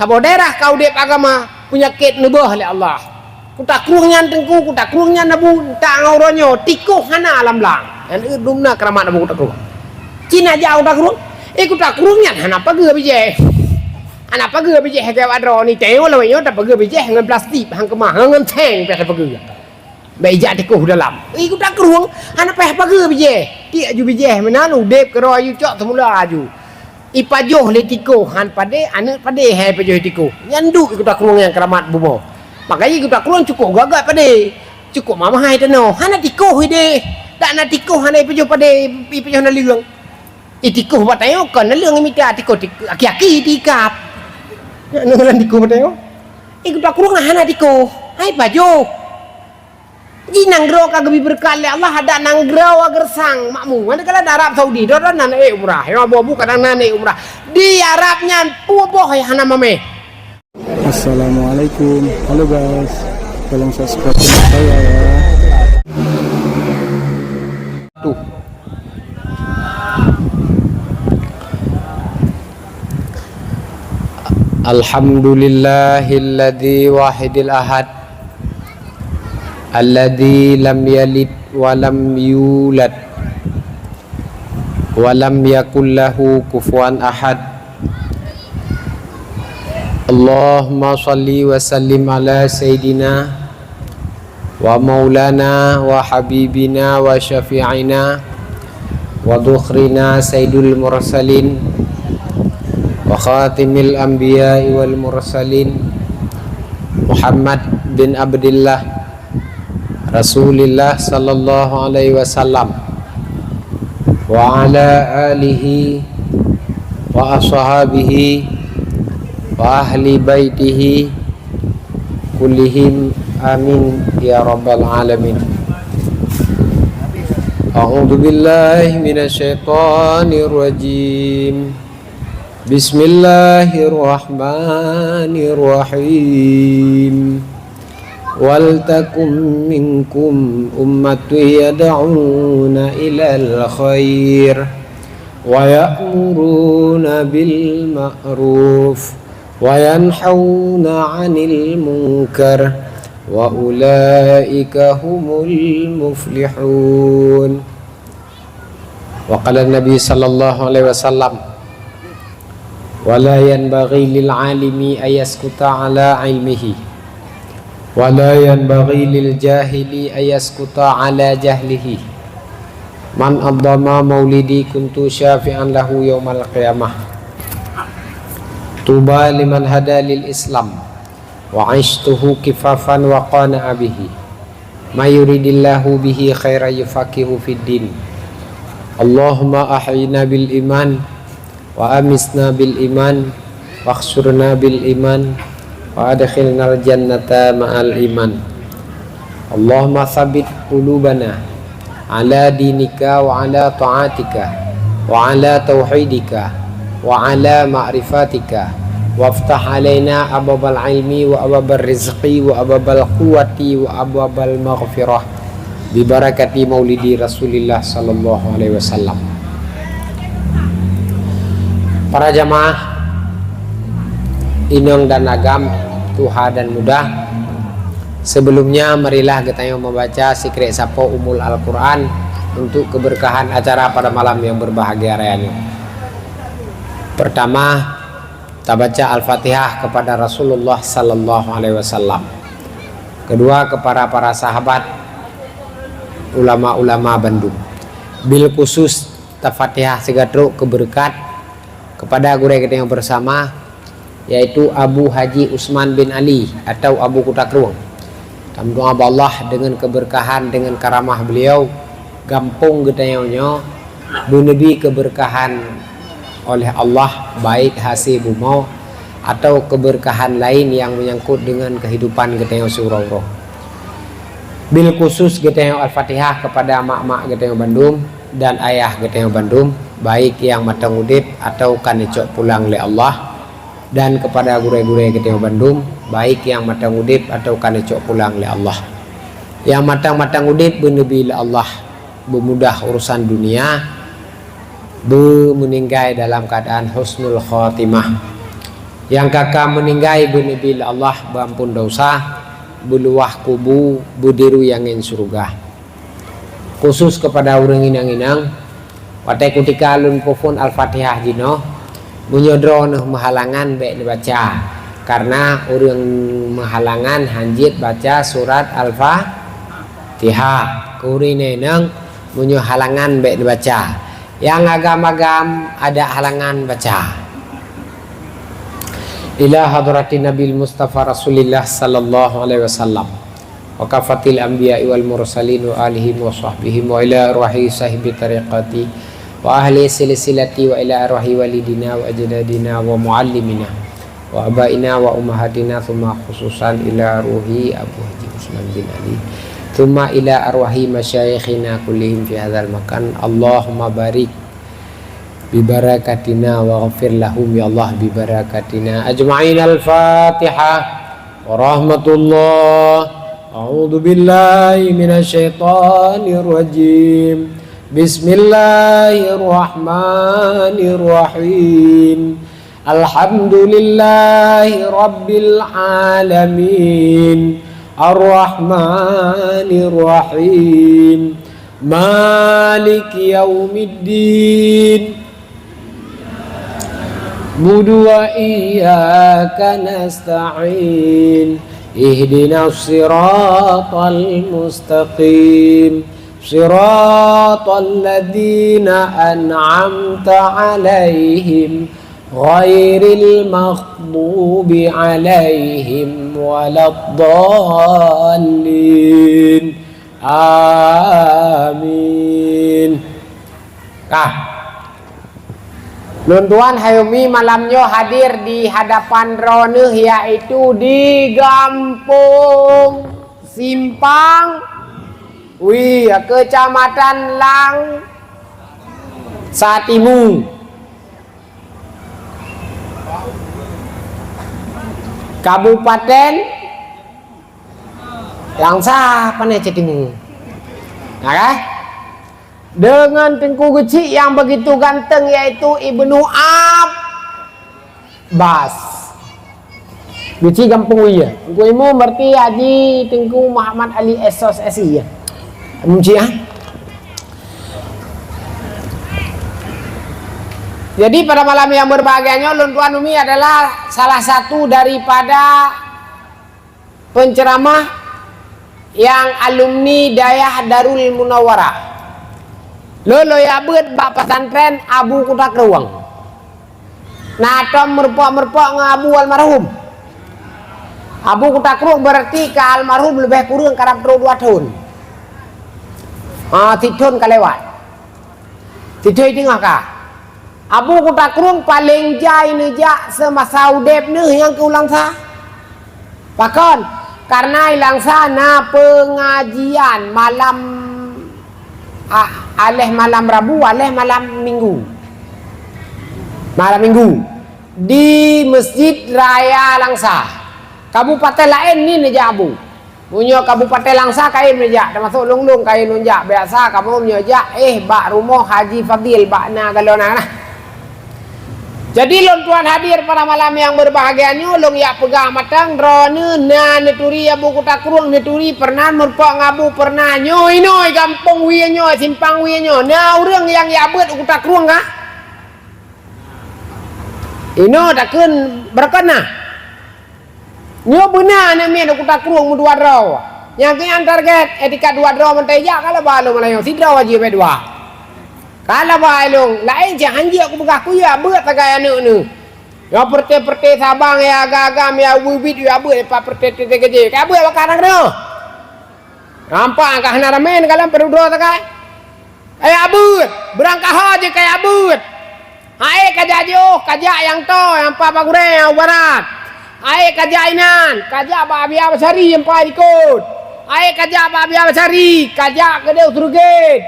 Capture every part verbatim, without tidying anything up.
Saboh daerah ka udeb agama, peunyakét neuböh lé Allah. Kuta Krueng nyan teungku, Kuta Krueng nyan Abu, tak ngon uroe nyoe, tikoh hana lam blang. Nyan, eh, dumna keuramat Abu Kuta Krueng. Cina jak Kuta Krueng. Eh, Kuta Krueng nyan hana pageue bijéh. Hana pageue bijéh keu awak droe ni, teuh lawét nyoe tapageue bijéh ngon plastik, han keumah, ngon seng pih tapageue. Bèk ijak tikoh dalam. Eh, Kuta Krueng, hana payah pageue bijéh. Tiek ju bijéh meunan, udeb keudroe aju cok seumula aju. Ipajoh lé tikoh han padé, aneuk padé hai pajoh tikoh. Nyan duek Kuta Krueng nyang keuramat bumoe. Makajih Kuta Krueng cukôp gagak padé. Cukôp mamahai tanoh. Hana tikoh ideh. Dak na tikoh hana ipajoh padé, ipajoh naleueng. Itikoh bak tanyoe kon naleueng imita tikoh, tik-, aki-aki tikab. Nyan ngon tikoh bak tanyoe. Eh, Kuta Krueng hana tikoh. Hai pajoh. Ji nanggroe ka geubri beureukat lé Allah, adak nanggroe geureusang makmu. Ngon kala Arab Saudi, dua-dua na ék umrah. Nyang abu-abu kadang na ék umrah. Di Arab nyan pue boh nyang hana mamèh. Assalamualaikum. Halo guys, tolong subscribe channel saya ya. Tuh. Alhamdulillahilladzi wahidil ahad. Alladzi lam yalid wa lam yulad wa lam yakul lahu kufuwan ahad. Allahumma shalli wa sallim ala sayyidina wa maulana wa habibina wa syafi'ina wa dhukhrina sayyidul mursalin wa khatimil anbiya'i wal mursalin Muhammad bin Abdillah Rasulillah sallallahu alaihi wasallam wa ala alihi wa ashabihi wa ahli baitihi kullihim amin ya rabbal alamin. A'udzu billahi minasyaitonir rajim. Bismillahirrahmanirrahim. Wal takum minkum ummatun yad'una ilal khair wa ya'muruna bil ma'ruf wa yanhauna 'anil munkar wa ulaika humul muflihun. Wa qala Nabi sallallahu alaihi wasallam, "Wa la yanbaghi lil alimi an yaskuta ala ilmihi, wa la yanbaghi lil jahili an yaskuta ala jahlihi. Man 'azzama maulidi kuntu syafi'an lahu yaumal qiyamah. Tuba liman hada lil Islam." Wa 'ishtuhu kifafan wa qana'a bihi. May yuridillahu bihi khairan yufaqihu fid din. Allahumma ahyina bil iman, wa amitna bil iman, wahsyurna bil iman, wa adkhilnal jannata ma'al iman. Allahumma tsabbit qulubana ala dinika wa ala ta'atika wa ala tauhidika wa ala ma'rifatika, waftah alaina abwabal ilmi wa abwabal rizqi wa abwabal quwwati wa abwabal maghfirah, bi barakati maulidi Rasulillah sallallahu alaihi wasallam. Para jamaah inong dan agam, tuha dan muda, sebelumnya marilah geutanyoe membaca sikrék sapo Ummul Al-Quran untuk keberkahan acara pada malam yang berbahagia raya nyoe. Pertama, tabaca Al-Fatihah kepada Rasulullah sallallahu alaihi wasallam. Kedua, kepada para sahabat, ulama-ulama bandum. Bil khusus, tafatihah sigatrok keu beureukat kepada gurée geutanyoe bersama, yaitu Abu Haji Usman bin Ali atau Abu Kuta Krueng. Tameudoa bak Allah deungon keubeurkahan, deungon karamah beliau, gampông geutanyoe nyoe beuneubi keubeurkahan oleh Allah, baik hase bumoe atau keubeurkahan laén nyang meunyangkot deungon keuhidupan geutanyoe siuroe-uroe. Bil khusus geutanyoe Al-Fatihah kepada mak-mak geutanyoe bandum dan ayah geutanyoe bandum, baik nyang mantong udeb atau ka neucok pulang lé Allah, dan kepada gurée-gurée geutanyoe bandum, baik nyang mantong udeb atau ka neucok pulang lé Allah. Nyang mantong-mantong udeb beuneubi lé Allah, beumudah urosan dunia, beumeuninggai dalam keuadaan husnul khatimah. Nyang ka-ka meuninggai beuneubi lé Allah, beuampon desya, beuluwah kubu, beudiru angén syeuruga. Khusus keupada ureuëng inong-inong, watée kutika lôn peuphon Al-Fatihah jinoe, meunyoe droeneueh meuhalangan bék neubaca, kareuna ureuëng meuhalangan hanjeuet baca surat Al-Fatihah. Keu ureuëng inong, meunyoe halangan bék neubaca. Nyang agam-agam adak halangan baca. Ila hadratin Nabil Mustafa Rasulillah sallallahu alaihi wasallam. Wa kafatil anbiya wal mursalin wa alihim wa sahbihim wa ila arwahi sahibi tariqati wa ahli silsilati wa ila arwahi walidina wa ajdadina wa muallimina wa abaina wa ummahatina, tsumma khususan ila ruhi Abu Haji Usman bin Ali, tsumma ila arwahi masyayikhina kullihim fi hadzal makan. Allahumma barik bi barakatina wa ghafir lahum, ya Allah, bi barakatina ajma'in. Al-Fatihah. Warahmatullah. A'udzu billahi minasy syaithanir rajim. Bismillahirrahmanirrahim. Alhamdulillahi rabbil alamin. Arrahmanirrahim. Maliki yaumiddin. Na'budu wa iyyaka nasta'in. Ihdinas siratal mustaqim. Siratal ladzina an'amta 'alaihim, ghairil maghdubi 'alaihim waladdallin. Amin. Kah. Lôn tuan hai umi malam nyoe hadir di hadapan droeneueh, yaitu di Gampông Simpang Wie, Kecamatan Langsa Timu, Kabupaten Langsa, pane cit Timu. Nah, kan? Dengan Teungku Geuchik yang begitu ganteng, yaitu Ibnu Abbas. Geuchik Gampông Wie. Teungku Imum berarti Haji Teungku Muhammad Ali S Sos S I ya. Muji ah. Jadi pada malam yang berbahagia nyoe, lôn tuan umi adalah salah satu daripada penceramah nyang alumni Dayah Darul Munawwarah. Lôn lôn jak beuet bak pesantren Abu Kuta Krueng. Na tom meureumpok-meureumpok ngon Abu almarhum. Abu Kuta Krueng berarti ka almarhum leubeh kureueng karab trok dua thon. Ha, sithon ka lewat. Sithon teungoh ka. Abu Kuta Krueng paleng jai neujak seumasa udeb neuh nyang keu u Langsa. Pakon? Kareuna i Langsa na peungajian malam, a-, aléh malam Rabu, aléh malam Minggu. Malam Minggu di Masjid Raya Langsa. Kabupaten laén ni neujak Abu. Meunyoe Kabupaten Langsa kayém neujak, teumasok lôn-lôn kayém lôn jak. Biasa kamoe meunyoe jak, eh, bak rumoh Haji Fadil bak na galoe na nah. Jadi lôn tuan hadir pada malam nyang berbahagia nyoe, lôn jak peugah mantong droeneuh na neuturi Abu Kuta Krueng, neuturi pernah meureumpok ngon Abu pernah. Nyoe inoe Gampông Wie nyoe, Simpang Wie nyoe, na ureuëng nyang jak beuet u Kuta Krueng kah? Inoe takheun beureukat na. Nyoe beuna aneuk miet u Kuta Krueng meudua droe. Nyang keu nyan target, eh, tingkat dua droe mantong jak, ka laba lôn meulayeue sidroe jih bak dua. Ka laba lôn, laén cit hanjeuet kupeugah kuyue beuet sagai aneuk neuh. Nyoe peureuté-peureuté sabang ya agam-agam ya ubit-ubit ya beuet pat peureuté-peureuté keujeuet. Ka beuet bak kana keunoe. Nampak ka hana ramé ka lam peududroe sagai. Kajak beuet, beurangkaho jih kajak beuet. Hai kajak jiôh, kajak nyang toe, nyang pat bak gurée nyang u barat. Hai kajak inan, kajak bak Abiya Basari nyang pat likot. Hai kajak bak Abiya Basari, kajak keudeh u Seureugét.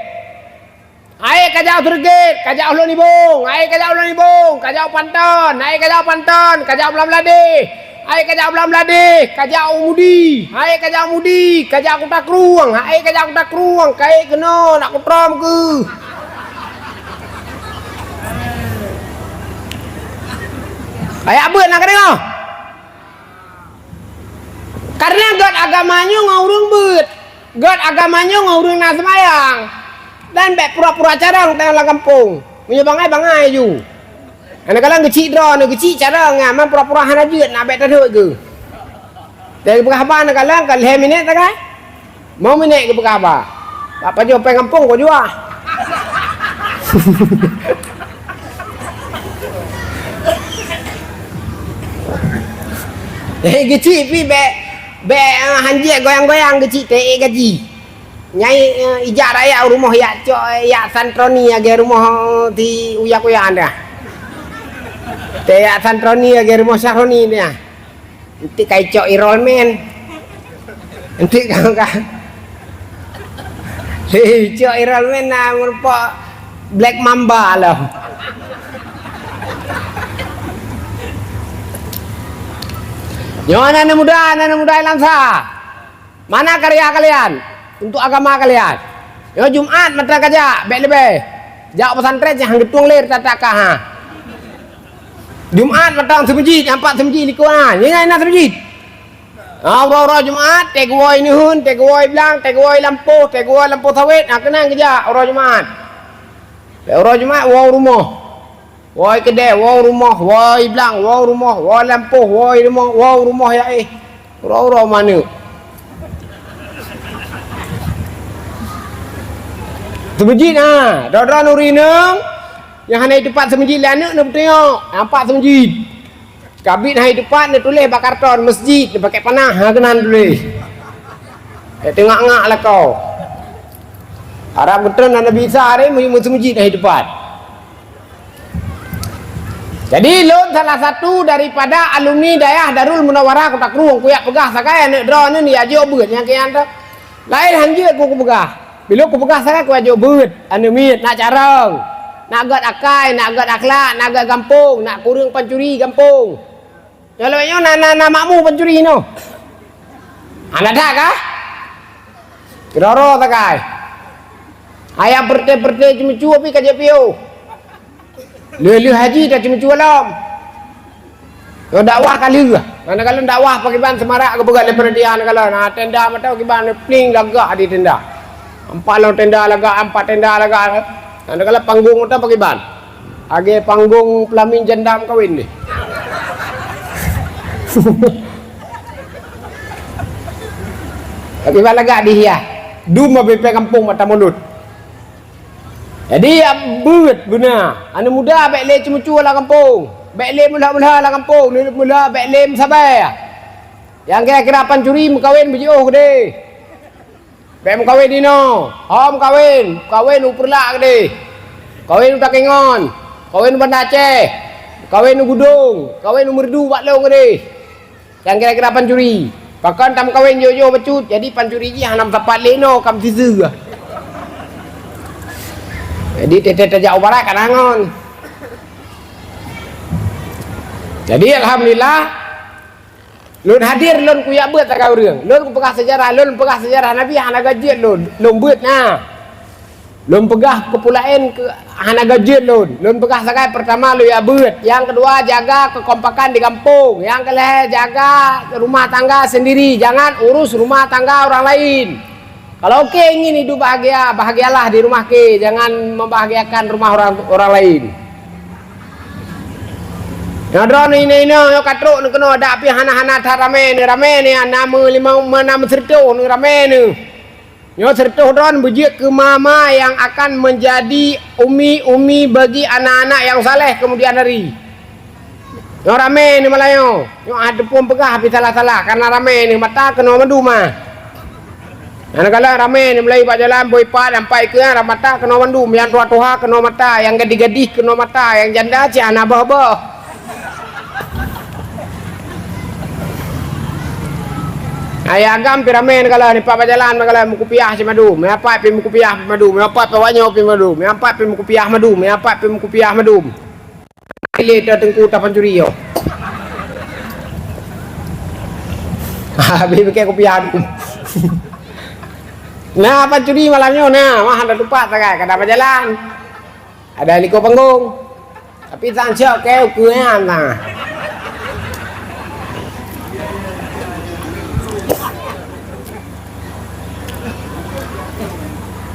Hai kajak u Seureugét, kajak u Lhok Nibong. Hai kajak u Lhok Nibong, kajak u Panton. Hai kajak u Panton, kajak u Blang Bladeh. Hai kajak u Blang Bladeh, kajak u Mudi. Hai kajak u Mudi, kajak Kuta Krueng. Hai kajak Kuta Krueng, kajak keunoe nak kutrom keuh. Kayak beuet na keudéh. Karena gét agama nyoe ngon ureuëng beuet. Gét agama nyoe ngon ureuëng na seumayang. Dan bék pura-pura carông teuh lam gampông. Meunyoe bangai, bangai ju. Aneuk kalon geuchik droe, aneuk geuchik carông nyan, man pura-pura hana jeuet, nak bék tadhôt geuh. Teupeugah haba aneuk kalon ka lhée minét tagai. Mau minét geupeugah haba. Bak pajoh péng gampông kau juah. Eh, geuchik pi bék, bék, eh, hanjeuet goyang-goyang geuchik teuék gaji. Nyai, eh, ijak rakyat u rumoh yak cok, eh, yak santroni lagèe rumoh, eh, di uyak-uyak dah. Teuék yak santroni lagèe rumoh Syahroni dah. Enti kai cok enrolmen. Enti kau ka. Hei, cok enrolmen na meureumpok Black Mamba loh. Nyoe aneuk muda, aneuk muda Ilansa. Mana karya kalian untuk agama kalian? Nyoe Jumat mata kajak, bék leubeh. Jak pesantren nyang geutueng lé tatak ka ha. Jumat mata seumeujid, ampat seumeujid likot ha. Nyan na seumeujid. Ha, uroe-uroe Jumat, teuguoi neuheun, teuguoi blang, teuguoi lampôh, teuguoi lampôh sawét, ha keunan geujak uroe Jumat. Bék uroe Jumat woe rumoh. Woe keudè, woe rumoh, woe blang, woe rumoh, woe lampôh, woe rumoh, woe rumoh ya éh. Uroe-uroe maneuk. Seumeujid ha, droe-droe nuri neung nyang hana jiteupat seumeujid lé aneuk neupeutunyok, nampak seumeujid. Kabit hai teupat neutuléh bak karton masjid, neupakèk panah, ha keunan tuléh. Eh, teungak-ngak lakoe. Harab geutreun Nabi Isa hari meunyoe meuseumeujid hai teupat. Jadi lôn salah satu daripada alumni dayah Darul Munawwarah Kota Krueng, kuyak peugah sagai aneuk droeneuh ni ajok beuet nyang kian tu. Laén hanjeuet ku kupeugah. Bilôn kupeugah sagai kuajok beuet, aneuk miet, nak carông, nak gét akai, nak gét akhlak, nak gét gampông, nak kureueng pancuri gampông. Nyoe lawét nyoe na, na, na makmu pancuri nyoe. Hana that kah? Keudroe-droe sagai. Ayah peureute-peureute ceumeucue pih ka jeuet piôh. Lheueh-lheueh haji taceumeucue lom. Nyoe dakwah ka lheueh. Mana kalon dakwah pakiban seumarak geupeugah lé panitia na kalon. Na tenda mantong kiban pling lagak di tenda. Ampat lom tenda lagak, ampat tenda lagak. Na kalon panggong mantong pakiban. Lagèe panggong pelamin janda meukawen deh. Pakiban lagak dihiah. Dum abéh pèng gampông mata mulod. Jadi, beuet beuna. Aneuk muda bèk lé ceumeucue lam gampông. Bèk lé meulah-meulah lam gampông. Lé meulah bèk lé meusabai. Nyang kira-kira pancuri meukawen beujiôh keudéh. Bèk meukawen inoe. Ho meukawen, meukawen u Peureulak keudéh. Meukawen u Takengon. Meukawen u Banda Aceh. Meukawen u Gudong. Meukawen u Meureudu bak lôn keudéh. Nyang kira-kira pancuri. Pakon tameukawen jiôh-jiôh bacut, jadi pancuri jih hana meusapat lé inoe, ka meusiseue. Jadi, teuh-teuh tajak u barat ka na ngon. Jadi, alhamdulillah, lôn hadir, lôn kuyak beuet sagai ureueng. Lôn kupeugah seujarah, lôn peugah seujarah Nabi hana geuh jeuet lôn. Lôn beuet na. Lôn peugah keupeue laén keu hana geuh jeuet lôn. Lôn peugah sagai, peurtama lôn jak beuet, nyang keudua jaga keukompakan di gampông, nyang keulhèe jaga rumah tangga sendiri, jangan urus rumah tangga orang lain. Kalau oke ingin hidup bahagia, bahagialah di rumah ke, jangan membahagiakan rumah orang, orang lain. Nyoe droeneuh inoe-inoe nyoe ka trok nyoe keunoe, dak pih hana-hana that ramé nyoe, ramé nyoe na meulimong, na meuseureutoh nyoe ramé nyoe. Nyoe seureutoh droeneuh beujeuet keu ma-ma nyang akan menjadi umi-umi bagi anak-anak nyang saleh kemudian hari. Nyoe ramé nyoe malam nyoe. Nyoe hana teupeu peugah pih salah-salah, karena ramé nyoe mata keunoe mandum ah. Nyang galak ramé nyoe meulayeue bak jalan, boh ipat, ampat ikeue, mata keunoe mandum, nyang tuha-tuha keunoe mata, nyang gadih-gadih keunoe mata, nyang janda cit hana boh-boh. Hai agam pih ramé nyoe galak, nyoe pat bak jalan nyoe galak meukupiah cit mandum, nyoe pat pih meukupiah pih mandum, nyoe pat pih awak nyoe pih mandum, nyoe pat pih meukupiah mandum, nyoe pat pih meukupiah mandum. Ilé ta teungku ta pancuri yo. Habéh bukét kupiah tu. Na pancuri malam nyoe na, mah ada tupat sagai, kada bak jalan. Ada likot panggong. Tapi sang siok keu ukeue nyan na.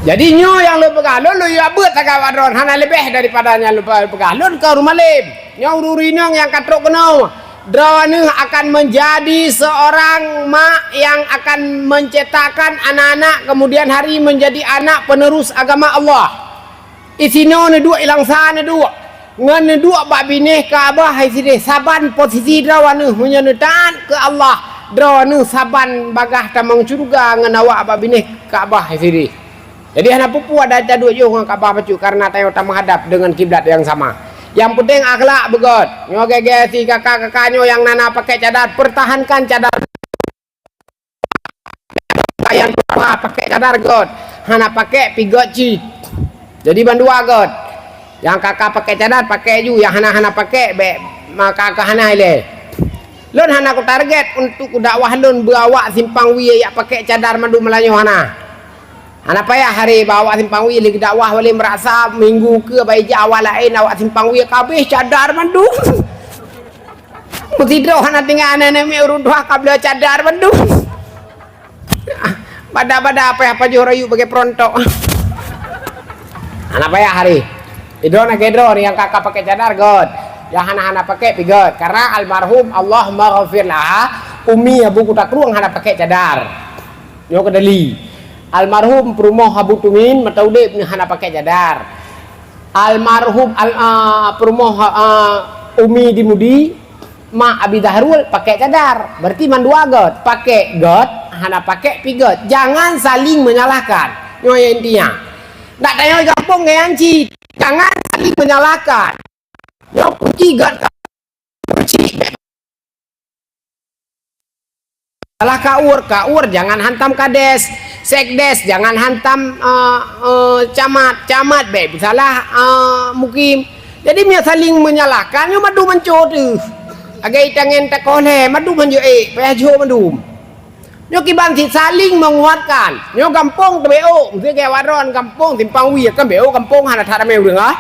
Jadi nyoe nyang lôn peugah, lôn, lôn yue beuet sagai awak droe, hana leubeh daripada nyang lôn peugah. Lôn keu ureueng malém. Nyoe ureueng inong nyang ka trok keunoe, droeneuh akan menjadi seorang mak yang akan menciptakan anak-anak kemudian hari menjadi anak penerus agama Allah. Isinoe neuduek, ilangsa neuduek. Ngon neuduek bak binéh Ka'bah hai sideh, saban posisi droeneuh meunyoe neutaat keu Allah, droeneuh saban bagaih tamong syeuruga ngon awak bak binéh Ka'bah hai sideh. Jadi hana peue-peue adak taduek yoh ngon Ka'bah bacut, karena tanyoe tameuhadap deungon kiblat nyang sama. Nyang penting akhlak beugöt. Nyoe gèt-gèt si kaka-kaka nyoe nyang hana pakai cadar, pertahankan cadar. Nyang tuha pakai cadar göt, hana pakai pih göt cit. Jadi bandua göt. Nyang kaka pakai cadar pakai ju, nyang hana-hana pakai bèk maka ka hana ilèe. Lôn hana kutarget untuk kudakwah lôn beu awak Simpang Wie jak pakai cadar mandum, meunyoe hana. Hana payah hari bak awak Simpang Wie lé geudakwah, wali meurasa minggu keu bak ija awak laén, awak Simpang Wie ka habéh cadar mandum. Meusidroe hana tinggai aneuk-aneuk miet ureueng tuha ka bloe cadar bandum. Bada-bada payah pajoh rayeuk bagi perontok. Hana payah hari. Idroe na keudroe nyang kaka pakai cadar göt. Nyang hana-hana pakai pih göt. Karena almarhum, Allahumma ghafir laha, Umi Abu Kuta Krueng hana pakai cadar. Nyoe keudali. Almarhum Peurumoh Abu Tumin masa udép nyoe hana pakai cadar. Almarhum al-, ah, Peurumoh, ah, Umi di Mudi, mak Abi Zahrul pakai cadar. Berarti mandua göt. Pakai göt, hana pakai pih göt. Jangan saling menyalahkan. Nyoe nyang intinya. Dak tanyoe gampông ngon nyan cit. Jangan saling menyalahkan. Nyoe kunci göt ka Salah kaur, kaur jangan hantam kades, sekdes jangan hantam, eh, eh, camat, camat bèk salah, eh, mukim. Jadi meunyoe saling menyalahkan, nyoe mandum manco teuh. Lagèe itangen takoh lhèe, mandum hanjeuet ék, payah jok mandum. Nyoe kiban cit saling menguatkan. Nyoe gampông teuh B O, meuseuti gaya wadron gampông Simpang Wie kan B O gampông hana that ramé ureueng ah.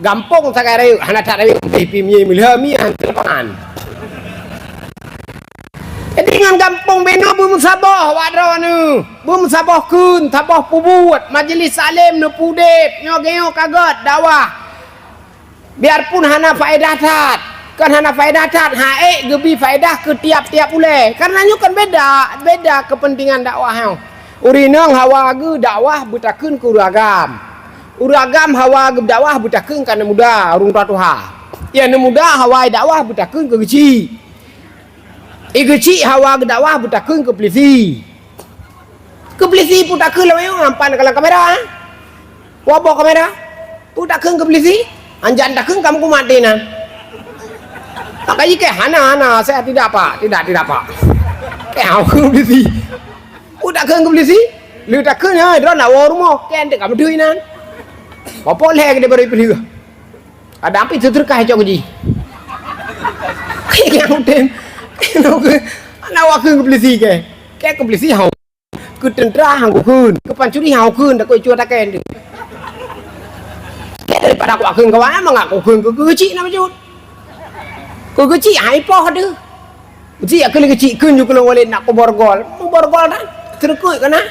Gampông sagai rayeuk hana that rayeuk, eh, pi mie meulheueh mie han teuleupang. Jadi ngon gampông binoe beumeusaboh awak droeneuh, beumeusaboh kheun, saboh peubuet, majelis salem neupudeb, nyoe geunyoe ka göt dakwah. Biarpun hana faedah that, kan hana faedah that, han ék geubi faedah keu tiap-tiap ulèe. Karena nyoe kan beda, beda kepentingan dakwah nyoe. Ureueng inong hawa geudakwah beutakheun keu ureueng agam. Ureueng agam hawa geudakwah beutakheun keu aneuk muda, ureueng tuha-tuha. Nyang aneuk muda hawa dakwah beutakheun keu geuchik. Nyang geuchik hawa geudakwah beutakheun keu peulisi. Keu peulisi peutakheun lam ayong ampan ka lam kamera, eh? Wabah kamera. Peutakheun keu peulisi? Anjan takheun kamu kumat dina. Maka jikeh hana, hana, saya tidak, Pak. Tidak, tidak, Pak. Keh hau keu peulisi. Peutakheun keu peulisi? Lheuh takheun, ha, droe nak woe rumoh. Keh anteuk ka beudui nan. Bapak lhèe geude baru peuleuh. Kadang pih seudeukah cok geuji. Nyang tem. Nak wakheun keu peulisi keh. Keh keu peulisi hau. Keu teuntra han kukheun. Keu pancuri han kukheun. Takot icue takén teuh. Keh daripada kuwakheun kawan, mangat kukheun keu geuchik na bacut. Keu geuchik han ipoh teuh. Geuchik keu lé geuchik kheun ju keu lôn Walid nak kuborgol. Muborgol tan. Seureukeuet kana.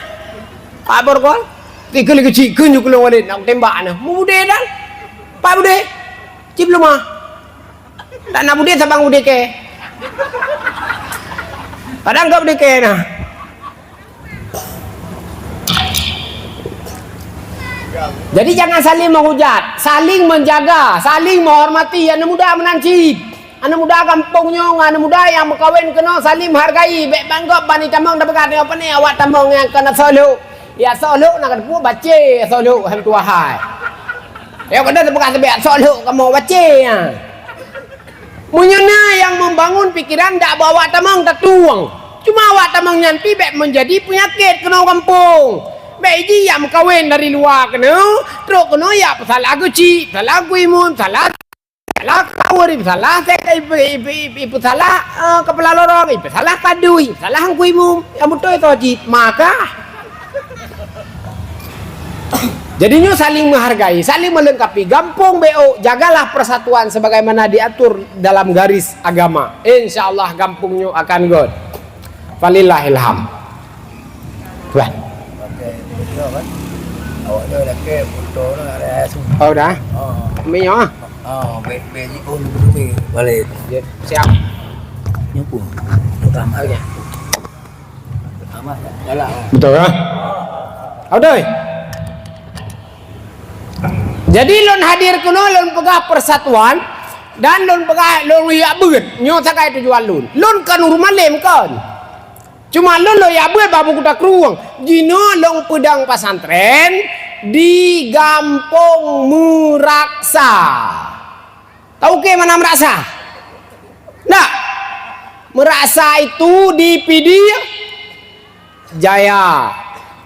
Pak borgol. Keu lé geuchik kheun ju keu lôn Walid nak kutembak na. Mubudé tan. Pak budé. Cit lumah. Tak na budé sabang budé keh. Padang ka budé keh na. Jadi jangan saling menghujat, saling menjaga, saling menghormati aneuk muda meunan cit. Aneuk muda gampông nyoe ngon aneuk muda nyang meukawen keunoe saling menghargai, bèk ban gob ban itamong tapeugah tanyoe pane awak tamong nyang keuneuk soe lhok. Ya soe lhok na kateupeue bacé soe lhok han tuwah hai. Ya kada tapeugah sabé soe lhok kamoe bacé nyan. Meunyoe na nyang membangun pikiran dak bak awak tamong tatueng. Cuma awak tamong nyan pih bèk menjadi penyakit keunoe gampông. Bèk jih nyang meukawen dari luwa keunoe, trok keunoe ya peusalah geuchik, peusalah guimun, peusalah, peusalah kaur, peusalah sek, ipeusalah, eh, kepala lorong, peusalah padui, peusalah guimun. Nyang beutôi soe cit, maka Jadi nyoe saling menghargai, saling melengkapi. Gampông B O, jagalah persatuan sebagaimana diatur dalam garis agama. Insya Allah gampông nyoe akan göt. Falillahil hamd. Tuan. Awak nyoe lakèe foto nyoe ada su. Oh, dah. Oh. Ambil nyoe, ah. Oh, bèk, bèk jikon dulu ni. Balik. Ya, siap. Nyoe pun. Utama. Okey. Utama. Galak. Betul, ya? Betul. Jadi, lôn hadir keunoe, lôn peugah persatuan, dan lôn peugah lôn jak beuet. Nyoe sagai tujuan lôn. Lôn kon ureueng malém, kon. Cuma lôn lôn jak beuet bak Buku Takrueng. Jinoe lôn peudong pesantren di Gampông Meuraksa. Tahu ke mana Meuraksa? Ndak? Meuraksa itu di Pidie Jaya.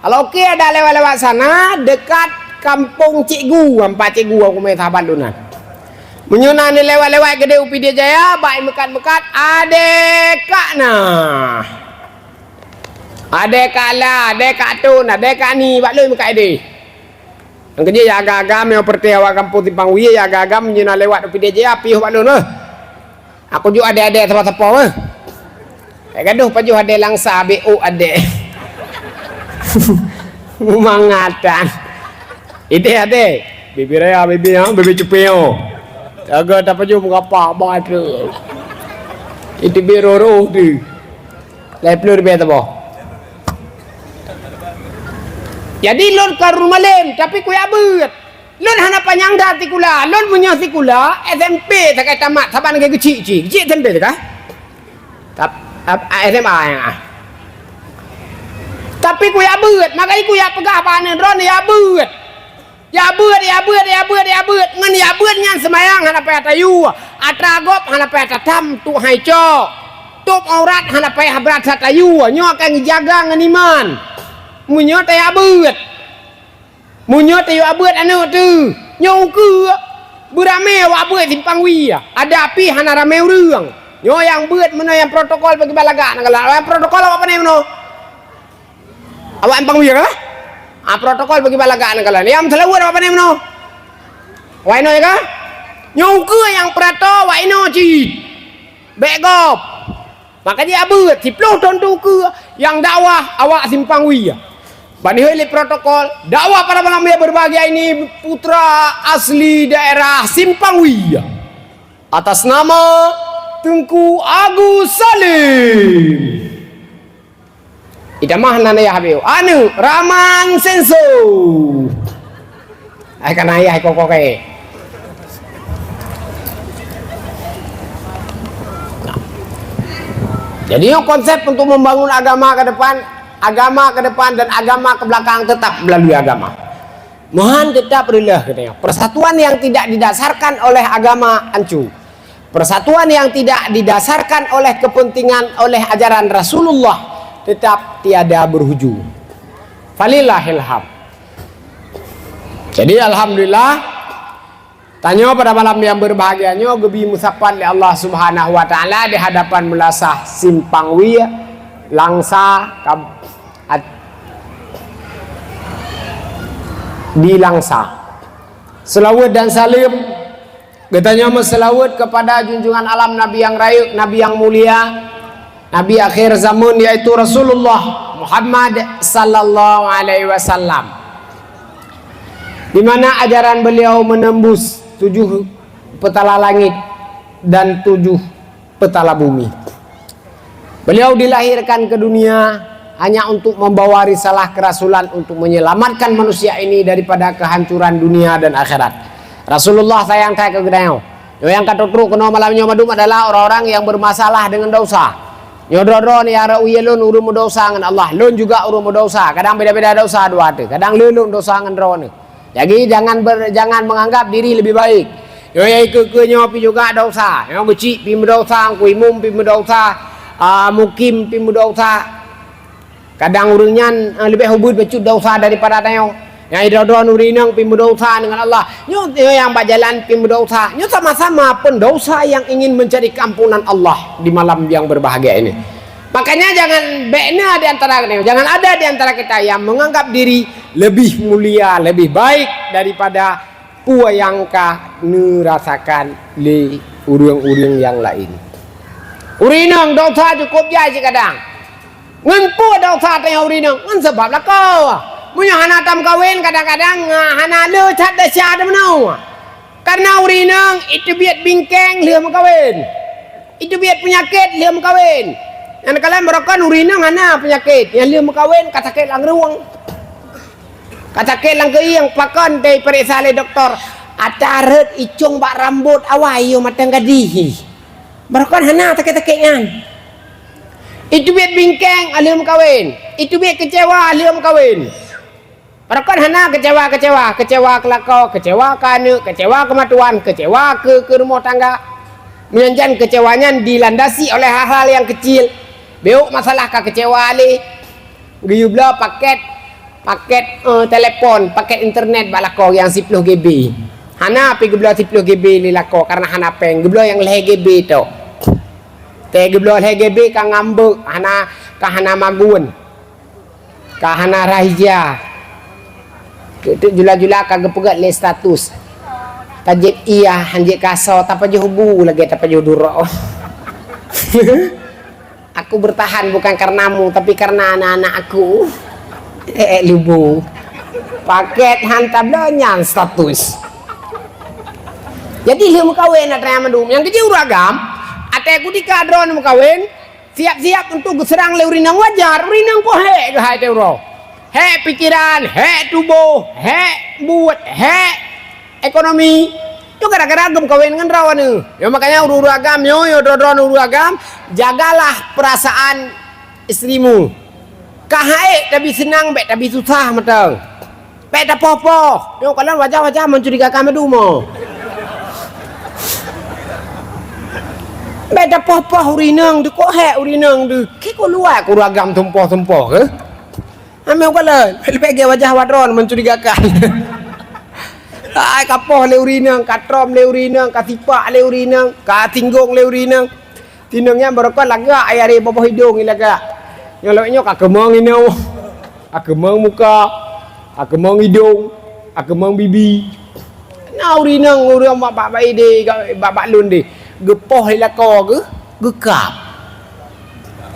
Kalau ke ada lewat-lewat sana, dekat kampung cikgu, ampat cikgu aku main sahabat lôn nyan. Meunyoe na lewat-lewat keudéh u Pidie Jaya, bak meukat-meukat, adé kak na. Adé kak la, adé kak tun, adé kak ni, bak lôn meukat idéh. Nyang keujeuet ya agam-agam, nyang peureuté awak gampông Simpang Wie, ya agam-agam, meunyoe na lewat u Pidie Jaya, piôh bak lôn, eh. Aku jok adé-adé sapo-sapo, eh. Eh, gadoh pajoh adé Langsa, B O adé. Mangatan. Idéh adé. Bibi raya, bibi, ha, bibi cupio. Jaga tapajoh meugapa, bah tu. Itu bi roro tu. Lai ploh ribèe teuboh. Jadi, lôn ka ureueng malém, tapi kuyak beuet. Lôn hana panyang that sikula. Lôn meunyoe sikula, S M P sagai tamat, saban lagèe geuchik cit. Geuchik S M P teuka? Tap-, ap-, S M A, ya. Tapi kuyak beuet, makajih kuyak peugah bak aneuk droeneuh, ya beuet. Ya beuet, ya beuet, ya beuet, ya beuet. Ngon ya beuet nyan seumayang hana payah tayue, atra gob hana payah tatam, tuek hai cok. Tôb aurat hana payah brat that tayue. Nyoe akan geujaga ngon iman. Meunyoe taya beuet. Meunyoe taya beuet aneuk teuh. Nyoe ukeue. Beuramé awak beuet Simpang Wie. Ada pih hana ramé ureueng. Nyoe nyang beuet meunyoe nyang protokol bagi balagak na galak. Nyang protokol awak pane meunoe? Awak Simpang Wie kah? Ah, protokol bagi balagak na galak. Nyang seulaweuet awak pane meunoe? Awak inoe kah? Nyoe ukeue nyang peurato awak inoe cit. Bèk gob. Makajih abeuet, siploh thôn teuh ukeue nyang dakwah awak Simpang Wie. Ban ihôi lé protokol, dakwah pada malam yang berbahagia ini putra asli daerah Simpang Wie. Atas nama Teungku Agus Salim. Itamah nan ayah beu. Aneuk Raman Senso. Ai kana ayah kok kok eh. Jadi, konsep untuk membangun agama ke depan, agama ke depan dan agama ke belakang tetap melalui agama. Meuhan tetap reuloh katanya. Persatuan yang tidak didasarkan oleh agama hancur. Persatuan yang tidak didasarkan oleh kepentingan, oleh ajaran Rasulullah tetap tiada berujung. Falillahil hamd. Jadi, alhamdulillah, tanyoe pada malam yang berbahagia nyoe geubi meusapat lé Allah Subhanahu wa Taala di hadapan meulasah Simpang Wie, Langsa, Kab-, At-, di Langsa. Seulaweuet dan saleuem, geutanyoe meuseulaweuet keupada junjungan alam Nabi nyang rayeuk, Nabi nyang mulia, Nabi akhir zaman, yaitu Rasulullah Muhammad sallallahu alaihi wasallam. Di mana ajaran beliau menembus tujuh petala langit dan tujuh petala bumi. Beliau dilahirkan ke dunia hanya untuk membawa risalah kerasulan untuk menyelamatkan manusia ini daripada kehancuran dunia dan akhirat. Rasulullah sayang that keu geutanyoe. Nyoe nyang ka trok keunoe malam nyoe mandum adalah orang-orang yang bermasalah dengan dosa. Nyoe droe-droe nyang rot u ie lôn ureueng meudosa ngon Allah. Lôn juga ureueng meudosa. Kadang beda-beda dosa dua teuh. Kadang lôn dosa ngon droeneuh. Jadi, jangan ber-, jangan menganggap diri lebih baik. Nyoe nyang ikeue-keue nyoe pih juga dosa. Nyoe geuchik pih meudosa, Teungku Imum pih meudosa, ah, Mukim pih meudosa. Kadang ureueng nyan, ah, leubeh ubit bacut dosa daripada tanyoe. Nyang droe-droe ureueng inong pih meudosa dengan Allah. Nyoe, nyoe nyang bak jalan pih meudosa. Nyoe sama-sama pun dosa yang ingin mencari keampunan Allah di malam yang berbahagia ini. Makanya jangan bèk na di antara, jangan ada di antara kita yang menganggap diri lebih mulia, lebih baik daripada peue nyang ka neurasakan lé ureueng-ureueng nyang laén. Ureueng inong dosa cukôp jai cit kadang. Ngon peue dosa tanyoe ureueng inong? Ngon sabab lakoe. Meunyoe hana tameukawen, kadang-kadang, ah, hana le that desya teumeunoe. Karena ureueng inong iteubiet bingkeng lheueh meukawen. Iteubiet peunyakét lheueh meukawen. Nyang kalon barokon ureueng inong hana peunyakét, nyang lheueh meukawen ka sakét lam rueng. Ka sakét lam keuieng, pakon teuh ipareksa lé dokto, ata rhot icong bak rambot awai yôh mantong gadih. Barokon hana sakét-sakét nyan. Iteubiet bingkeng lheueh meukawen, iteubiet keucewa lheueh meukawen. Barokon hana keucewa-keucewa, keucewa keu lakoe, keucewa keu aneuk, keucewa keu matuan, keucewa keu, keu rumoh tangga. Meunyan jan keucewa nyan dilandasi oleh hal-hal nyang keucil. Bèk masalah ka keucewa lé. Geuyue bloe pakét, pakét, eh, telepon, pakét internet bak lakoe nyang siploh G B. Hana pi geubloe siploh G B lé lakoe karena hana péng, geubloe nyang lhèe G B tok. Teuh geubloe lhèe G B ka ngambek, hana, ka hana magun. Ka hana rahasia. Teuk-teuk jula-jula ka geupeugèt lé status. Tajieb ie, hanjeuet kasoe, tapajoh bu lagèe tapajoh duroe. Aku bertahan bukan karenamu, tapi karena anak-anak aku. Eh, eh, lubu. Pakét han tabloe nyan status. Jadi lheueh meukawen atra nyang mandum. Nyang keujeuet ureueng agam, até kutika droeneuh meukawen, siap-siap untuk geuseurang lé ureueng inong wajar. Ureueng inong kok hék keuhai teuh uroe. Hék pikeran, hék tuboh, hék buet, hék ekonomi. Nyoe gara-gara geumeukawen ngon droeneuh. Nyoe makanya ureueng-ureueng agam, nyoe, nyoe droe-droe ureueng agam, jagalah perasaan istrimu. Ka hék tabi seunang, bèk tabi susah mantong. Bèk tapoh-poh. Nyoe kalon wajah-wajah mencurigakan mandum. Bèk tapoh-poh ureueng inong teuh, kok hék ureueng inong teuh. Keu kok luwat keu ureueng agam seumpôh-seumpôh keuh? Amé ukalon, leubeh gèt wajah awak droeneuh mencurigakan. Ai ka poh lé ureueng inong, ka trom lé ureueng inong, ka sipak lé ureueng inong, ka singgong lé ureueng inong. Sinong nyan barokon lagak, ai aré boboh idong lagak. Nyoe lawét nyoe ka keumong inoe, ka keumong muka, ka keumong idong, ka keumong bibi. Na ureueng inong, ureueng bak, bak, bak idéh, bak, bak lôn deh. Geupoh lé lakoe geuh, geukab.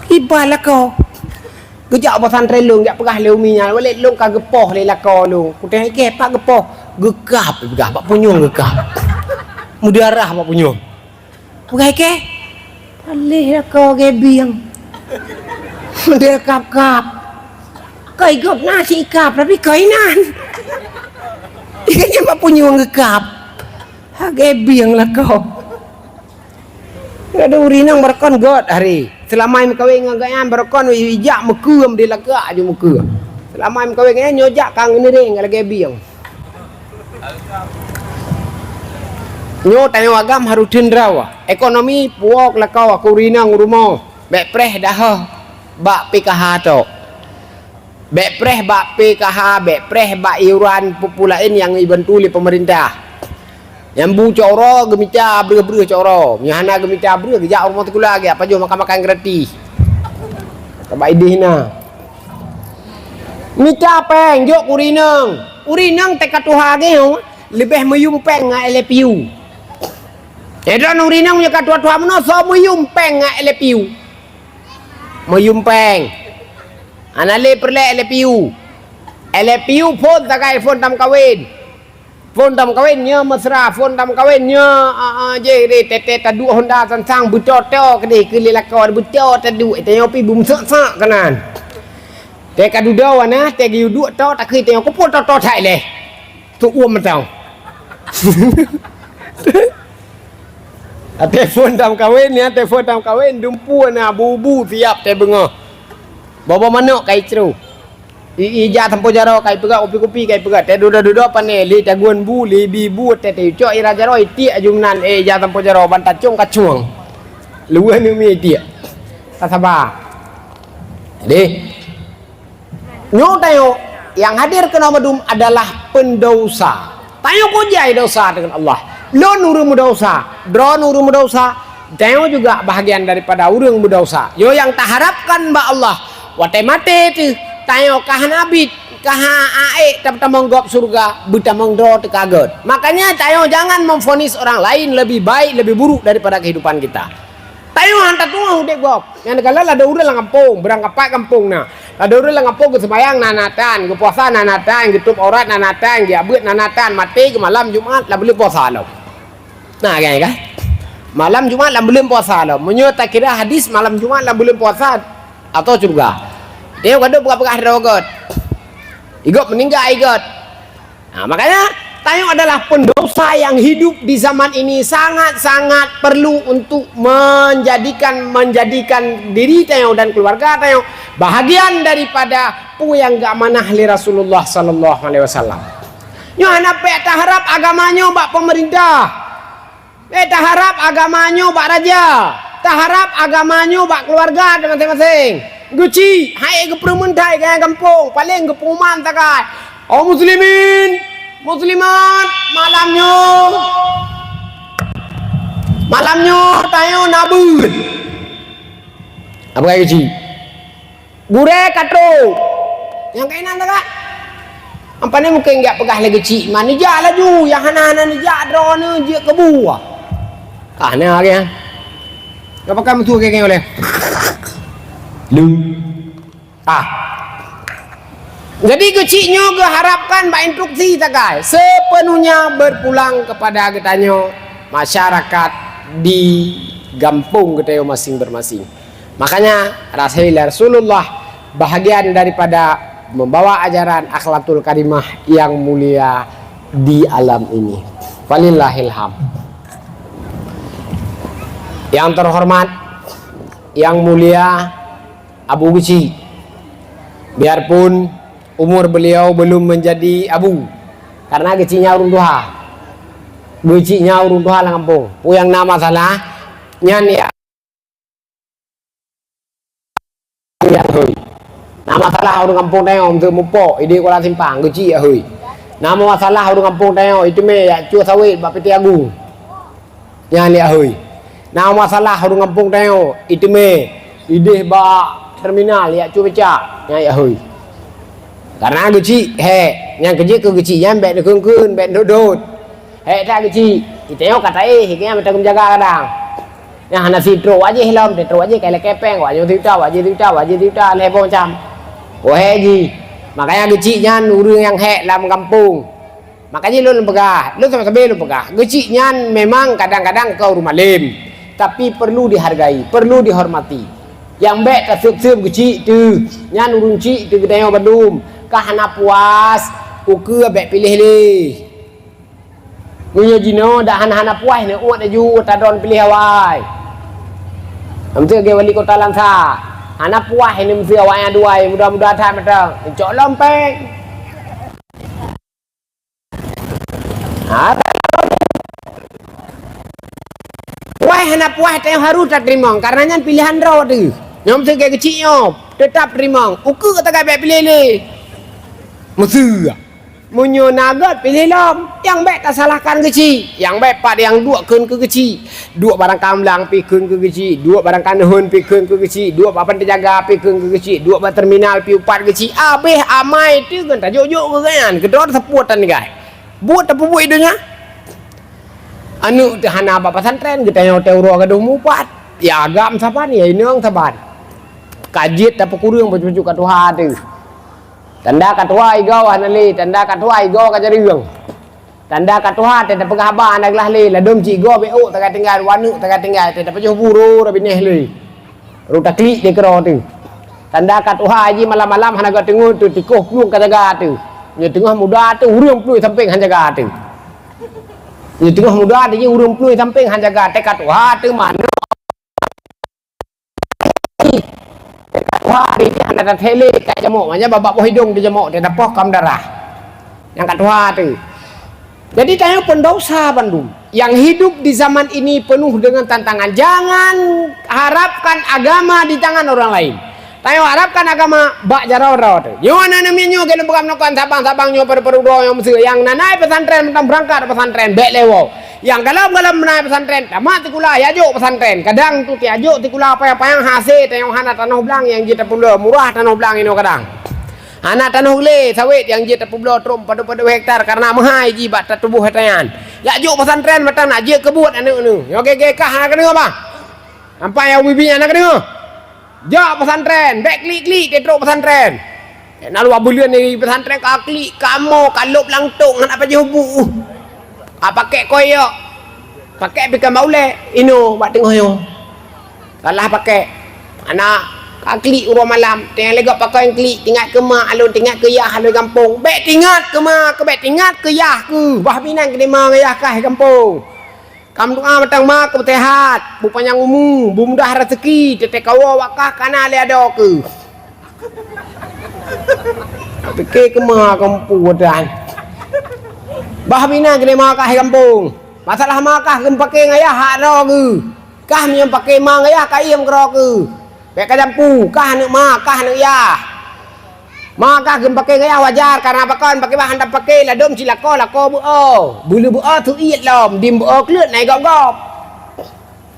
Iba lakoe. Geujak pesantren lôn, jak peugah lé umi nyan, "Walét, lôn ka geupoh lé lakoe lôn." Kutanyong, "Ikei, pat geupoh?" "Geukab," peugah, "bak punyueng geukab." Meudarah bak punyueng. Peugah, "Ikei?" "Paléh lakoe geubieng." Meudarah kab-kab. Keu gob na sikab, tapi keu inan. Ikei nyan bak punyueng geukab. Ha geubieng lakoe. Aduh, ureueng inong barokon göt hari. Seulama meukawen ngon gobnyan barokon ijak meukeue, di lagak aju meukeue. Seulama meukawen ngon nyan nyoe jak ka ngeuneuréng lagèe bieng. Nyoe tanyoe agam harôh teundrawa. Ekonomi puwoe lakoe keu ureueng inong u rumoh. Bèk preh dahah bak P K H tok. Bèk preh bak P K H, bèk preh bak iuran peue-peue laén nyang ibantu lé peumeurintah. Nyang bu cok uroe, geumita breueh-breueh cok uroe. Meunyoe hana geumita breueh, geujak u rumoh sikula, geujak pajoh makan-makan gratis. Ka bak idéh na. Mita péng, jok keu ureueng inong. Ureueng inong teuka tuha geuh, leubeh meuyum péng ngon L P U. Eh, droeneuh ureueng inong meunyoe ka tuha-tuha meunoe, soe meuyum péng ngon L P U. Meuyum péng. Hana lé peureulèe L P U. L P U phôn sagai phôn tameukawen. Phôn tameukawen nyoe mesra, phôn tameukawen nyoe, ah, ah, jih deh, teuh-teuh taduek honda sang-sang beuto-to keudeh keu lé lakoe beuto taduek, tanyoe pih beumeuseuk-seuk keunan. Teuh ka dudoe wana, teuh geuyue duek to, takheun tanyoe keupeue to-to that ilèe. Tuk uem mantong. Até phôn tameukawen, ya, até phôn tameukawen, dumpeue na bu-bu siap teuh beungoh. Boh-boh manok ka icru. I, ija sampoe jaroe ka ipeugah, kupi-kupi ka ipeugah. Teuh dudoe-dudoe pané, lé tagun bu, lé bi bu, teuh teucok ira jaroe, itiek aju meunan, eh, ija sampoe jaroe, ban tacong ka cueng. Luwah neumi itiek. Tasaba. Deh. Nyoe tanyoe, nyang hadir keunoe mandum adalah pendosa. Tanyoe kujai dosa deungon Allah. Lôn ureueng meudosa, droeneuh ureueng meudosa, tanyoe juga bahagian daripada ureueng meudosa. Nyoe nyang taharapkan bak Allah. Watèe maté teuh, tanyoe ka hana biet, ka hana aék tamong gob syeuruga, beutamong droe teuka göt. Makanya tanyoe jangan memvonis orang lain lebih baik, lebih buruk daripada kehidupan kita. Tanyoe han tatuoh udép gob. Nyang neukalon ladôm ureueng lam gampông, beurangkapat gampông na. Ada ureuëng lam gampông geuseumayang na-na tan, geupuasa na-na tan, geutôp aurat na-na tan, geujak beuet na-na tan, maté keu malam Jumat lam buleuen puasa lom. Nah, kan, kan? Malam Jumat lam buleuen puasa lom. Meunyoe takira hadis malam Jumat lam buleuen puasa atau syurga. Dia gadoh peugah-peugah droe gét. Igot meuninggai igot. Nah, makanya tanyoe adalah pendosa yang hidup di zaman ini sangat-sangat perlu untuk menjadikan menjadikan diri tanyoe dan keluarga tanyoe bahagian daripada peue nyang geuamanah lé Rasulullah sallallahu alaihi wasallam. Nyoe hana payah taharap agama nyoe bak pemerintah. Eh, taharap agama nyoe bak raja, taharap agama nyoe bak keuluwarga maséng-maséng. Geuchik, hai geupeureumeun that keu gampông, paleng geupeuman sagai. Oh muslimin, muslimat, malam nyoe, malam nyoe tanyoe na beuet. Apa kata geuchik? Gurée ka trok. Nyang keunan teuka. Ampane mungken jak peugah lé geuchik, man neujak laju, nyang hana-hana neujak droeneuh jeuet keu buah. Ka na lagée nyan. Ka pakai meusu keu ulée. Lu. Ah. Jadi geuchik nyoe geuharapkan bak instruksi sagai sepenuhnya berpulang kepada geutanyoe masyarakat di gampông geutanyoe masing-bermasing. Makanya, rasai lé Rasulullah bahagian daripada membawa ajaran akhlakul karimah yang mulia di alam ini. Walillahil hamd. Yang terhormat, yang mulia Abu Geuchik, biarpun umur beliau belum menjadi abu, karena geuchik nyan ureuëng tuha. Geuchik nyan ureuëng tuha lam gampông. Peue nyang na masalah, nyan ya. Ya, hôi. Na masalah ureuëng gampông tanyoe, meuteumupok, idéh Kuala Simpang, geuchik ya, hôi. Na masalah ureuëng gampông tanyoe, iteumé ya, cue sawét bak Peuté Agung. Nyan ya, hôi. Na masalah ureuëng gampông tanyoe, iteumé, idéh bak terminal, ya, cue becak. Nyan ya, hôi. Karena geuchik, he, nyang keujeuet keu geuchik nyan bék neukheun-kheun, bék neudot. Hék that geuchik, itanyoe ka taéh, geuhnyan mantong meujaga kadang. Nyang hana sitrok wajéh lom, sitrok wajéh kai lakée péng, wajéh sijuta, wajéh sijuta, wajéh sijuta, lhée boh macam. Oh hék jih. Makanya geuchik nyan ureuëng nyang hék lam gampông. Makanya lôn peugah, lôn sabe-sabe lôn peugah. Geuchik nyan memang kadang-kadang ka ureuëng malém, tapi perlu dihargai, perlu dihormati. Nyang bék taseueb-seueb geuchik teuh, nyan ureuëng chik teuh geutanyoe bandum. Ka hana puas, ukeue bék piléh lé. Meunyoe jinoe dak hana-hana puas neuôt laju tadon piléh awai. Meuseu lagée wali kota Langsa, hana puas neumeuseu awaknyan dua, muda-muda that mantong. Cok lom péng. Ha, puas hana puas teuh harôh tateurimong, karena nyan piléhan droe teuh. Nyoe meuseu lagée geuchik nyoe, teutap teurimong. Ukeue tagai bék piléh lé. Meuseu. Meunyoe na gét piléh lom, nyang bék tasalahkan geuchik. Nyang bék pat nyang duek kheun keu geuchik. Duek barang kamblang pih kheun keu geuchik, duek barang kaneuhon pih kheun keu geuchik, duek bak ban teujaga pih kheun keu geuchik, duek bak terminal pih upat geuchik. Abéh amai teuh ngon tajok-jok keu geuhnyan, keudroe sapeue tan gai. Buet tapeubuet donya. Aneuëk teuh hana bak pesantren, geutanyoe teuh uroe gadôh mupat. Ya agam saban, ya inong saban. Ka jeuet tapeukureueng bacut-bacut ka tuha teuh. Tanda ka tuha igoe hana lé, tanda ka tuha igoe ka jareueng. Tanda ka tuha teuh tapeugah haba hana glah lé, ladôm cit goe bék ôk tagai tinggai, dua aneuëk tagai tinggai, teuh tapajoh bu rô binéh lé. Rô taklik di keudroe teuh. Tanda ka tuha jih malam-malam hana geuteungeut teuh, tikoh plueng ka jaga teuh. Nyoe teungoh muda teuh ureuëng plueng sampéng han jaga teuh. Nyoe teungoh muda teuh jih ureuëng plueng sampéng han jaga, teuh ka tuha teuh manok. Ka tuha teuh hana tathée lé ka jamok, makanya babah boh idong teuh jamok, teuh tapoh kam darah. Nyang ka tuha teuh. Jadi tanyoe pendosa bandum. Yang hidup di zaman ini penuh dengan tantangan. Jangan harapkan agama di tangan orang lain. Tanyoe harapkan agama bak jaroe-roe teuh. Nyoe na neumie nyoe keu lôn peugah meunokan sabang-sabang nyoe paru-paru droe nyoe meuseu. Nyang na-na pesantren mantong beurangkat pesantren bék lé woe. Nyang galom-galom na pesantren, tamat sikula, ya jok pesantren. Kadang tu tiajok sikula payang-payang hase tanyoe hana tanoh blang nyang jeuet tapubloe, murah tanoh blang inoe kadang. Hana tanoh glé sawét nyang jeuet tapubloe trok padub-padub hektar karena meuhai jih bak tatuboh hektar nyan. Ya jok pesantren mantong na jeuet keu buet aneuëk nyoe. Nyoe gé-gé kah hana keuneuk bah. Sampai ya bibi hana keuneuk. Jak pesantren, bèk klik-klik teutrok pesantren. Nalua buleuen di pesantren ka klik, ka mo, ka lôb langtông, hana pajoh bu. Ka pakèk koyok, pakèk pih ka maulèe, inoe bak teungoh nyoe. Salah pakèk. Aneuk ka klik uroe malam, teuingat lé gob pakon klik, teuingat keu mak lôn, teuingat keu yah lôn gampông. Bèk teuingat keu mak keuh, bèk teuingat keu yah keuh. Bah binan keu ma ngon yah kah gampông. Ka meudoa mantong ma keu beuseuhat, beupanyang umu, beumudah raseuki, teuntèe kawoe bak kah kana lé adoe keuh. Pike keu ma gampông dan. Bah binan keu ma kah gampông. Masalah ma kah geupakè ngon yah hak droe keuh. Kah meunyoe pakè ma ngon yah ka iem keudroe keuh. Bèk ka jampu, kah aneuk ma, kah aneuk yah. Ma kah geupakè ngon yah wajar, kareuna pakon pakè bah hana pakè ladôm cit lakoe, lakoe beuo. Beuleuh beuo seuiet lom, dim beuo kleuet na gob-gob.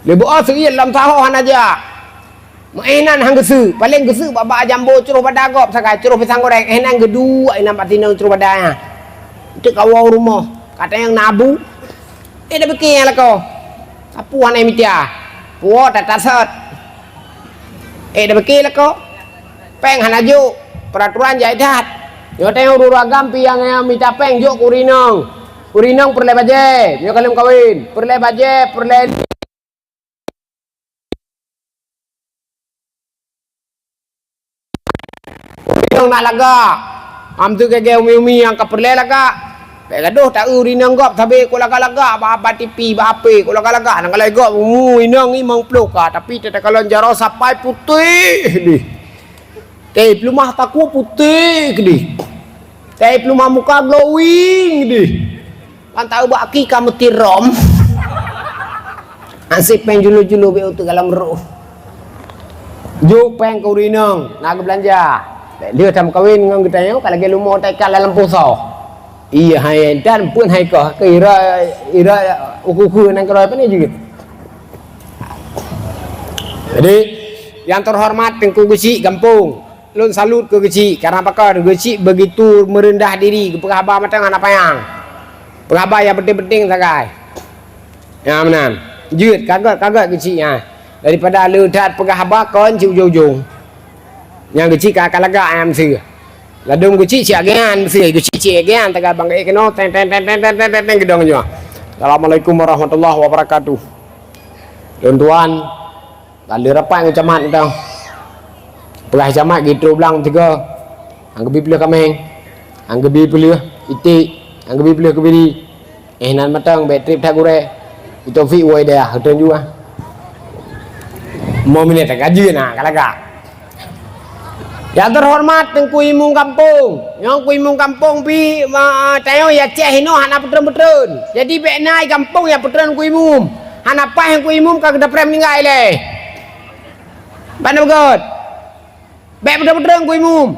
Lé beuo seuiet lom sahoe hana jak. Meu'en nan han geuseuk, paleng geuseuk bak-bak jambo cruh bada gob sagai, cruh pisang goreng, 'oh nan geuduek inan bak tinong cruh bada nyan. Teuk kawoe rumoh, ka tanyong na abu. Eh, dak beuki nyang lakoe. Sapeue hana mita. Puwoe that-that sot. Eh, dak beuki lakoe. Péng hana jok. Peuraturan jai that. Nyoe teuh ureueng agam pih nyang, nyang mita péng jok keu ureueng inong. Ureueng inong peureulèe bajèe. Nyoe ka lheueh kawen. Peureulèe bajèe, peureulèe Ureueng inong na lagak. Am teuh gègèe umi-umi nyang ka peureulèe lagak. Bèk gadôh ta-eu ureueng inong gob sabé keu lagak-lagak bak, bak tipi, bak H P keu lagak-lagak. Nyang galai gob umu inong limong ploh ka, tapi teuh takalon jaroe sapai putéh deh. Teuh peuleumah takue putéh deh. Teuh peuleumah muka glowing deh. Pan taeu bak aki ka meutirôm. Hasé péng julu-julu beu teuk dalam roh. Jok péng keu ureueng inong, na geubeulanja. Bèk lheueh tameukawen ngon geutanyoe ka lagèe leumo taikat lam poso. Iya hai dan pun hai kah ke ira, ira uku-uku nang keuroi pane jeuet. Jadi, yang terhormat Teungku Geuchik Gampông, Lôn salut keu Geuchik, karena pakon Geuchik begitu merendah diri, geupeugah haba mantong hana panyang. Peugah haba nyang penting-penting sagai. Nyan meunan. Jeuet, ka göt, ka göt Geuchik nyan. Daripada le that peugah haba kon cit ujong-ujong. Nyan Geuchik ka, ka lagak nyan miseue. Ladôm Geuchik cit agian miseue, Geuchik cit agian tagai bang eh keunoe teng, teng, teng, geudong nyoe. Assalamualaikum warahmatullahi wabarakatuh. Lôn tuan, Ka lheueh rapat ngon camat mantong. Peugah camat geutrok blang tiga. Han geubi peuleueh kaméng. Han geubi peuleueh iték. Han geubi peuleueh keubiri. Eh, nan mantong bèk trép that gurèe. Taufik woe dayah, heuteun jua. Mo minèt ka jeuet na, ka lagak. Yang terhormat Teungku Imum Gampông. Nyoe Teungku Imum Gampông pih, ma, tanyoe ya Aceh inoe hana peutreun-peutreun. Jadi bèk na i gampông ya peutreun Teungku Imum. Hana paih Teungku Imum ka geudapreh meuninggai lé. Ban na beugöt. Bèk peutreun-peutreun Teungku Imum.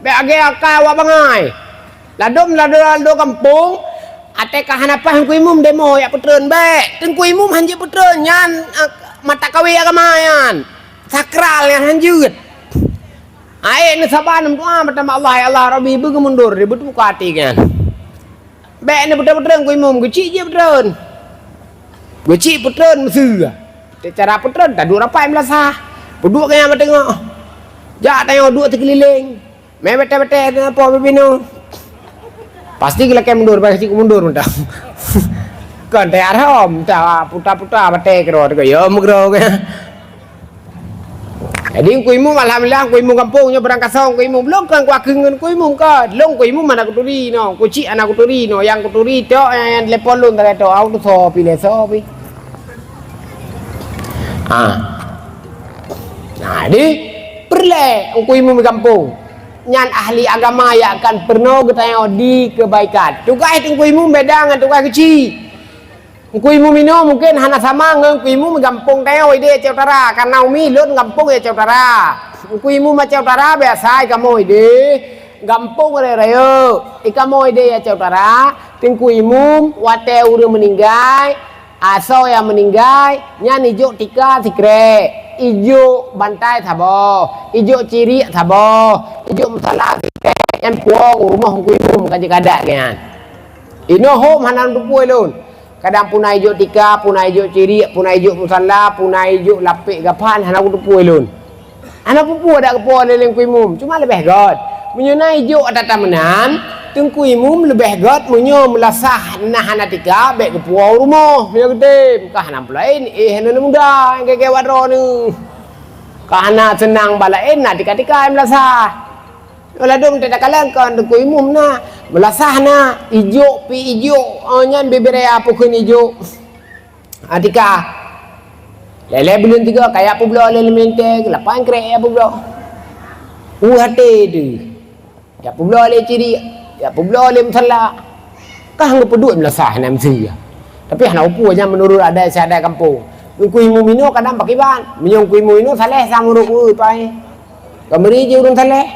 Bèk agèe akai awak bangai. Ladôm, ladôm, ladôm gampông, até ka hana paih Teungku Imum demo jak peutreun. Bèk, Teungku Imum han jeuet peutreun nyan, eh, mata kawé agama nyan. Sakral nyan han jeuet. Aé neusaban meudoa meutamah Allah, ya Allah Rabbi, beugeumundor, beutuka até nyan. Bèk neupeutreun-peutreun Teungku Imum, Geuchik jeuet peutreun. Geuchik peutreun miseue. Cara peutreun taduek rapat meulasah. Peuduek keu nyang bak teungoh. Jak tanyoe duek sikeulileng. Mé batèe-batèe keu po bibinoe. Pasti geulakèe mundur, pasti mundur mantong. Kon teuharôm, ta puta-puta batèe keudroe teuka. Ya meukeudroe. Jadi Teungku Imum, alhamdulillah, Teungku Imum gampông nyoe barangkasoe Teungku Imum. Lôn kon kuakeueng ngon Teungku Imum ka. Lôn Teungku Imum hana kuturi inoe, Geuchik hana kuturi inoe, nyang kuturi tok nyang, nyang telepon lôn sagai tok. Au tu soe pi lé soe pi. Ah. Nah, jadi peureulèe Teungku Imum gampông. Nyan ahli agama nyang akan peurunoe geutanyoe di keubaikan. Tugaih Teungku Imum beda ngon tugaih Geuchik. Teungku Imum inoe mungken hana sama ngon Teungku Imum gampông tanyoe di Aceh Utara, karena umi lôn gampông di Aceh Utara. Teungku Imum Aceh Utara biasa ikamoe di gampông rayeuk-rayeuk. Ikamoe di Aceh Utara, Teungku Imum watèe ureueng meuninggai, asoe nyang meuninggai, nyan ijok tika sikrek, ijok bantai saboh, ijok ciriek saboh, ijok musala sikrek, nyan puwoe u rumoh Teungku Imum ka jeuet keu adat nyan. Inoe hom hana lôn tupue lôn. Kadang puna ijok tika, puna ijok ciriek, puna ijok musala, puna ijok lapek gapan, hana kuteupue lôn. Hana peue-peue dak geupuwoe lé Teungku Imum, cuma leubeh gét. Meunyoe na ijok ata-ata meunan, Teungku Imum leubeh gét meunyoe meulasah na hana tika, bék geupuwoe u rumoh, meunyoe geutem, ka hana peue laén, éh, hana muda, gét-gét wat droeneuh. Ka hana seunang bak laén, na tika-tika meulasah. Ladôm teuka kalon kon Teungku Imum na, meulasah na, ijok pi ijok, oh, nyan bibiraya pukon ijok. Atika. Lé-lé buleuen tiga, kajak peubloe lé lam lintée, lapan krek jak peubloe. U até teuh. Jak peubloe lé ciri, jak peubloe lé musala. Kah geupeuduek meulasah na meusia. Tapi hana upeue nyan meunurot adat istiadat gampông. Teungku Imum inoe kadang pakiban. Meunyoe Teungku Imum inoe saleh sang ureuëng pai. Ka meuri jih ureuëng saleh.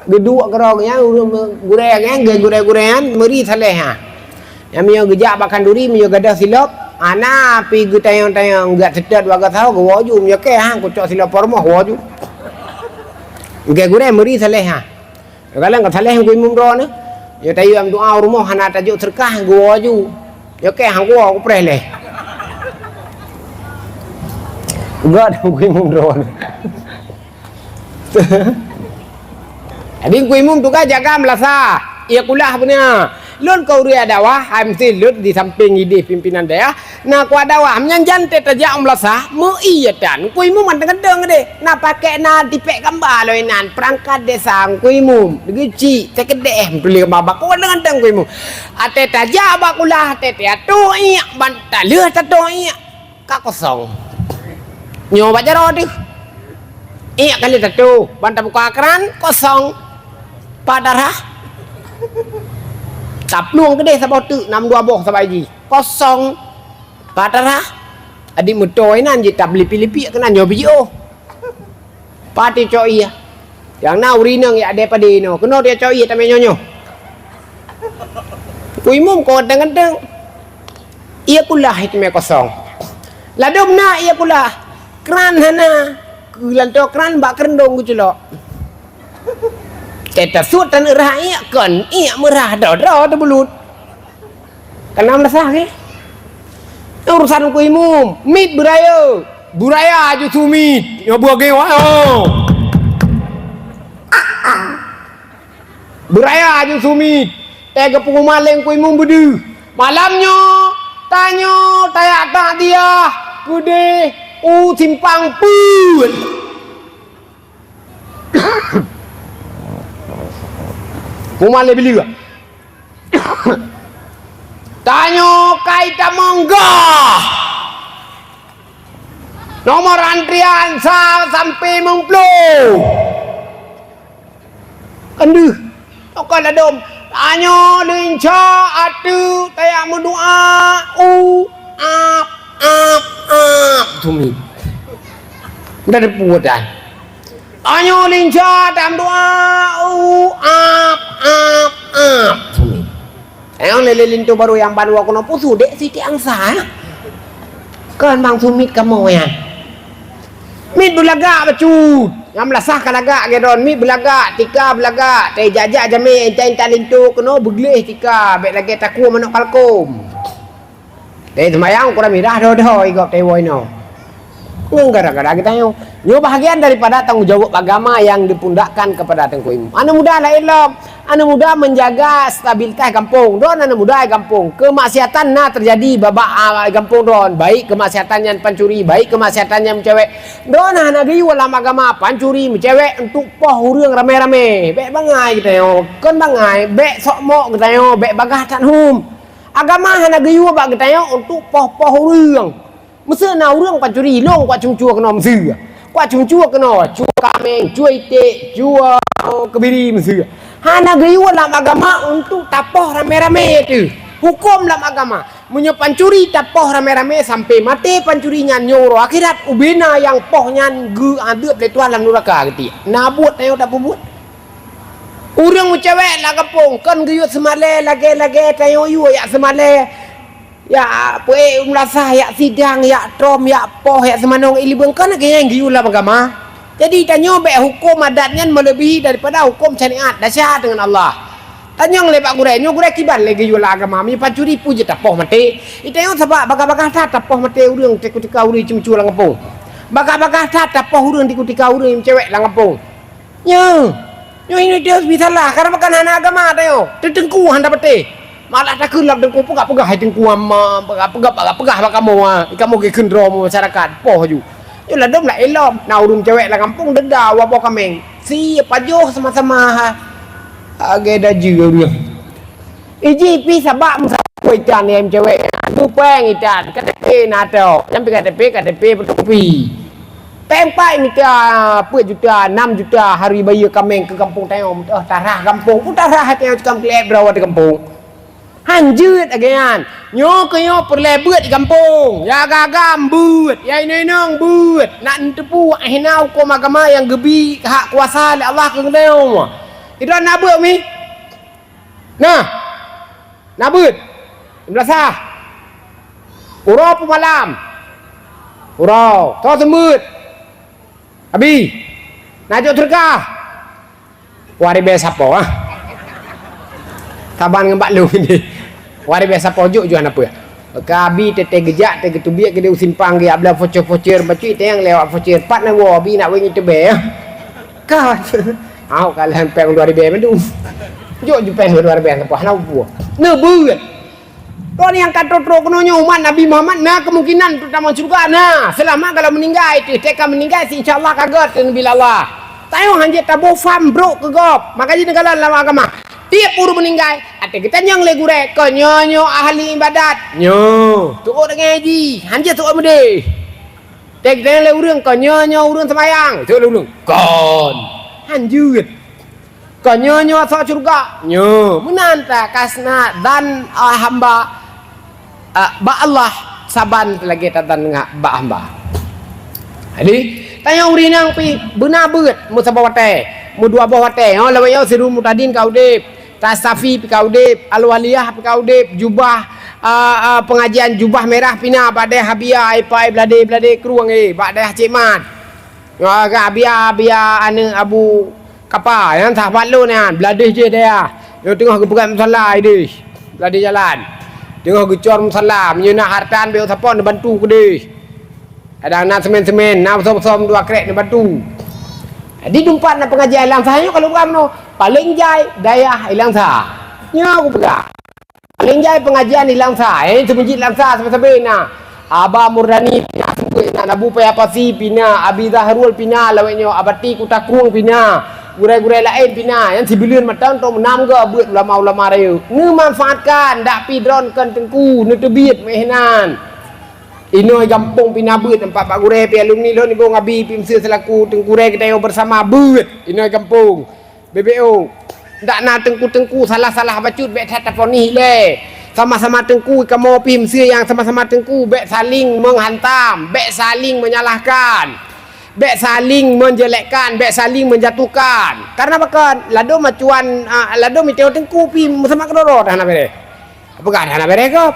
Geuduek keudroe nyan ureuëng gurée nyan, gurée-gurée nyan meuri saleh ha. Nyang meunyoe geujak bak khanduri, meunyoe gadôh silop, hana pi geutanyong-tanyong, geujak seutôt bak saho, geuwoe ju, meunyoe kèe ha, kucok silop peurumoh, woe ju. Gurée-gurée meuri saleh ha. Kadang ka saleh Teungku Imum droeneuh. Nyoe tayue lam doa u rumoh hana tajok seudeukah, geuwoe ju. Nyoe kèe hang kuwoe, kupreh lé. Gét Teungku Imum droeneuh. Jadi Teungku Imum tugaih jaga meulasah. Ie kulah beuna. Lôn keu ureuëng dakwah, hai meusti lôn di sampéng idéh pimpinan dayah, na kuat dakwah, meunyan jan teuh tajak u meulasah, meu-ie tan. Teungku Imum mantong-mantong deh. Na pakék na tipék gamba lom inan, peurangkat desa Teungku Imum. Geucik, teukeudeh, meutuléh gamba bak, mantong-mantong Teungku Imum. Até tajak bak kulah, até teuatoe iek, ban talheueh tatoe iek. Ka kosong. Nyoe bak jaroe teuh. Iek kali tatu, ban tabuka kran, kosong. Pat darah. Taplueng keudeh saboh teuk, nam dua boh sabai jih. Kosong. Pat darah. Adik meutoe nan jih tablipi-lipi keunan nyoe biji oh. Pati cok ie. Nyang na ureueng inong yak deh padé inoe. Keunoe dia cok ie tamé nyoe-nyoe. Teungku Imum kon ganteng-ganteng. Ie kulah itu mé kosong. Ladôm na ie kulah. Kran hana. Keulantoe kran bak keurendong geuculok. Teuta sut tan eurah iek kon. Iek meurah droe-droe teubulut. Kana meulasah ke? Urusan Teungku Imum, miet beuraya. Beuraya aju su miet. Nyoe beugé wah. Beuraya aju su miet. Teuka peunguma lé Teungku Imum beudeuh. Malam nyoe, tanyoe tajak takziah keudeh u simpang peuet. Peunguma lé beliau. Tanyoe kai tamong gah. Nomor antrian sa sampai meumploh. Kandeuh. Tokon ladôm. Tanyoe lincak ateueh tajak meudoa. U, ap, ap, ap. Tumi. Udah depu dah. Tanyoe lincak tajak meudoa. U, ap, ap, ap. Tumi. Nyang lé-lé linto barô nyang ban woe keunoe pusu dek siti angsa, eh. Kon bang su miet kamoe nyan. Miet beulagak bacut. Nyang meulasah ka lagak geuh don, miet beulagak, tika beulagak. Teuh jak-jak jamé intat-intat linto keunoe beugleh tika, bék lagée takue manok kalkom. Teuh seumayang kurang mirah doh-doh igop teuh woe inoe. Ngon gara-gara geutanyoe. Nyoe bahagian daripada tanggung jaweueb agama nyang dipundakkan kepada Teungku Imum. Aneuk muda laén lom, aneuk muda menjaga stabilitas gampông. Droen aneuk muda di gampông. Keumaksiatan na teujadi babah, ah, gampông droen. Baik keumaksiatan nyan pancuri, baik keumaksiatan nyan meucewek. Droen hana geuyue lam agama pancuri, meucewek untuk poh ureueng ramé-ramé. Bék bangai geutanyoe, kon bangai, bék sok mok geutanyoe, bék bagaih that hom. Agama hana geuyue bak geutanyoe untuk poh-poh ureueng. Meuseu na ureueng pancuri, lôn kuat ceumeucue keunoe meuseu. Kuat ceumeucue keunoe, cue kaméng, cue iték, cue, oh, keubiri meuseu. Hana geuyue lam agama untuk tapoh ramé-ramé teuh. Huköm lam agama, meunyoe pancuri tapoh ramé-ramé sampai maté pancuri nyan nyoe uroe akhirat, ubena nyang poh nyan geuadeueb lé Tuhan lam nuraka geuti. Na buet tanyoe tapeubuet. Ureueng meucewek lam gampông kon geuyue seumalée lagée-lagée tanyoe yue jak seumalée. Yak peuék u meulasah, yak sidang, yak trom, yak poh, yak seumanong, i libeung kon lagée nyan geuyue lam agama. Jadi tanyoe bék huköm adat nyan meuleubèhi daripada huköm syariat dasya deungon Allah. Tanyong lé bak gurée, nyoe gurée kiban lé geuyue lam agama, meunyoe pancuri peue jeuet tapoh maté. Itanyoe sabab bagah-bagah that tapoh maté ureueng teuka-teuka ureueng ceumeucue lam gampông. Bagah-bagah that tapoh ureuëng di kutika ureuëng cewek lam gampông. Nyoe, nyoe ini dia bisalah, karena bukan hana agama tayo. Teutengku hana beuteh. Malah takheun lam teungku peugah-peugah hai teungku ama, peugah-peugah peugah-peugah bak kamoe, ah. Kamoe geukheun droe masyarakat, poh ju. Nyoe ladom lah elom, na ureuëng cewek lam gampông deda waboh kameng. Si pajoh sama-sama ha. Agak dah jeu ureuëng. Iji pi sabak meusapui itan nyang cewek. Bupeng itan, K T P na tok. Nyang pi K T P, K T P beutôi pi. Peng pai mita peuet juta, enam juta hari bayeue kameng keu gampông tayong. Oh, tarah gampông. Pun tarah tayong cukam klep berawa di gampông. Hanjeuet agean. Nyoe keu nyoe peureulée beuet di gampông. Ya gagam beuet, ya inong-inong beuet. Nak neuteupeue ahina huköm agama nyang geubi hak kuasa lé Allah keu geutanyoe. Idong na beuet mi. Nah, na beuet. Meunasah. Uroe peumalam. Uroe. Soe seumeut. Abi. Na jok teuka. Wari bée sapo, ah. Saban ngon bak lôn ni. Wari bée sapo jok juan apa? Ka abi tete geujak, tete geuteubiet, geudeh u simpang, geujak blah voucher-voucher, bacut teueng lewat voucher. Pat na woe abi nak wéng iteubiet, ah. Ka. Au ka lheueh péng dua ribèe mandum. Jok ju péng dua ribèe sapo, hana peue. Neubeuet. Kon nyang ka trok-trok keunoe nyoe umat Nabi Muhammad na kemungkinan untuk tamong syurga? Na, selama kalau meninggai, teuh teuka meninggai, si insya Allah ka gèt keu Nabi Allah. Tanyoe hanjeuet taboh fam brok keu gob. Maka jih neukalon lam agama. Tiep ureueng meninggai, até geutanyong lé gurèe, "Kon nyoe nyoe ahli ibadat?" "Nyoe." Tu'oh deungon jih, hanjeuet tu'oh meudeh. Teuka geutanyong lé ureueng, "Kon nyoe nyoe ureueng seumayang?" Tu'oh lé ureueng, "Kon." Hanjeuet. Kon nyoe nyoe asoe syeuruga? Nyoe. Meunan ta kasna dan, ah, hamba, ah, bak Allah saban lagèe tadan ngon bak hamba. Jadi, tanyoe ureueng inong pih beuna beuet meusaboh watèe, meudua boh watèe. Nyoe lawét nyoe Sirul Murtadin ka udép, Tastafi pih ka udép, Al-Waliyah pih ka udép, jubah, ah, ah, pengajian jubah merah pih na bak dayah Abia, Aipai, Bladé, Bladé Krueng, eh, bak dayah Cék Mat. Nyoe agak Abia, Abia aneuk Abu Kapa, nyang sahabat lôn nyan, bladeh jih dayah. Nyoe teungoh geupeugöt musala ideh, bladeh jalan. Teungoh geucor musala, meunyoe na hareuta bèk sapo neubantu keudeh. Kadang na semen-semen, na beusôm-beusôm dua krek neubantu. Jadi teumpat na pengajian i Langsa nyoe kalau bukan meunoe, paleng jai dayah i Langsa. Nyoe kupeugah. Paleng jai pengajian di Langsa, eh, seumeujid Langsa sabe-sabe na. Aba Murdani pih na, seumeujid na, Abu Paya Pasi pih na, Abi Zahrul pih na, lawét nyoe Abati Kuta Krueng pih na, gurèe-gurèe laén pih na, nyan sibuleuen mantong trok meunam goe beuet ulama-ulama rayeuk. Neumanfaatkan, dak pih droeneuh kon teungku, neuteubiet meuh nan. Inoe gampông pih na beuet, nampak bak gurèe pih alumni lôn Ibu Ngabi pih meuseu selaku teungku gurèe geutanyoe bersama beuet inoe gampông. B B O. Dak na teungku-teungku salah-salah bacut bèk that taponih ilèe. Sama-sama teungku kamoe pih meuseu nyang sama-sama teungku bèk saling menghantam, bèk saling menyalahkan, bèk saling menjelekkan, bèk saling menjatuhkan. Karena pakon ladôm acuan, ah, ladôm iteue teungku pih meusamak keudroe-droe dah hana bèrèh. Peugah hana bèrèh gob.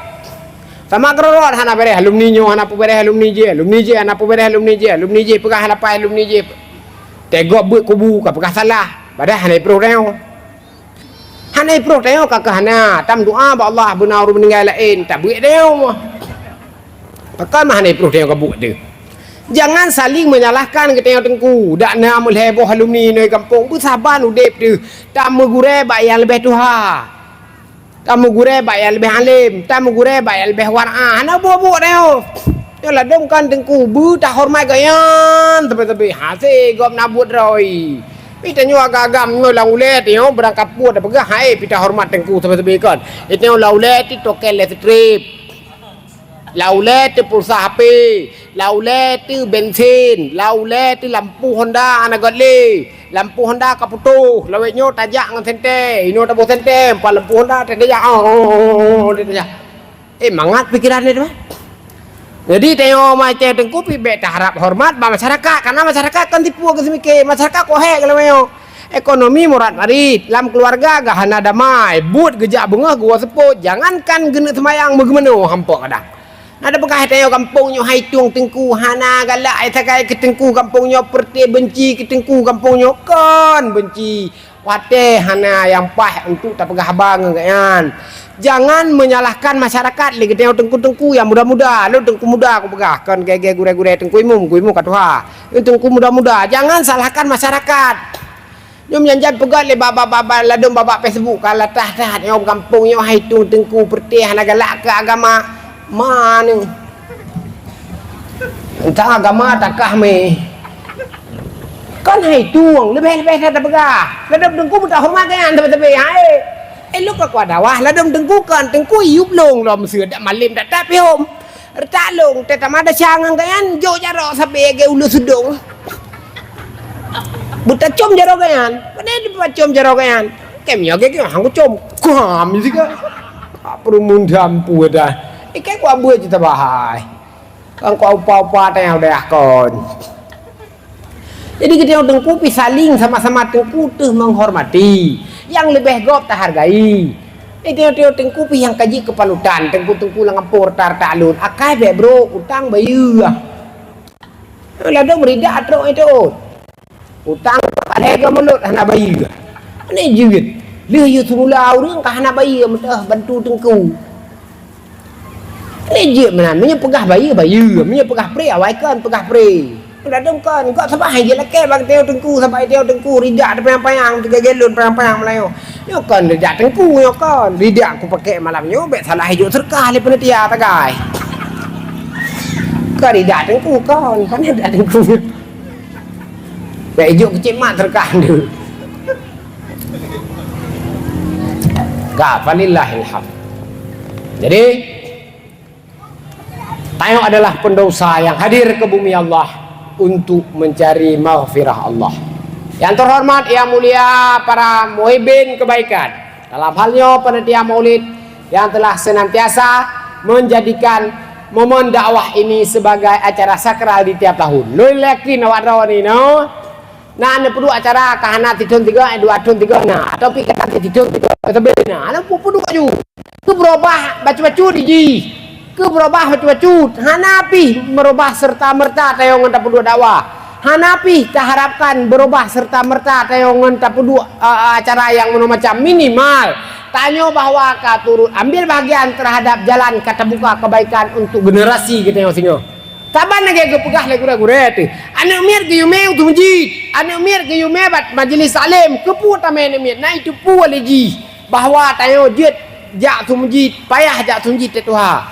Sama keudroe-droe hana bèrèh, alumni nyoe hana peubèrèh alumni jih, alumni jih hana peubèrèh alumni jih, alumni jih peugah hana pai alumni jih. Teugob beuet kubu ka peugah salah, padahai hana iproh tanyoe. Hana iproh tanyoe ka keuh hana, tameudoa bak Allah beuna ureueng meuninggai laén, tabeuet tanyoe. Pakon mah hana iproh tanyoe ka buet teuh. Jangan saling menyalahkan geutanyoe teungku, dak na meulhèe boh alumni inoe gampông, beusaban udép teuh, tameugurèe bak nyang leubeh tuha. Tameugurèe bak nyang leubeh além, tameugurèe bak nyang leubeh war'a. Hana buet-buet tanyoe. Nyoe ladôm kan teungku, beu tahoreumat gobnyan sabe-sabe. Hasé gob na buet droe. Pi tanyoe agam-agam nyoe lam ulèe tanyoe beurangkapeue tapeugah hai pi tahoreumat teungku sabe-sabe kon. Tanyoe lam ulèe ti token listrik. Lam ulèe ti pulsa H P. Lam ulèe ti bensin. Lam ulèe ti lampu Honda hana göt lé. Lampu Honda ka putôh, lawét nyoe tajak ngon sentée, inoe taboh sentée, empat lampu Honda tajak, oh, tajak. Eh, mangat pikeran dia tu, eh. Jadi, tanyoe macam teungku pih bèk taharap horeumat bak masyarakat, karena masyarakat kan tipu keu seumike, masyarakat kok hék lawét nyoe. Ekonomi morat-marit, lam keuluwarga gah hana damai, buet geujak beungoh geuwoe seupôt, jangankan geuneuk seumayang meugeumeunoe hampok kadang. Na teupeugah tanyoe gampông nyoe hai tueng teungku, hana galak ai sagai keu teungku gampông nyoe, peureuté beunci keu teungku gampông nyoe, kon beunci. Watée hana nyang paih untuk tapeugah haba ngon gobnyan. Jangan menyalahkan masyarakat lé geutanyoe teungku-teungku nyang muda-muda. Lôn teungku muda kupeugah, kon gaya-gaya gurée-gurée teungku imum, teungku imum ka tuha. Teungku muda-muda, jangan salahkan masyarakat. Nyoe meunyan jan peugah lé bak, bak, bak, bak, ladôm bak, bak Facebook ka latah that nyoe gampông nyoe hai tu teungku peureuté hana galak keu agama. Manu. Teuntang agama takah mé. Kon hai tueng, leubeh-leubeh that tapeugah. Ladôm teungku beutahoreumat geuh nyan teubé-teubé, hai. Eh, lôn ka kuat dakwah, ladôm teungku kon, teungku yub lôn lom seuet dak malem dak tapi hom. Reutak lôn, teuh tamada syang ngon geuh nyan, jok jaroe sabe geuh uleue seudong. Beutacom jaroe geuh nyan, padahai beutacom jaroe geuh nyan. Kem nyoe geuh, geuh, hang kucom. Kuam sika. Peureumun dampu dah. Ikai kuat buet cita bahai. Kan kuat upa-upa tayang dayah kon. Jadi geutanyoe teungku pih saling sama-sama teungku teuh menghormati. Nyang leubeh gob tahargai. Jadi tanyoe teungku pih nyang ka jeuet keu panutan, teungku-teungku lam gampông reuta-reuta lôn. Akai bék brok, utang bayeue. Ladôm ridak trok itu. Utang padahai geumeulot hana bayeue. Hana jeuet. Lheueh yue seumula ureuëng ka hana bayeue meuteuh bantu teungku. Hana jeuet meunan, meunyoe peugah bayeue, bayeue, meunyoe peugah pré, awai kon peugah pré. Ladôm kon, kok sabab hai jeuet lakée bak teungku, sabab teungku ridak teupayang-payang, teuga gelon payang-payang meulayeue. Nyoe kon ridak teungku, nyoe kon ridak kupakée malam nyoe, bék salah ijok seureukah lé panitia tagai. Kon ridak teungku kon, kon ridak teungku. Bék ijok keucik mat seureukah nyoe. Ka, falillahil hamd. Jadi, tanyoe adalah pendosa yang hadir ke bumi Allah untuk mencari maghfirah Allah. Yang terhormat, yang mulia para muhibbin kebaikan. Dalam hal nyoe panitia Maulid yang telah senantiasa menjadikan momen dakwah ini sebagai acara sakral di tiap tahun. Lôn yakin awak droeneuh nyoe na aneuk peuduek acara ka hana sithon tiga, eh, dua thon tiga na, atau pi ka sithon tiga, teubiet na. Aneuk peuduek aju. Keu beurubah bacut-bacut jih. Keu beurubah bacut-bacut. Hana pih meurubah serta-merta tanyoe ngon tapeuduek dakwah. Hana pih taharapkan beurubah serta-merta tanyoe ngon tapeuduek, eh, acara nyang meunoe macam. Minimal, tanyoe bahwa ka turut ambil bahagian terhadap jalan ka tabuka kebaikan untuk generasi geutanyoe singoh. Saban lagée geupeugah lé gurée-gurée teuh, aneuk miet geuyue mé u meujid, aneuk miet geuyue mé bak majelis taklim, keupeue tamé aneuk miet, na iteupeue lé jih bahwa tanyoe jeuet jak su meujid, payah jak su meujid teuh tuha.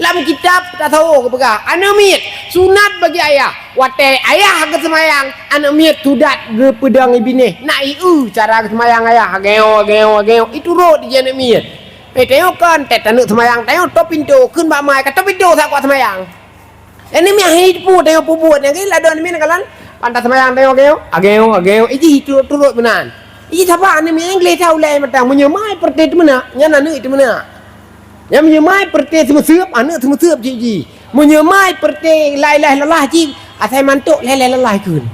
Lam kitab tasawuf geupeugah, aneuk miet sunat bagi ayah, watée ayah geuseumayang, aneuk miet sudat geupeudong i binéh, na i eu cara geuseumayang ayah, ageo, ageo, ageo, iturot jih aneuk miet. Eh, tanyoe kon, tét taneuk seumayang, tanyoe top pintoe, kheun bak mai, ka top pintoe sakoh seumayang. Ini meuahi pu tanyoe peubuet nyang keu ladon min kalan. Pantas sembahyang tanyoe ageo, ageo, ageo. Iji turut-turut meunan. Iji sapa aneuk miet English tau ulai mantong. Meunyoe mai peureuté teumeunak, nyan aneuk teumeunak. Nyan meunyoe mai peureuté seumeuseup, aneuk seumeuseup cit jih. Meunyoe mai peureuté lai-lai lalah cit, asai mantok lai-lai lalah kheun.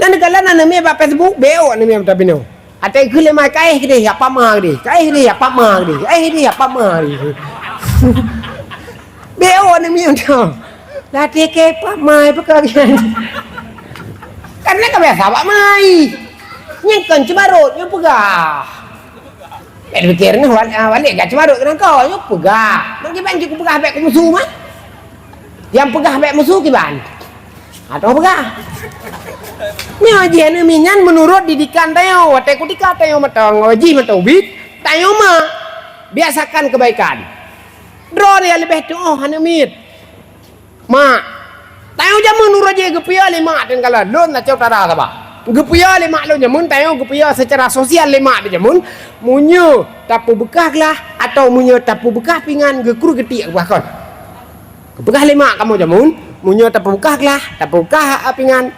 Nan kalan aneuk miet bak Facebook, beo aneuk miet meutabinoe. Até keuh lé mai kaéh keudeh, ya pama keudeh. Kaéh keudeh, ya pama keudeh. Kaéh keudeh, ya pama keudeh. Beo ni miu tu. Latih ke pama peukah. Karena ka biasa bak mai. Nyang kon ceumarot, nyang peugah. Eh, pikir ni wal-, ah, walik gak ceumarot kena kau, nyang peugah. Mungkin banci ku peugah bek ku musuh mah. Nyang peugah bek musuh kiban. Atau peugah. Nyoe jih aneuk miet nyan meunurot didikan tanyoe. Watée kutika tanyoe mantong, jih mantong ubit, tanyoe ma. Biasakan kebaikan. Droe nyang leubeh tuoh aneuk miet. Mak. Tanyoe jameun uroe jih geupiôh lé mak teuh kalon. Lôn na cok tara saba. Geupiôh lé mak lôn jameun, tanyoe geupiôh secara sosial lé mak teuh jameun. Meunyoe tapeubeukah glah atau meunyoe tapeubeukah pingan geukru geutik bah kon. Geupeugah lé mak kamoe jameun, meunyoe tapeubeukah glah, tapeubeukah pingan,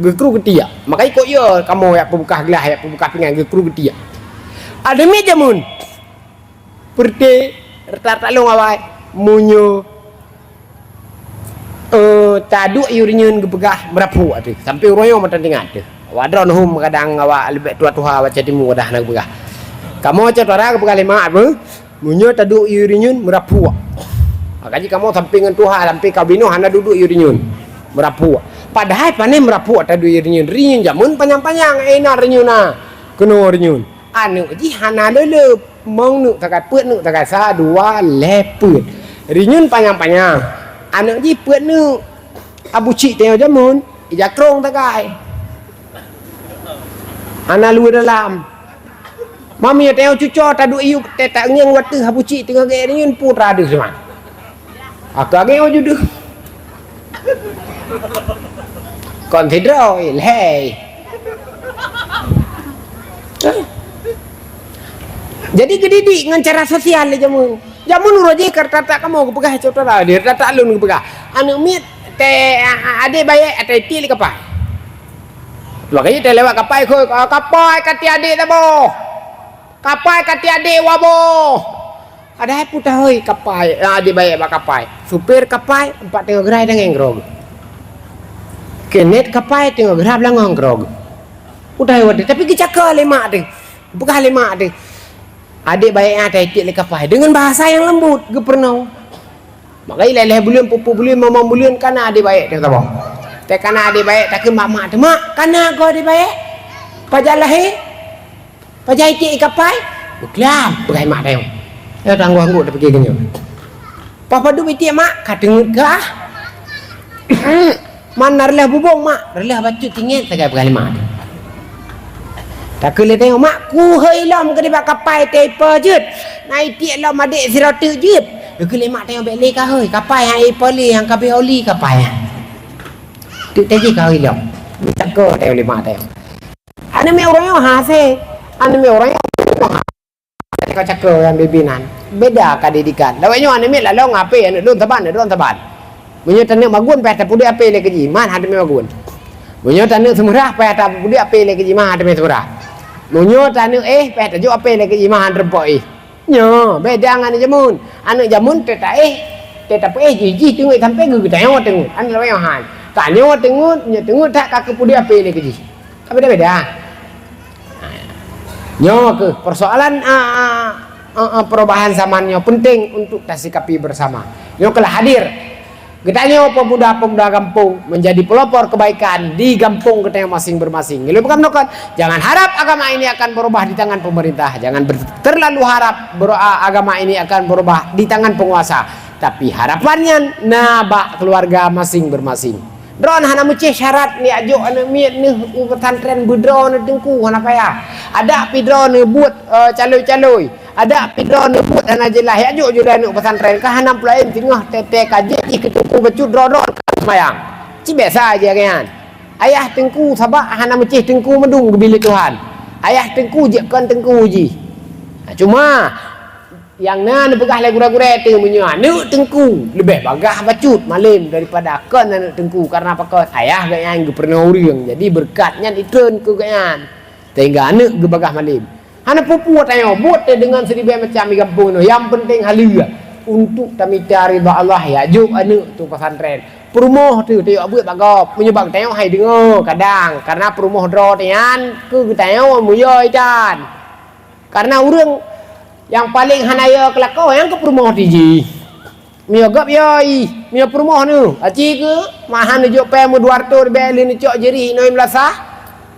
geukru geutiek. Maka ikot yo kamoe yak peubeukah glah, yak peubeukah pingan, geukru geutiek. Aneuk miet jameun, peureuté rata-rata lôn awai, meunyoe, eh, taduek yue rinyun geupeugah meurapuk ateueh. Sampai uroe nyoe mantong teuingat teuh. Awak droe neuhom kadang awak leubeh tuha-tuha baca timu dah na geupeugah. Kamoe cok tara geupeugah lé mak apa? Meunyoe taduek yue rinyun meurapuk. Maka jih kamoe sampai ngon tuha, sampai ka binoe hana duduek yue rinyun. Meurapuk. Padahai panéh meurapuk taduek yue rinyun. Rinyun jameun panyang-panyang, eh, na rinyun na. Keunoe rinyun. Aneuk jih hana leuleueb, mong neuk takai peuet, neuk takai sa, dua, lhèe, peuet. Rinyueng panyang-panyang. Aneuk jih peuet neuk. Abu Cik teuh jameun, ija krong takai. Hana luweue dalam. Mami teuh cuco taduek iyup, teuh tangieng watèe Abu Cik teungoh gèt rinyueng pu teuh seumah. Aka geuh judeuh. Kon sidroe, lhèe. Jadi geudidik ngon cara sosial lé jameun. Jameun uroe jih ka tatak kamoe geupeugah, syedara, di tatak lôn geupeugah. Aneuk miet teuh, a, a, adék bayèe ateueh tiek lé kapai. Makajih teuh lewat kapai, khôi, "Kapai ka tiek adék taboh. Kapai ka tiek adék waboh." Padahai peue tahôi kapai, ah, adék bayèe bak kapai. Supir kapai, empat teungoh geurai tangieng keudroe geuh. Keuneuk kapai teungoh geurai beulangong keudroe geuh. Peue tahôi watèe, tapi geucakô lé mak teuh. Geupeugah lé mak teuh. Adék bayèe nyan ateueh tiek lé kapai. Deungon bahasa nyang leumbut, geupeurunoe. Makajih lhèe-lhèe buleuen, peuet-peuet buleuen, limong buleuen ka na adék bayèe teuh taboh. Teuh ka na adék bayèe takheun bak mak teuh, "Mak, ka na goe adék bayèe? Pajan lahé?" Pajan tiek kapai? Beuklam, peugah mak teuh. Ya, tanggoh angguk tapike geunyoe. Papa duek tiek mak, ka teungeut kah? Man na reulah bubong mak, reulah bacut tinggai sagai peugah lé mak teuh. Takheun lé teuh, "Mak, kuhôi lom keu nibak kapai teuh ipo jeuet. Na tiek lom adék sidroe teuk jeuet." Takheun lé mak teuh, "Bèk lé kahôi, kapai nyang ipo lé nyang ka bèe oli kapai nyan." Teuk teuh jih kahôi lom. Cakô teuh lé mak teuh. Aneuk miet ureueng nyoe hase, aneuk miet ureueng nyoe hase. Cakô-cakô nyang bibi nan. Beda ka didikan. Lawét nyoe aneuk miet lalong apé aneuk lôn saban, aneuk lôn saban. Meunyoe taneuk magun payah tapeuduek apé lé keu jih, man hana teumé magun. Meunyoe taneuk seumeurah payah tapeuduek apé lé keu jih, man hana teumé seumeurah. Meunyoe taneuk éh payah tajok apé lé keu jih, man hana teumpok éh. Nyoe beda ngon aneuk jameun. Aneuk jameun teuh taéh, teuh tapeuéh jih, jih teungeut sampoe geutanyoe teungeut. Aneuk lawét nyoe han. Tanyoe teungeut, nyoe teungeut that ka geupeuduek apé lé keu jih. Ka beda-beda. Nyoe keuh persoalan, a, a, a, a, perubahan zaman nyoe penting untuk tasikapi bersama. Nyoe keulah hadir. Geutanyoe pemuda-pemuda gampông menjadi pelopor kebaikan di gampông geutanyoe masing-bermasing. Nyoe lôn peugah meunokon, jangan harap agama ini akan berubah di tangan pemerintah. Jangan ber-, terlalu harap ber-, a, agama ini akan berubah di tangan penguasa. Tapi harapan nyan na bak keluarga masing-bermasing. Droeneuh hana meucéh syarat neujak jok aneuk miet neuh u pesantren, beudroeneuh teungku hana payah. Adak pih droeneuh buet, eh, caloi-caloi. Adak pih droeneuh buet hana jeulaih, jak jok ju lé aneuk pesantren ka hana peulaén teungoh teuntèe ka jeuet jih keu teungku bacut droe-droe ka seumayang. Cit biasa jih lagèe nyan. Ayah teungku sabab hana meucéh teungku mandum geubri lé Tuhan. Ayah teungku jeuet kon teungku jih. Nah, cuma nyang na neupeugah lé gurèe-gurèe teuh, meunyoe aneuk teungku leubeh bagaih bacut malém daripada kon aneuk teungku, kareuna pakon? Ayah gobnyan geupeurunoe ureueng, jadi beureukat nyan jitreun keu gobnyan, sehingga aneuk geubagaih malém. Hana peue-peue tanyoe buet teuh deungon siribèe macam di gampông nyoe, nyang peunteng haleue untuk tamita ridha Allah, jak jok aneuk teuh pesantren. Peurumoh teuh tajok beuet bak gob, meunyoe bak geutanyoe hai deungoe kadang, kareuna peurumoh droe teuh nyan keu geutanyoe meuyôi tan. Kareuna ureueng nyang paleng hana yo keu lakoe nyang keu peurumoh teuh jih. Meunyoe gob yo ih, meunyoe peurumoh neuh, aci keu mahan neujok pèng meu dua reutôh ribèe lheueh neucok jeurih inoe meulasah,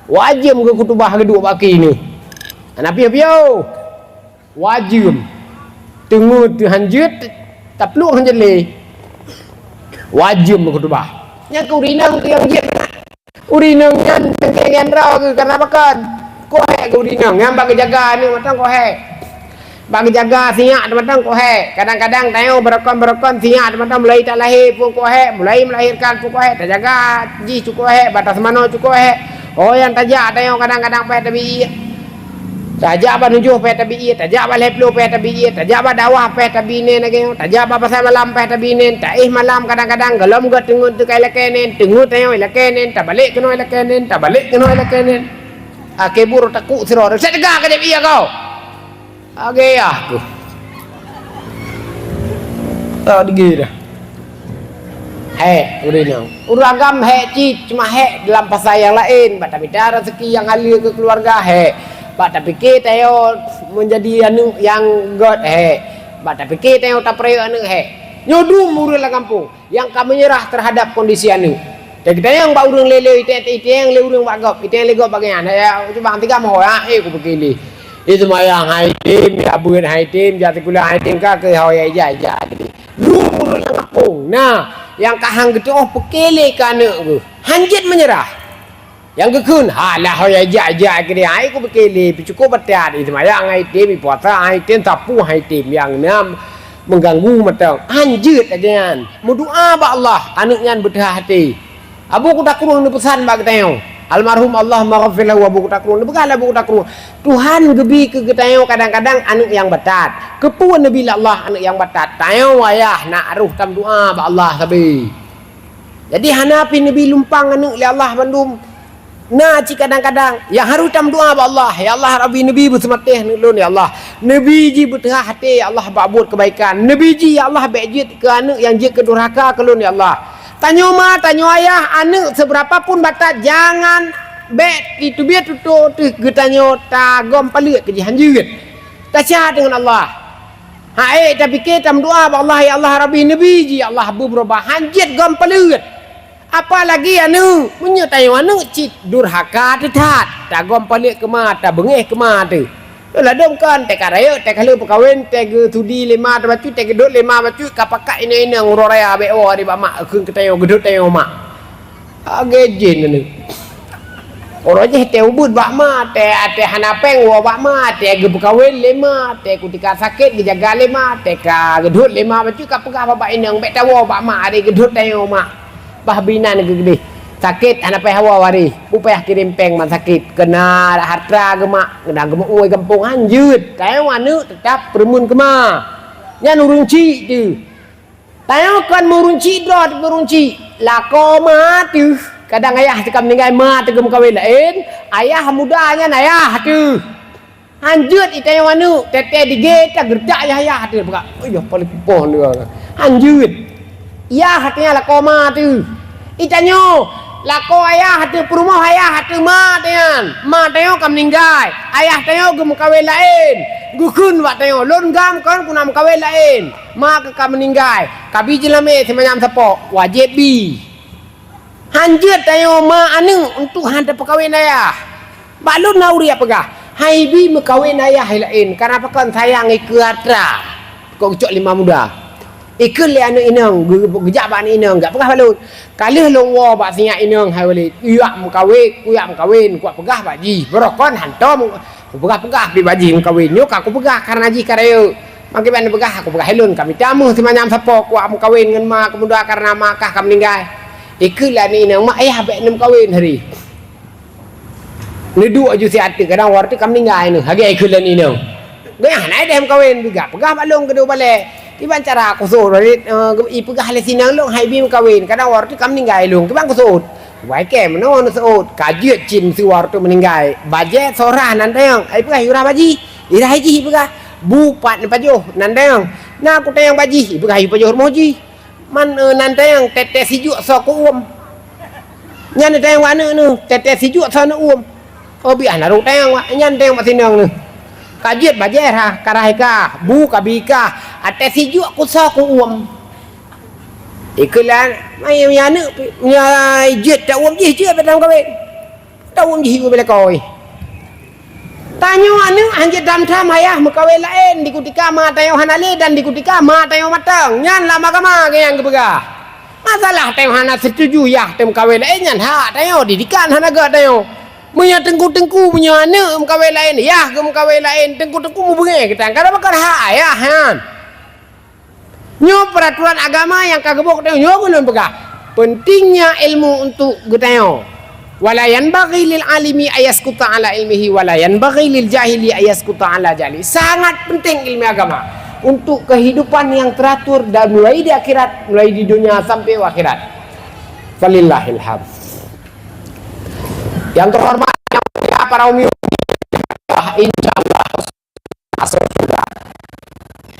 wajéb geukhutubah geuduek bak keunoe. Hana piôh-piôh. Wajéb. Teungeut teuh hanjeuet, taplueng hanjeuet lé. Wajéb geukhutubah. Nyang keu ureueng inong teuh nyang jeuet. Ureueng inong nyan teuntèe ngon droe geuh, kareuna pakon? Keuhèk geuh ureueng inong, nyan bak geujaga aneuk mantong keuhèk. Bak geujaga sinyak teumantong keuhèk. Kadang-kadang tanyoe beureukan-beureukan sinyak teumantong mulai talahé pun keuhèk, mulai melahirkan pun keuhèk, tajaga jih cukôp keuhèk, bak taseumanö cukôp keuhèk. Oh, nyang tajak tanyoe kadang-kadang payah tabi ié. Tajak bak tujoh payah tabi ié, tajak bak lhèe plôh payah tabi ié, tajak bak dakwah payah tabi nèn lagèe nyoe, tajak bak pasai malam payah tabi nèn, taéh malam kadang-kadang gohlom gèt teungeut teuh ka ilakèe nèn, teungeut tanyoe ilakèe nèn, tabalek keunoe ilakèe nèn, tabalek keunoe ilakèe nèn. Akhé buet takot sidroe, "Sat teuga ka jeuet ié kau!" Lagèe yah keuh. Tak degé dah. Hék, ureueng inong. Ureueng agam hék cit, cuma hék dalam pasai nyang laén. Bak tamita raseuki nyang haleue keu keuluwarga, hék. Bak tapike tanyoe meunjadi aneuk nyang göt, hék. Bak tapike tanyoe tapeurayek aneuk, hék. Nyoe dum ureueng lam gampông nyang ka meunyeurah teuhadap kondisi aneuk. Teukeutanyong bak ureueng lé-lé, iteng-iteng lé ureueng bak gob, iteng lé gob bak gobnyan. Ya, cuba tiga moho, ya, eh, kupike lé. Di seumayang hai tem, ya beuet hai tem, jak sikula hai tem, ka keuh ho ya ijak-ijak tadi. Dulu ureueng nyang kampung, na, nyang ka han geutuoh peuke lé keu aneuk geuh. Han jeuet meunyeurah. Nyang geukheun, "Halah ho ya ijak-ijak keudeh, hai ku peuke lé, peucukôp batat, di seumayang hai tem, di puasa hai tem, sapeue hai tem, nyang na meuganggu mantong." Han jeuet lagèe nyan. Meudoa bak Allah, aneuk nyan beuteuhah até. Abu Kuta Krueng neupeusan bak geutanyoe. Almarhum Allahumma ghafir lahu Abu Kuta Krueng. Neupeugah lé Abu Kuta Krueng, "Tuhan geubi keu geutanyoe kadang-kadang aneuk nyang batat." Keupeue neubi lé Allah aneuk nyang batat? Tanyoe ayah na harôh tameudoa bak Allah sabe. Jadi hana pih neubi lumpang aneuk lé Allah mandum. Na cit kadang-kadang nyang harôh tameudoa bak Allah, "Ya Allah Rabbi, neubi beuseumatéh aneuk lôn, ya Allah. Neubi jih beuteuhah até, ya Allah, bak buet keubaikan. Neubi jih, ya Allah, bèk jeuet keu aneuk nyang jeuet keu durhaka keu lôn, ya Allah." Tanyoe ma, tanyoe ayah, aneuk seberapa pun batat, jangan bèk jiteubiet tutoe teuh geutanyoe tagom paleuet keu jih, han jeuet. Tasya deungon Allah. Hai tapike tameudoa bak Allah, "Ya Allah Rabbi, neubi jih, ya Allah, beubeurubah." Han jeuet gom paleuet. Apalagi aneuk, meunyoe tanyoe aneuk cit durhaka teuh that, tagom paleuet keu ma, tabeungéh keu ma teuh. Yoh ladôm kon, teuka rayeuk, teuka lheueh peukawen, teuka geusudi lé ma teuh bacut, teuka geudhôt lé ma bacut, ka pakat inong-inong uroe raya bèk woe di bak mak, kheun keu tanyoe geudhôt tanyoe mak. Lagèe jih aneuk. Uroe jih teuka ubeuet bak ma, teuka, teuka hana pèng woe bak ma, teuka geupeukawen lé ma, teuka kutika sakét geujaga lé ma, teuka geudhôt lé ma bacut, ka peugah bak inong, "Bèk tawoe bak ma, adak geudhôt tanyoe mak." Bah binan geuh keudeh. Sakét hana payah woe waréh, peue payah kirém pèng man sakét. Keu na hareuta geuh mak, keu na geumeu'ue gampông, han jeuet. Tanyoe aneuk teutap peureumeun keu ma. Nyan ureueng chik teuh. Tanyoe kon meureueng chik droe, meureueng chik. Lakoe ma teuh. Kadang ayah teuh ka meuninggai, ma teuh geumeukawen laén, ayah muda nyan ayah teuh. Han jeuet itanyoe aneuk, teuka dige tageureutak yah-yah teuh peugah, "Oh, yah paléng pupoh nyoe." Han jeuet. Yah teuh nyan lakoe ma teuh. Itanyoe, lakoe ayah teuh, peurumoh ayah teuh ma teuh nyan. Ma tanyoe ka meuninggai, ayah tanyoe geumeukawen laén. Geukheun bak tanyoe, "Lôn gam kon keu na meukawen laén." Ma keuh ka meuninggai, ka bi jeulamé simanyam sapo, wajéb bi. Han jeuet tanyoe ma aneuk untuk han tapeukawen ayah. Bak lôn na ureueng peugah, "Hai bi meukawen ayah laén, kareuna pakon sayang ikeue atra." Kok geucok lé ma muda. Ikheun lé aneuk inong, geu-, geujak bak aneuk inong, jak peugah bak lôn, "Ka lheueh lôn woe bak sinyak inong hai Walid, kuyak meukawen, kuyak meukawen, kuyak peugah bak jih, barokon hantom." Kupeugah-peugah pih bak jih meukawen. Nyoe ka kupeugah kareuna jih ka rayeuk. Mangkeuban neupeugah, kupeugah lôn ka mita meuh simanyam sapo kuak meukawen ngon ma keu muda kareuna ma kah ka meuninggai. Ikheun lé aneuk inong, "Mak, ayah bèk neumeukawen hari." Neuduek aju siat teuk, kadang woe teuk ka meuninggai neuh, lagèe ikheun lé aneuk inong. Geuh hana ideh meukawen, peugah-peugah bak lôn keudua balèe. Kiban cara kusôt, eh, ipeugah lé sinong lôn hai bi meukawen, kadang woe teuk ka meuninggai lôn, kiban kusôt. Wai kèe meunoe neuseuôt, ka jeuet cit meusiwa reutôh meuninggai. Bajèe soe rhah nan tanyong, ai peugah yue rhah bak jih, irhah jih ipeugah. Bu pat neupajoh nan tanyong, na kutanyong bak jih, ipeugah yue pajoh rumoh jih. Man, eh, nan tanyong tètè sijuek soe keu uem. Nyan neutanyong bak aneuk neuh, tètè sijuek soe neuh uem. Oh, biah na rot tanyong bak, nyan tanyong bak sinong neuh. Ka jeuet bajèe rhah, ka rhah ikah, bu ka bi ikah, ateuh sijuek keu soe keu uem. Ikheun lé, meunyo aneuk, meunyo jeuet ta uem jih, jeuet bak meukawen. Ta uem jih ibu bela koi. Tanyoe aneuk han jeuet tham-tham ayah meukawen laén, di kutika ma tanyoe hana lé dan di kutika ma tanyoe matang. Nyan lam agama geuh nyang geupeugah. Masalah tanyoe hana setuju yah teuh meukawen laén, nyan hak tanyoe, didikan hana gèt tanyoe. Meunyo teungku-teungku, meunyo aneuk meukawen laén, yah geumeukawen laén, teungku-teungku mubeungèh geutanyoe, karena bukan hak ayah nyan. Nyoe peuraturan agama nyang ka geuboh geutanyoe, nyoe ulôn peugah. Pentingnya ilmu untuk geutanyoe. Wala yanbaghi lil alimi ayaskuta ala ilmihi, wala yanbaghi lil jahili ayaskuta ala jahli. Sangat penting ilmu agama untuk kehidupan yang teratur dan mulai di akhirat, mulai di dunia sampai akhirat. Falillahil hamd. Yang terhormat, yang mulia para umi, insyaallah.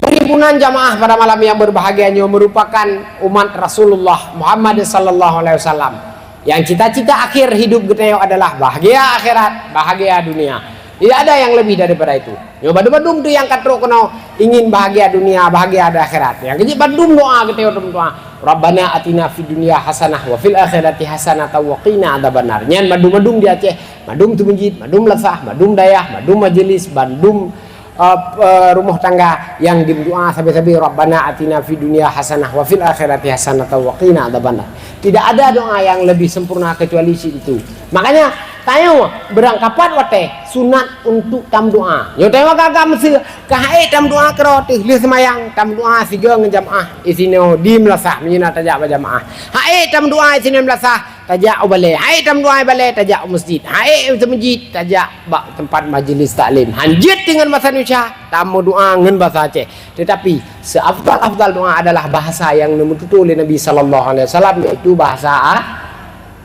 Perhimpunan jamaah pada malam yang berbahagia nyoe merupakan umat Rasulullah Muhammad sallallahu alaihi wasallam yang cita-cita akhir hidup geutanyoe adalah bahagia akhirat, bahagia dunia. Tidak ada yang lebih daripada itu. Nyoe bandum-bandum tu nyang ka trok keunoe ingin bahagia dunia, bahagia di akhirat. Nyang keuh jeuet bandum doa geutanyoe, bandum doa. Rabbana atina fid dunya hasanah wa fil akhirati hasanah wa qina adzabannar. Nyan madum-madum di Aceh, madum teumeujid, madum lasah, madum dayah, madum majelis, madum eh, eh, rumoh tangga nyang dimeudoa sabe-sabe, "Rabbana atina fid dunya hasanah wa fil akhirati hasanah wa qina adzabannar." Tidak ada doa yang lebih sempurna kecuali situ. Makanya, tanyoe beurangkapat watée sunat untuk tameudoa. Nyoe tanyoe agam-agam meuseu, ka hai tameudoa keudroe teuh lheueh seumayang, tameudoa sigoe ngon jamaah, isinoe di meulasah meunyoe na tajak bak jamaah. Hai tameudoa isinoe meulasah, tajak u balée. Hai tameudoa balée, tajak u meuseujid. Hai teumeujid, tajak bak teumpat majlis taklim. Hanjeuet deungon masa Indonesia, tameudoa ngon bahasa Aceh. Tetapi seafdal-afdal doa adalah bahasa yang neumeututoe lé Nabi sallallahu alaihi wasallam, yaitu bahasa A-,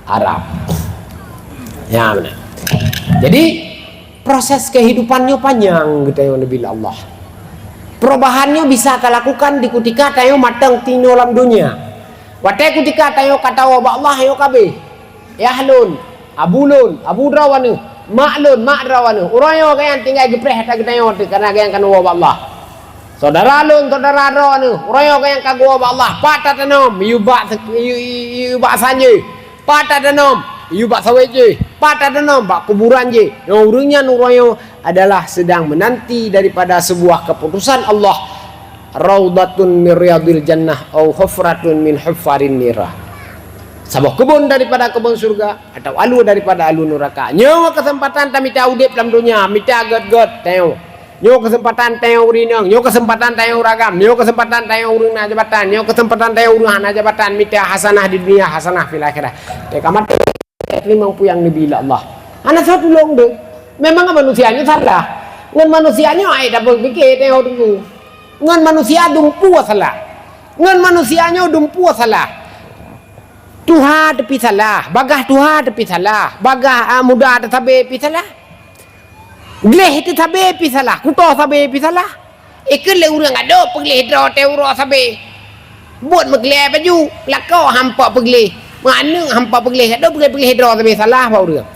Arab. Ya, benar. Jadi, proses kehidupan nyoe panyang geutanyoe neubi lé Allah. Perubahan nyoe bisa talakukan di kutika tanyoe mantong tinoe lam donya. Watée kutika tanyoe ka tawoe bak Allah, nyoe ka abéh. Yah lôn, abu lôn, abu droe waneuk, mak lôn, mak droe waneuk. Uroe nyoe gobnyan tinggai geupreh ata geutanyoe teuh, kareuna gobnyan ka neuwoe bak Allah. Syedara lôn, syedara droe waneuk, uroe nyoe gobnyan ka geuwoe bak Allah. Pat tatanom, yue bak se-, yue, yue, yue bak san jih. Pat tatanom, yue bak sawét jih. Pat tatanom, bak kuburan jih. Nyoe ureuëng nyan uroe nyoe adalah sedang menanti daripada sebuah keputusan Allah, raudhatun min riyadil jannah au hufratun min hufarin nira. Saboh keubon daripada keubon syurga atau alue daripada alue nuraka. Nyoe keuseumpatan tamita udeb lam donya, mita gét-gét, tanyoe. Nyoe keuseumpatan tanyoe ureuëng inong, nyoe keuseumpatan tanyoe ureuëng agam, nyoe keuseumpatan tanyoe ureuëng na jabatan, nyoe keuseumpatan tanyoe ureuëng hana jabatan, mita hasanah di dunia, hasanah fil akhirah. Teuka maté teurimong peue nyang neubi lé Allah. Hana soe tulông deuh. Memang manusia nyoe salah. Ngon manusia nyoe ai tapeupiké teuh teungku. Ngon manusia dumpeue salah. Ngon manusia nyoe dumpeue salah. Tuha teupie salah, bagaih tuha teupie salah, bagaih, ah, muda teusabe pih salah. Gleh teusabe pih salah, kutoe sabe pih salah. Ikheun lé ureuëng adoe peugleh droe teuh uroe sabe. Buet meugleh baju, lakoe hampa peugleh. Meuaneuk hampa peugleh, adoe peugleh-peugleh droe sabe salah bak ureuëng.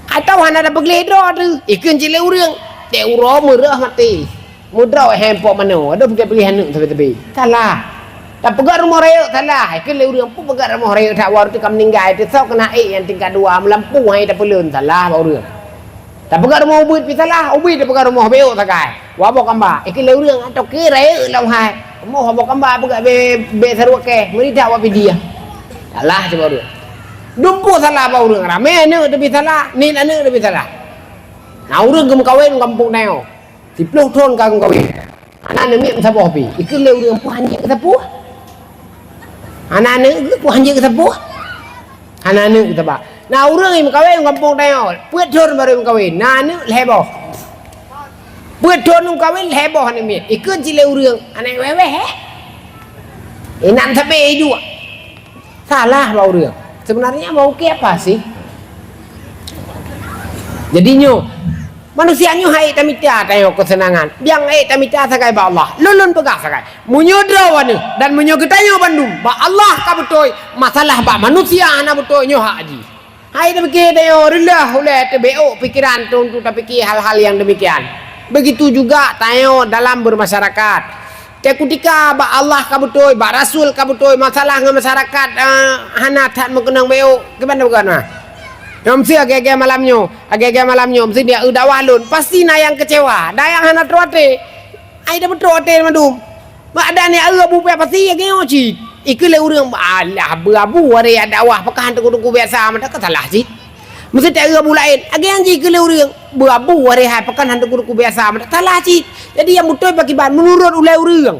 Atau hana tapeugleh droe teuh, ikheun cit lé ureuëng, teuh uroe meureuh maté. Meudroe hai pok manoe, adoe peugleh-peugleh aneuk sabe-sabe. Salah. Tapeugah rumoh rayeuk salah, ikheun lé ureuëng, peue peugah rumoh rayeuk that waru teuka meuninggai, teuh soe keuneuk ék nyang tingkat dua, meulampôh hai tapeuleuen, salah bak ureuëng. Tapeugah rumoh ubit pih salah, ubit tapeugah rumoh bék sagai. Waboh kamba, ikheun lé ureuëng atau keu rayeuk lom hai. Moh waboh kamba peugah bé, bé saruek keh, meuri that wak pidiah. Salah cuba ureuëng. Dumpeue salah bak ureuëng, ramé aneuk teupie salah, niet aneuk teupie salah. Na ureuëng geumeukawen gampông tanyoe. Siplôh thon ka geumeukawen. Hana aneuk miet meusaboh pih. Ikheun lé ureuëng peue hanjeuet sapeue. Hana aneuk geuh peue hanjeuet sapeue. Hana aneuk teuba. Na ureuëng nyang meukawen gampông tanyoe, peuet thon barô meukawen, na aneuk lhée boh. Peuet thon meukawen lhée boh aneuk miet. Ikheun cit lé ureuëng, aneuk wéh-wéh, eh. Inan sabe iduek. Salah bak ureuëng. Sebenarnya mau ke apa sih? Jadi nyoe, manusia nyoe hai tamita tanyoe keuseunangan. Nyang hai tamita sagai bak Allah. Lôn-lôn peugah sagai. Meunyoe droe waneuk dan meunyoe geutanyoe bandum bak Allah ka beutôi, masalah bak manusia hana beutôi, nyoe hak jih. Hai tapike tanyoe reulah ulée teubeuôk pikeran teuh untuk tapike hal-hal nyang demikian. Begitu juga tanyoe dalam bermasyarakat. Teukutika bak Allah ka beutôi, bak Rasul ka beutôi, masalah ngon masyarakat, eh, hana that meukeunong beuôk. Kiban bukan na? Nyang meusti agée-agée malam nyoe, agée-agée malam nyoe meusti dia dakwah lôn, pasti na nyang keucewa, na nyang hana trok até. Ai dah beutôi até mandum. Mak ada ni aeu abu pih pasti agée nyoe cit. Ikheun lé ureuëng, alah, beu abu waréh dakwah, pakon han teungku-teungku biasa, meudah ka salah cit. Meusti taeu abu laén, agée nyan jih ikheun lé ureuëng, beu abu waréh hai, pakon han teungku-teungku biasa, meudah salah cit. Jadi nyang beutôi pakiban meunurot ulée ureuëng.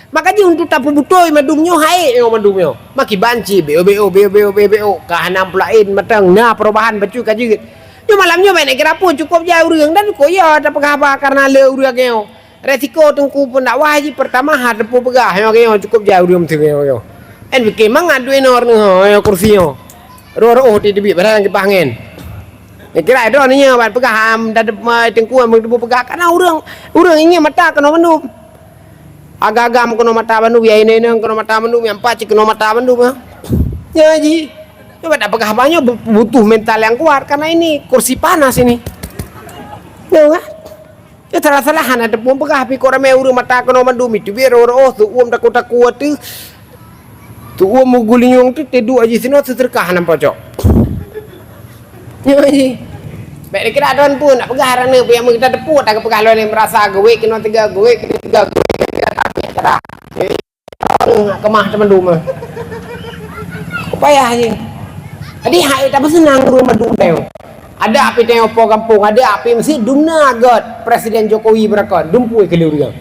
Maka jih untuk tapeubutôi mandum nyoe hai nyoe mandum nyoe. Makiban cit, beuôk, beuôk, beuôk, beuôk, beuôk, beuôk, ka hana peulaén mantong na perubahan bacut ka jeuet. Nyoe malam nyoe banyak kira pun cukup jai ureuëng dan ko ya tapeugah haba karena le ureuëng agée nyoe. Resiko teungku pendakwah jih pertama ha teupeu peugah, nyoe geuh nyoe cukup jai ureuëng meuteumé nyoe. En pike mangat duek nor nyoe, nyoe kursi nyoe. Roh-roh di teubiet barang kipah ngen. Nyoe kira droe nyoe ban peugah, am, dah teupeu teungku am teupeu peugah, karena ureuëng, ureuëng ingat mata keunoe mandum. Agam-agam keunoe mata mandum, ya inong keunoe mata mandum, nyang pat cit keunoe mata mandum, ya. Nyoe jih. Nyoe ban tapeugah haba nyoe bu-, butuh mental yang kuat, karena ini kursi panas ini. Nyoe kan? Nyoe salah-salah hana teupeu peugah, pih kok ramé ureuëng mata keunoe mandum, itu biar roh-roh, seuuem takue-takue teuh. Tu'uem meugulinyueng tu teuduek jih sinoe seuseurkah nam pocok. Nyoe jih. Bèk dikira don pun nak peugah raneuk pih nyang meukeuteupeue, tak peugah lôn merasa geuwek keunoe tiga, geuwek keunoe tiga, geuwek keunoe tiga, tapi tak ada. Keumah teumandum ah. Payah jih. Jadi hai tapeuseunang ureueng mandum tanyoe. Ada api tanyoe po gampông, ada api meuseujid, dumna göt Presiden Jokowi beurakon, dumpui keu lé ureueng.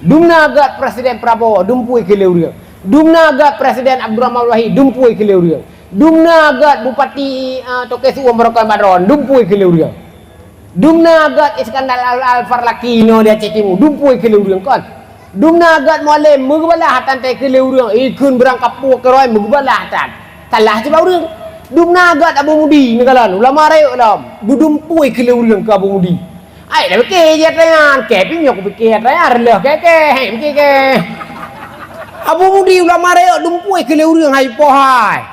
Dumna göt Presiden Prabowo, dumpui keu lé ureueng. Dumna göt Presiden Abdurrahman Wahid, dumpui keu lé ureueng. Dumna göt Bupati, eh, Tokè Siuem beurakon bak droeneuh, dumpui keu lé ureueng. Dumna göt Iskandar Al-, Al-Farlaki nyoe di Aceh Timu, dumpui keu lé ureueng kon. Dumna göt Mualem, meugeubalah atan teuh keu lé ureueng, ikheun beurangkapeue keurôi meugeubalah atan. Salah cit bak ureueng. Dumna göt Abu Mudi neukalon, ulama rayeuk lom, beudumpui keu lé ureueng keu Abu Mudi. Ai dah pike jih atra nyan, kèe pih nyoe kupike atra nyan, reuloh kèe-kèe, hai pike kèe. Abu Mudi ulama rayeuk dumpui keu lé ureueng hai po hai.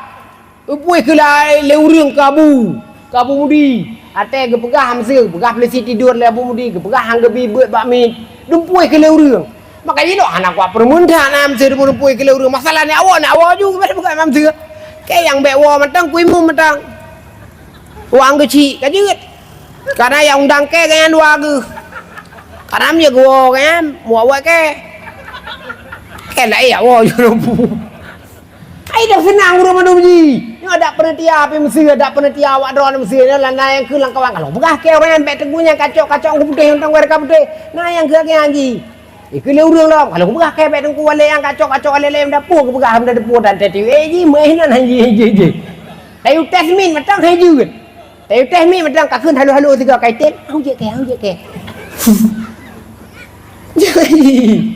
Dumpui keu lé ureueng keu Abu, keu Abu Mudi. Até geupeugah meuseu, peugah polisi tidur lé Abu Mudi, geupeugah han geubi beuet bak miet. Dumpui keu lé ureueng. Maka jinoe hana kuat peureumeun that na meuseu dumpui keu lé ureueng. Masalah nyak woe, nyak woe ju, bèk peugah na meuseu. Kèe nyang bèk woe mantong, kuimeum mantong. Wang geuchik ka jeuet. Karena nyang undang kèe geuh nyan dua geuh. Karena meunyo geuwoe geuh nyan, muwoe kèe. Kèe laén nyak woe ju dumpui. Ai dah seunang ureueng mandum jih. Nyoe dak peuneutiya pih meuseu, dak peuneutiya awak droeneuh meuseu nyoe, na nyang keu lam kawan. Kalau peugah kèe ureueng nyan bèk teungku nyang kacok-kacok keu putéh, nyang tanggai ka putéh. Na nyang keu lagèe nyan jih. Ikeu lé ureueng lom. Kalau peugah kèe bèk teungku walèe nyang kacok-kacok walèe lé dapu, keu peugah lam dapu dan teuti. Eh jih meuh nan hai jih, jih, jih. Tayu tes min mantong hai jeuet. Tayu tes min mantong ka kheun halo-halo sigoe kai tem. Au jeuet kèe, au jeuet kèe. Jadi,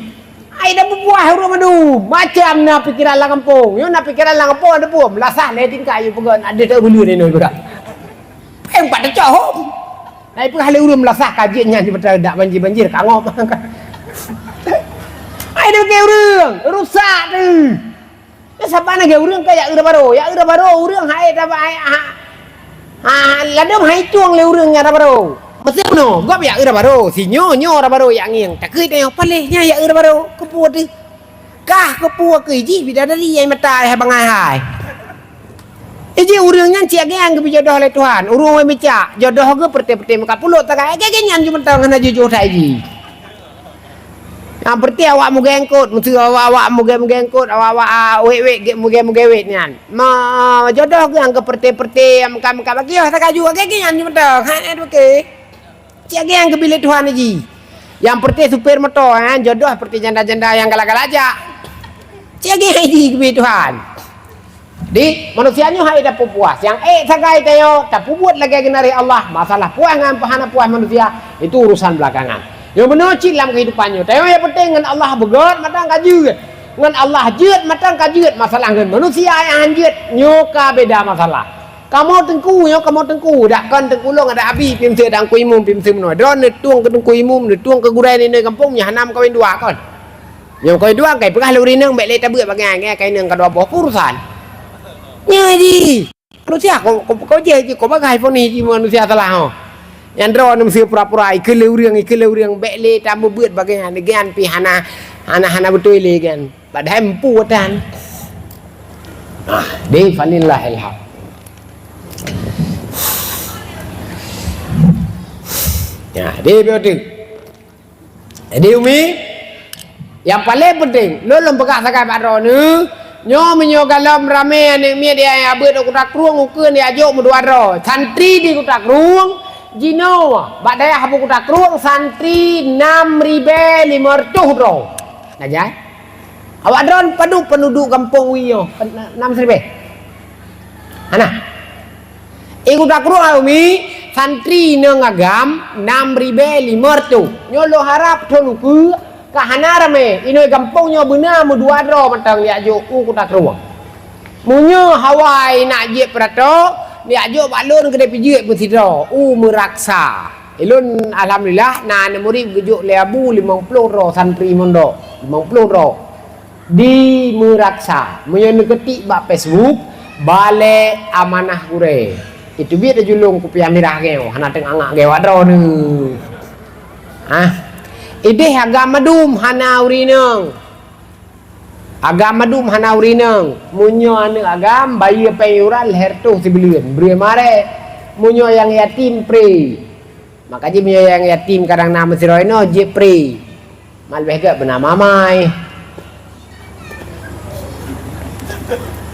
ai dah bubuah ureueng mandum. Macam na pikeran lam gampông. Nyoe na pikeran lam gampông ada pun. Meulasah lé tingkat yue peugah nak deuh tak beuleu deh nyoe peugah. Peng pat teucok hom. Nah, ipeugah lé ureueng meulasah ka jeuet nyan sibeutôi dak banjir-banjir ka ngop. Ai dah bagi ureueng, rusak tu. Nyan saban lagèe ureueng ka jak eu baro, jak eu baro ureueng hai tabah hai ha. Ha, ladôm hai tueng lé ureueng nyan baro. Meuseu bunoe, gob jak eu baro, si nyoe nyoe baro jak ngieng. Takheun tanyoe paléh nyan jak eu baro, keupeue teuh? Kah keupeue keu jih bidadari nyang mata hai bangai hai. Iji ureueng nyan cit lagèe nyang geubri jodoh lé Tuhan, ureueng wai meucak, jodoh geuh peureté-peureté meukat pulot tagai, lagèe nyan ju mantong hana jujôh that iji. Nyang peureté awak mugengkot, meuseu awak-awak mugeng-mugengkot, awak-awak, ah, wék-wék gé-, mugeng-mugeng wék nyan. Ma, jodoh geuh nyang geupeureté-peureté, nyang meukat-meukat bagioh, takaju, lagèe nyan ju mantong, hai, hai, oke. Cit lagèe nyang geubri lé Tuhan iji. Nyang peureté supir moto, kan, jodoh peureté janda-janda nyang galak-galak jak. Cit lagèe nyan iji geubri Tuhan. Di manusia nyoe hai dah pupuas. Nyang ék sagai tanyoe tapeubuet lagèe geunari Allah. Masalah puas ngon hana puas manusia, itu urusan belakangan. Nyang beuna cit lam kehidupan nyoe. Tanyoe nyang penting ngon Allah beugöt mantong ka jeuet. Ngon Allah jeuet mantong ka jeuet. Masalah ngon manusia nyang han jeuet, nyoe ka beda masalah. Kamoe teungku, nyoe kamoe teungku, dak kon teungku lôn adak abi, pih meuseu dak teungku imum, pih meuseu meunoe. Droeneuh tueng keu teungku imum, neutueng keu gurèe ninoe gampông, nyan hana meukawen dua kon. Nyang keu dua kai peugah lé ureueng inong bèk lé tabeuet bak geuh, geuh kai inong ka dua boh urusan. Nyoe jih. Manusia ko, ko, ko jih jih, ko bagai phon jih manusia salah ho. Nyang droeneuh meuseu pura-pura ikeu lé ureueng, ikeu lé ureueng bèk lé tabeuet bak geuh, geuh pih hana, hana, hana beutôi lé geuh. Padahai empu tan. Ah, deh falillahil haq. Ya, deh beutôi. Jadi Umi, nyang paleng penting, lôn lôn peugah sagai bak droeneuh, nyoe meunyoe galom ramé aneuk miet ya, ya beuet u Kuta Krueng ukeuen ya jok meudua droe. Santri di Kuta Krueng, jinoe bak dayah Abu Kuta Krueng santri enam ribèe limong reutôh droe. Nah, jai. Awak droen padub penduduk gampông wie nyoe, pen-, enam ribèe. Hana. Di Kuta Krueng Umi, santri inong agam enam ribèe limong reutôh. Nyoe lôn harap thôn ukeue ka hana ramé, inong gampông nyoe beuna meudua droe mantong jak jok u Kuta Krueng. Meunyoe hawa nak jeuet peurato, jak jok bak lôn keudéh pih jeuet meusidroe, u Meuraksa. Ulôn alhamdulillah na aneuk murit geujok lé Abu limong ploh droe santri mondok, limong ploh droe. Di Meuraksa. Meunyoe neukeutik bak Facebook, Balè Amanah Gurèe. Itu biet tajulong kupiah mirah geuh, hana teungangak geuh awak droeneuh. Ah. Idéh agam mandum hana ureueng inong. Agam mandum hana ureueng inong. Meunyoe aneuk agam, bayeue péng iuran lhèe reutôh sibuleuen, breueh marè. Meunyoe nyang yatim, pré. Maka jih meunyoe nyang yatim kadang na meusidroe inoe, jeuet pré. Mak leubeh gèt beuna mamai.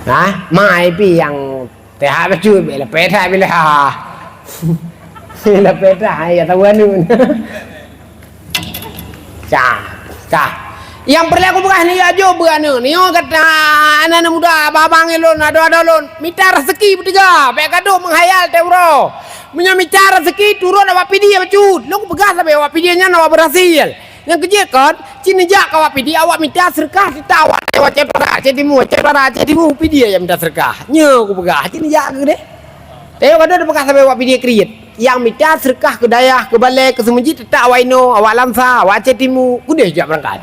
Hah? Mai pih nyang T H bacut, bèk leupah that bila. Leupah that, ya tahu anu. Cah, cah. Nyang peureulèe kupeugah nyoe, ya jôk beuaneuk. Nyoe gata aneuk-aneuk muda, abang-abang lôn, adoe-adoe lôn, mita raseuki beuteuga, bèk gadôh meukhayal tiep uroe. Meunyoe mita raseuki, turot awak Pidie bacut. Lôn kupeugah sabé awak Pidie nyan awak beurhasil. Nyang keujeuet kon, ci neujak keu awak Pidie, awak mita seudeukah teutap awak, awak Aceh Utara, Aceh Timu, Aceh Utara, Aceh Timu, Pidie nyang mita seudeukah. Nyoe kupeugah, ci neujak keu deh. Teuh ka deuh peugah sabé awak Pidie kriet. Nyang mita seudeukah keu dayah, keu balè, keu seumeujid teutap awak inoe, awak Lamsa, awak Aceh Timu, keudeh jak beurangkat.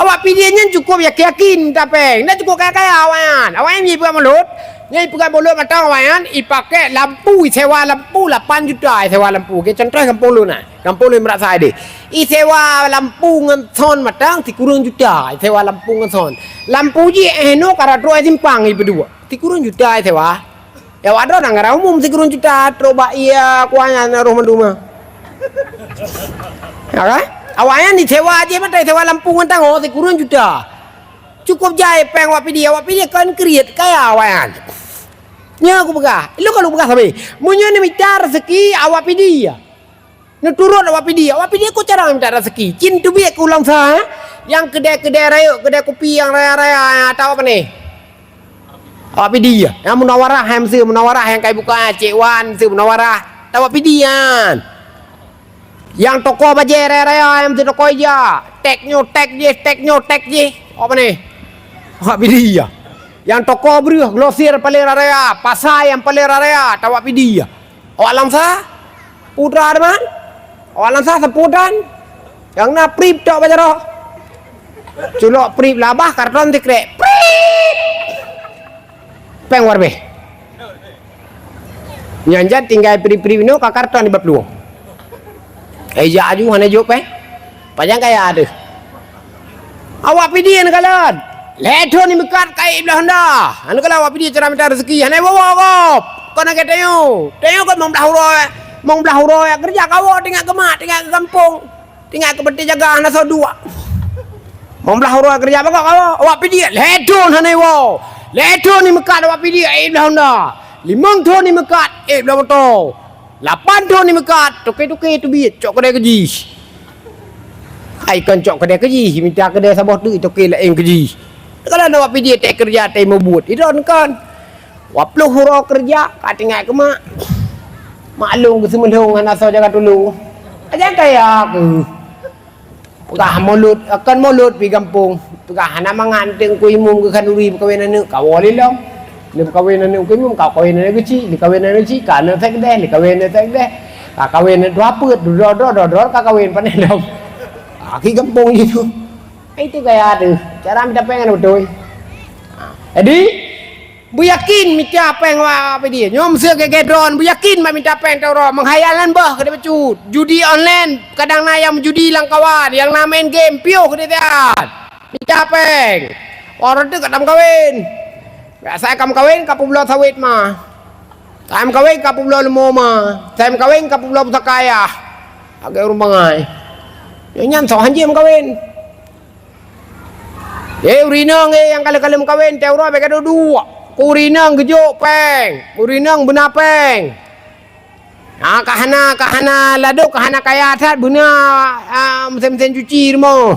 Awak Pidie nyan cukup yakin-yakin mita péng, ndak cukup kaya-kaya awak nyan. Awak nyan jipeugah mulôt, nyan jipeugah mulôt mantong awak nyan, jipakèk lampu, jisewa lampu lapan juta, jisewa lampu. Oke, contoh gampông lôn nah. Gampông lôn Meuraksai deh. Jisewa lampu ngon son mantong sikureueng juta, jisewa lampu ngon son. Lampu jih eh noe ka rot-rot simpang jipeuduek. Sikureueng juta jisewa. Ya, awak droe nyang gara umum sikureueng juta, trok bak ie kuah nyan roh mandum. Ya kan? Awak nyan jisewa jih mantong, jisewa lampu ngon tangoe sikureueng juta. Cukup jai péng awak Pidie, awak Pidie kon kriet kaya awak nyan. Nyoe kupeugah, lôn ka lôn peugah sabé. Meunyoe neumita raseuki awak Pidie. Neuturot awak Pidie, awak Pidie kon cara mita raseuki. Ci neuteubiet keu u Lamsa, eh? Nyang keudè-keudè rayeuk, keudè kupi nyang raya-raya, nyang atau apa ni? Awak Pidie, nyang Munawarah, nyang meuseu Munawarah, nyang ka jibuka Cik Wan, meuseu Munawarah. Awak Pidie nyan. Nyang toko bajèe raya-raya, nyang meuseu toko ija. Tek nyoe, tek jih, tek nyoe, tek jih. Apa ni? Awak Pidie. Nyang toko breueh, Glosir paléng raya-raya, pasai nyang paléng raya-raya, awak Pidie. Awak Lamsa, putra teuma. Awak Lamsa seupôt tan. Nyang na prip tok bak jaroe. Culok prip labah, karton sikrek. Prip! Péng warbeh. Nyan jan tinggai prip-prip inoe ka karton di bak plueng. Eh, jak aju hana jok péng. Pajan kaya deuh. Awak Pidie neukalon. Lhèe thon jimeukat ka ék blaih honda. Neukalon awak Pidie cara mita raseuki. Hana iwoe-woe gob. Kon lagèe tanyoe. Tanyoe kon mong blaih uroe. Mong blaih uroe keureuja kawoe teuingat keu mak, teuingat keu gampông. Teuingat keu peunteng jaga hana soe duek. Mong blaih uroe keureuja bagoe kawoe. Awak Pidie lhèe thon hana iwoe. Lhèe thon jimeukat awak Pidie ék blaih honda. Limong thon jimeukat ék blaih moto. Lapan thon jimeukat, toke-toke teubiet cok keudè keu jih. Ai kon cok keudè keu jih, mita keudè saboh teuk toke laén keu jih. Kalau na awak Pidie teuh keureuja teuh meubuet, idon kon. Dua ploh uroe keureuja, ka teuingat keu mak. Mak lôn geuseumeulhong hana soe jaga tulông. Ajan kaya keuh. Peugah mulôt, kon mulôt pih gampông. Peugah hana mangat teungku imum keu khanduri peukawen aneuk, kawoe lé lom. Lé peukawen aneuk teungku imum, ka kawen aneuk keuchik, lé kawen aneuk keuchik, ka aneuk sekdeh, lé kawen aneuk sekdeh. Ka kawen aneuk tuha peuet, droe-droe, droe-droe ka kawen pané lom. Aki gampông jitu. Itu gaya tu. Cara mita péng kan beutôi. Ha. Jadi, Beuyakin mita péng awak Pidie. Nyoe meuseu gèt-gèt droen, beuyakin bak mita péng teuh uroe. Meukhayal nyan boh keudeh bacut. Judi online, kadang na nyang meujudi lam kawan, nyang na main game, piôh keudeh siat. Mita péng. Uroe teuk ka tameukawen. Asai ka meukawen, ka peubloe sawét ma. Asai meukawen, ka peubloe leumo ma. Asai meukawen, ka peubloe pusaka ayah. Lagèe ureueng bangai. Nyoe nyan soe han jeuet meukawen. Eh, ureueng inong, eh, nyang ka lheueh-lheueh meukawen, teuh uroe bèk gadôh duek. Keu ureueng inong geujok péng, ureueng inong beuna péng. Ah, ka hana, ka hana ladôm, ka hana kaya that, beuna, ah, meusén-meusén cuci rumoh.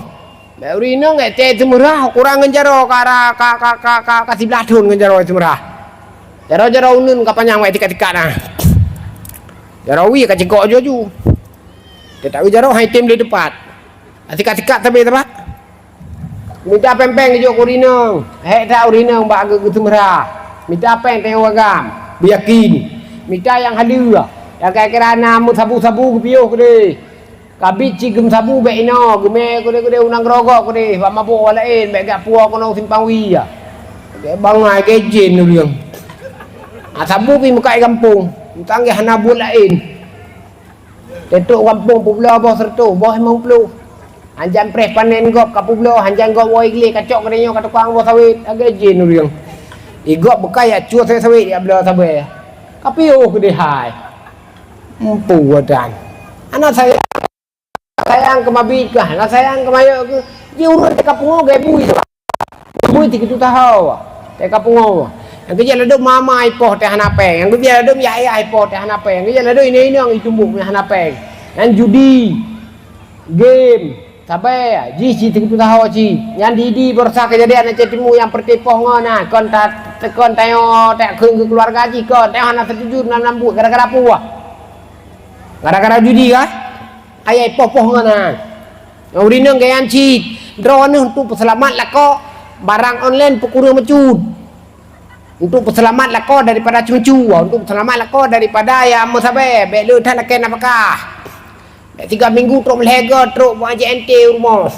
Bèk ureueng inong, eh, teuh seumeurah, kurang ngon jaroe, ka, ka, ka siblaih thon ngon jaroe seumeurah. Jaroe-jaroe uneuen ka panyang bak tikat-tikat na. Jaroe wie ka cigok aju-aju. Teutab jaroe hai tem lé teupat. Sikat-sikat sabe teuma. Mita péng-péng geujok keu ureueng inong. Hék that ureueng inong bak geu-, geuseumeurah. Mita péng teuh agam. Beuyakin. Mita nyang haleue. Nyang kira-kira na meusabu-sabu geupiôh keudeh. Kabit cit geumeusabu bèk inoe. Geumè keudeh-keudeh u nanggroe gob keudeh. Bak mabôk awak laén. Bèk gak puwoe keunoe simpang wie. Bèk bangai gèt jén ureueng. Ah, sabu pih meukat gampông. Meutanggeh hana buet laén. Teutrok gampông peubloe boh seureutôh, boh limong ploh. Hanjan preh panen gob ka peubloe, hanjan gob woe gleh ka cok keudeh nyoe ka tukang boh sawét, lagèe jén ureueng. Igob beukai jak cue sawét-sawét jak bloe sabé. Ka piôh keudeh hai. Empu dan. Hana sayang, sayang keu mabit kah, hana sayang keu mayok keuh. Ji ureueng teuka pungo gèt bui. Bui tiga puluh tahun. Teuka pungo. Nyang keujak ladôm mama ipoh teuh hana péng. Nyang keujak ladôm yah-yah ipoh teuh hana péng. Nyang keujak ladôm inong-inong itumbuk hana péng. Nyang judi. Game, sabe, jih cit teupeue taho cit. Nyan di, di Bursa Kejadian Aceh Timu nyang peureuté poh ngon na, kon ta-, kon tanyoe takheun keu keuluwarga jih kon, tanyoe hana setuju nan, nan buet gara-gara peue? Gara-gara judi kah? Ayai poh-poh ngon na. Nyang ureueng inong geuyan cit, droeneuh untuk peuseulamat lakoe barang online peukureueng meucut. Untuk peuseulamat lakoe daripada ceumeucue, untuk peuseulamat lakoe daripada nyang meusabe, bèk le that lakèe nafakah. Bèk tiga minggu trok meulhèe goe, trok bak J N T u rumoh.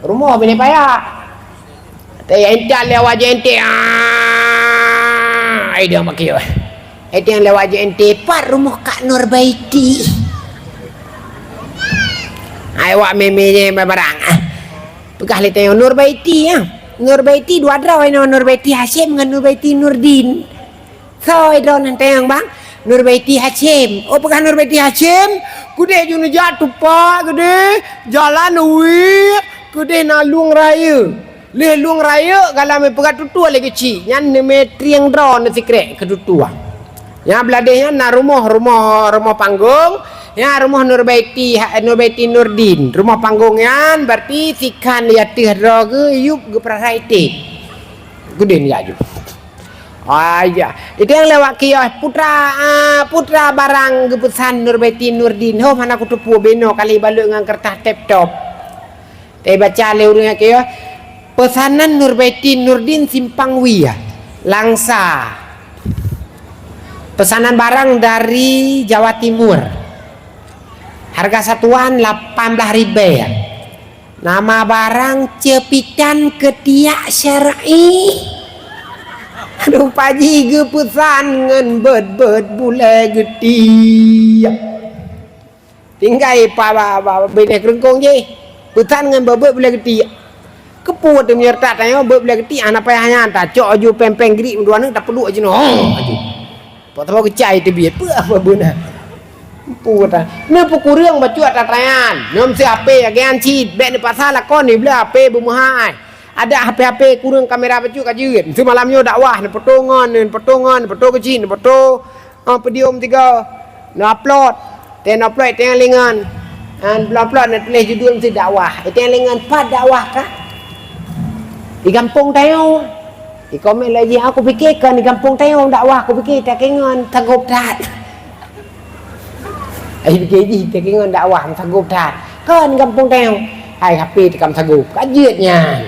Rumoh binéh paya. Teuintat lé awak J N T, ah, ai dong bak kiyôh. Ai dong lé awak J N T, pat rumoh Kak Nurbaiti. Ai awak mé-mé nyang barang. Peugah lé tanyoe Nurbaiti, ah. Nurbaiti dua droe inoe, Nurbaiti Hasyim ngon Nurbaiti Nurdin. Soe droeneuh teuh bang? Nurbaiti Hasyim. Oh, peugah Nurbaiti Hasyim, keudeh ju neujak tupak keudeh jalan wie, keudeh na lueng rayeuk. Lheueh lueng rayeuk galam peugah tutoe lé keuchik, nyan neumé trieng droeneuh sikrek keu tutoe. Nyang blah deh nyan na rumoh, rumoh, rumoh panggong, nyan rumoh Nurbaiti, ha, Nurbaiti Nurdin. Rumoh panggong nyan berarti sikhan di ateueh droe geuh yup geupeurasai teh. Keudeh jak ju. Ayah, itu nyang lewat kios putra, ah, putra barang geupeusan Nurbaiti Nurdin. Hom hana kuteupue binoe kali balot ngon kertas tep top. Teubaca lé ureueng nyang kios, peusanan Nurbaiti Nurdin Simpang Wie, Langsa. Pesanan barang dari Jawa Timur. Harga satuan lapan belas ribèe. Nama barang ceupitan keutiak syar'i. Rupa jih geupeusan ngon beuet-beuet bulèe geutiak. Tinggai pa, pa, pa, binéh keureunkong jih. Peusan ngon beuet-beuet bulèe geutiak. Keupeue teuh meunyoe that tanyoe beuet bulèe geutiak hana payah nyan, tacok aju péng-péng grik meudua neuk tapeuduek jinoe. Aju. Pat saboh keucai teubiet, peue apa beuna? Empu ta. Neupeukureueng bacut ata tanyan. Nyoe meusti H P lagèe nyan cit, bèk neupaksa lakoe neubloe H P beumeuhai. Adak H P-H P kureueng kamera bacut ka jeuet. Meusti malam nyoe dakwah, neupeuto ngon, neupeuto ngon, neupeuto keuchik, neupeuto, ah, podium tiga. Neuupload. Teuh neuupload teuh lingon. Ah, neuupload neutuléh judul meusti dakwah. Teuh lingon pat dakwah ka? Di gampông tanyoe. Di komen lagèe jih, aku pike kon di gampông tanyoe dakwah, aku pike takengon sagop that. Ai pike jih takengon dakwah sagop that. Kon di gampông tanyoe. Hai H P teukam sagop. Ka jeuet nyan.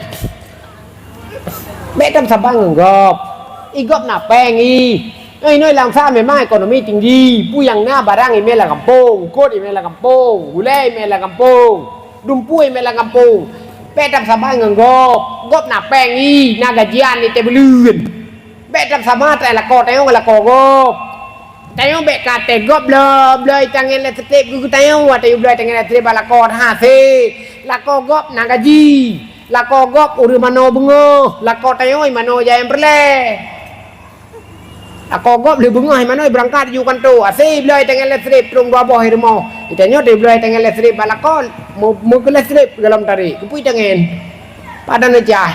Bèk tam saban ngon gob. I gob na péng i. Inoe, inoe Langsa memang ekonomi tinggi. Peue nyang na barang imè lam gampông, eungkôt imè lam gampông, gulèe imè lam gampông, dumpeue imè lam gampông. Bèk tam saban ngon gob. Gob na péng i, na gajian i teuh buleuen. Bèk tam sama teuh lakoe tanyoe ngon lakoe gob. Tanyoe bèk ka teuh gob bloe, bloe tangèn lé seutep keu tanyoe, watèe bloe tangèn lé seutep bak lakoe hase. Lakoe gob na gaji. Lakoe gob ureueng manoe beungoh, lakoe tanyoe manoe jai peureulèe. Lakoe gob lheueh beungoh manoe beurangkat ju kanto, hase bloe tangèn lé seutep trok dua boh i rumoh. Tanyoe teuh bloe tangèn lé seutep bak lakoe, meu-, meukeu lé seutep golom tarek, keupeue tangèn. Padan neucah.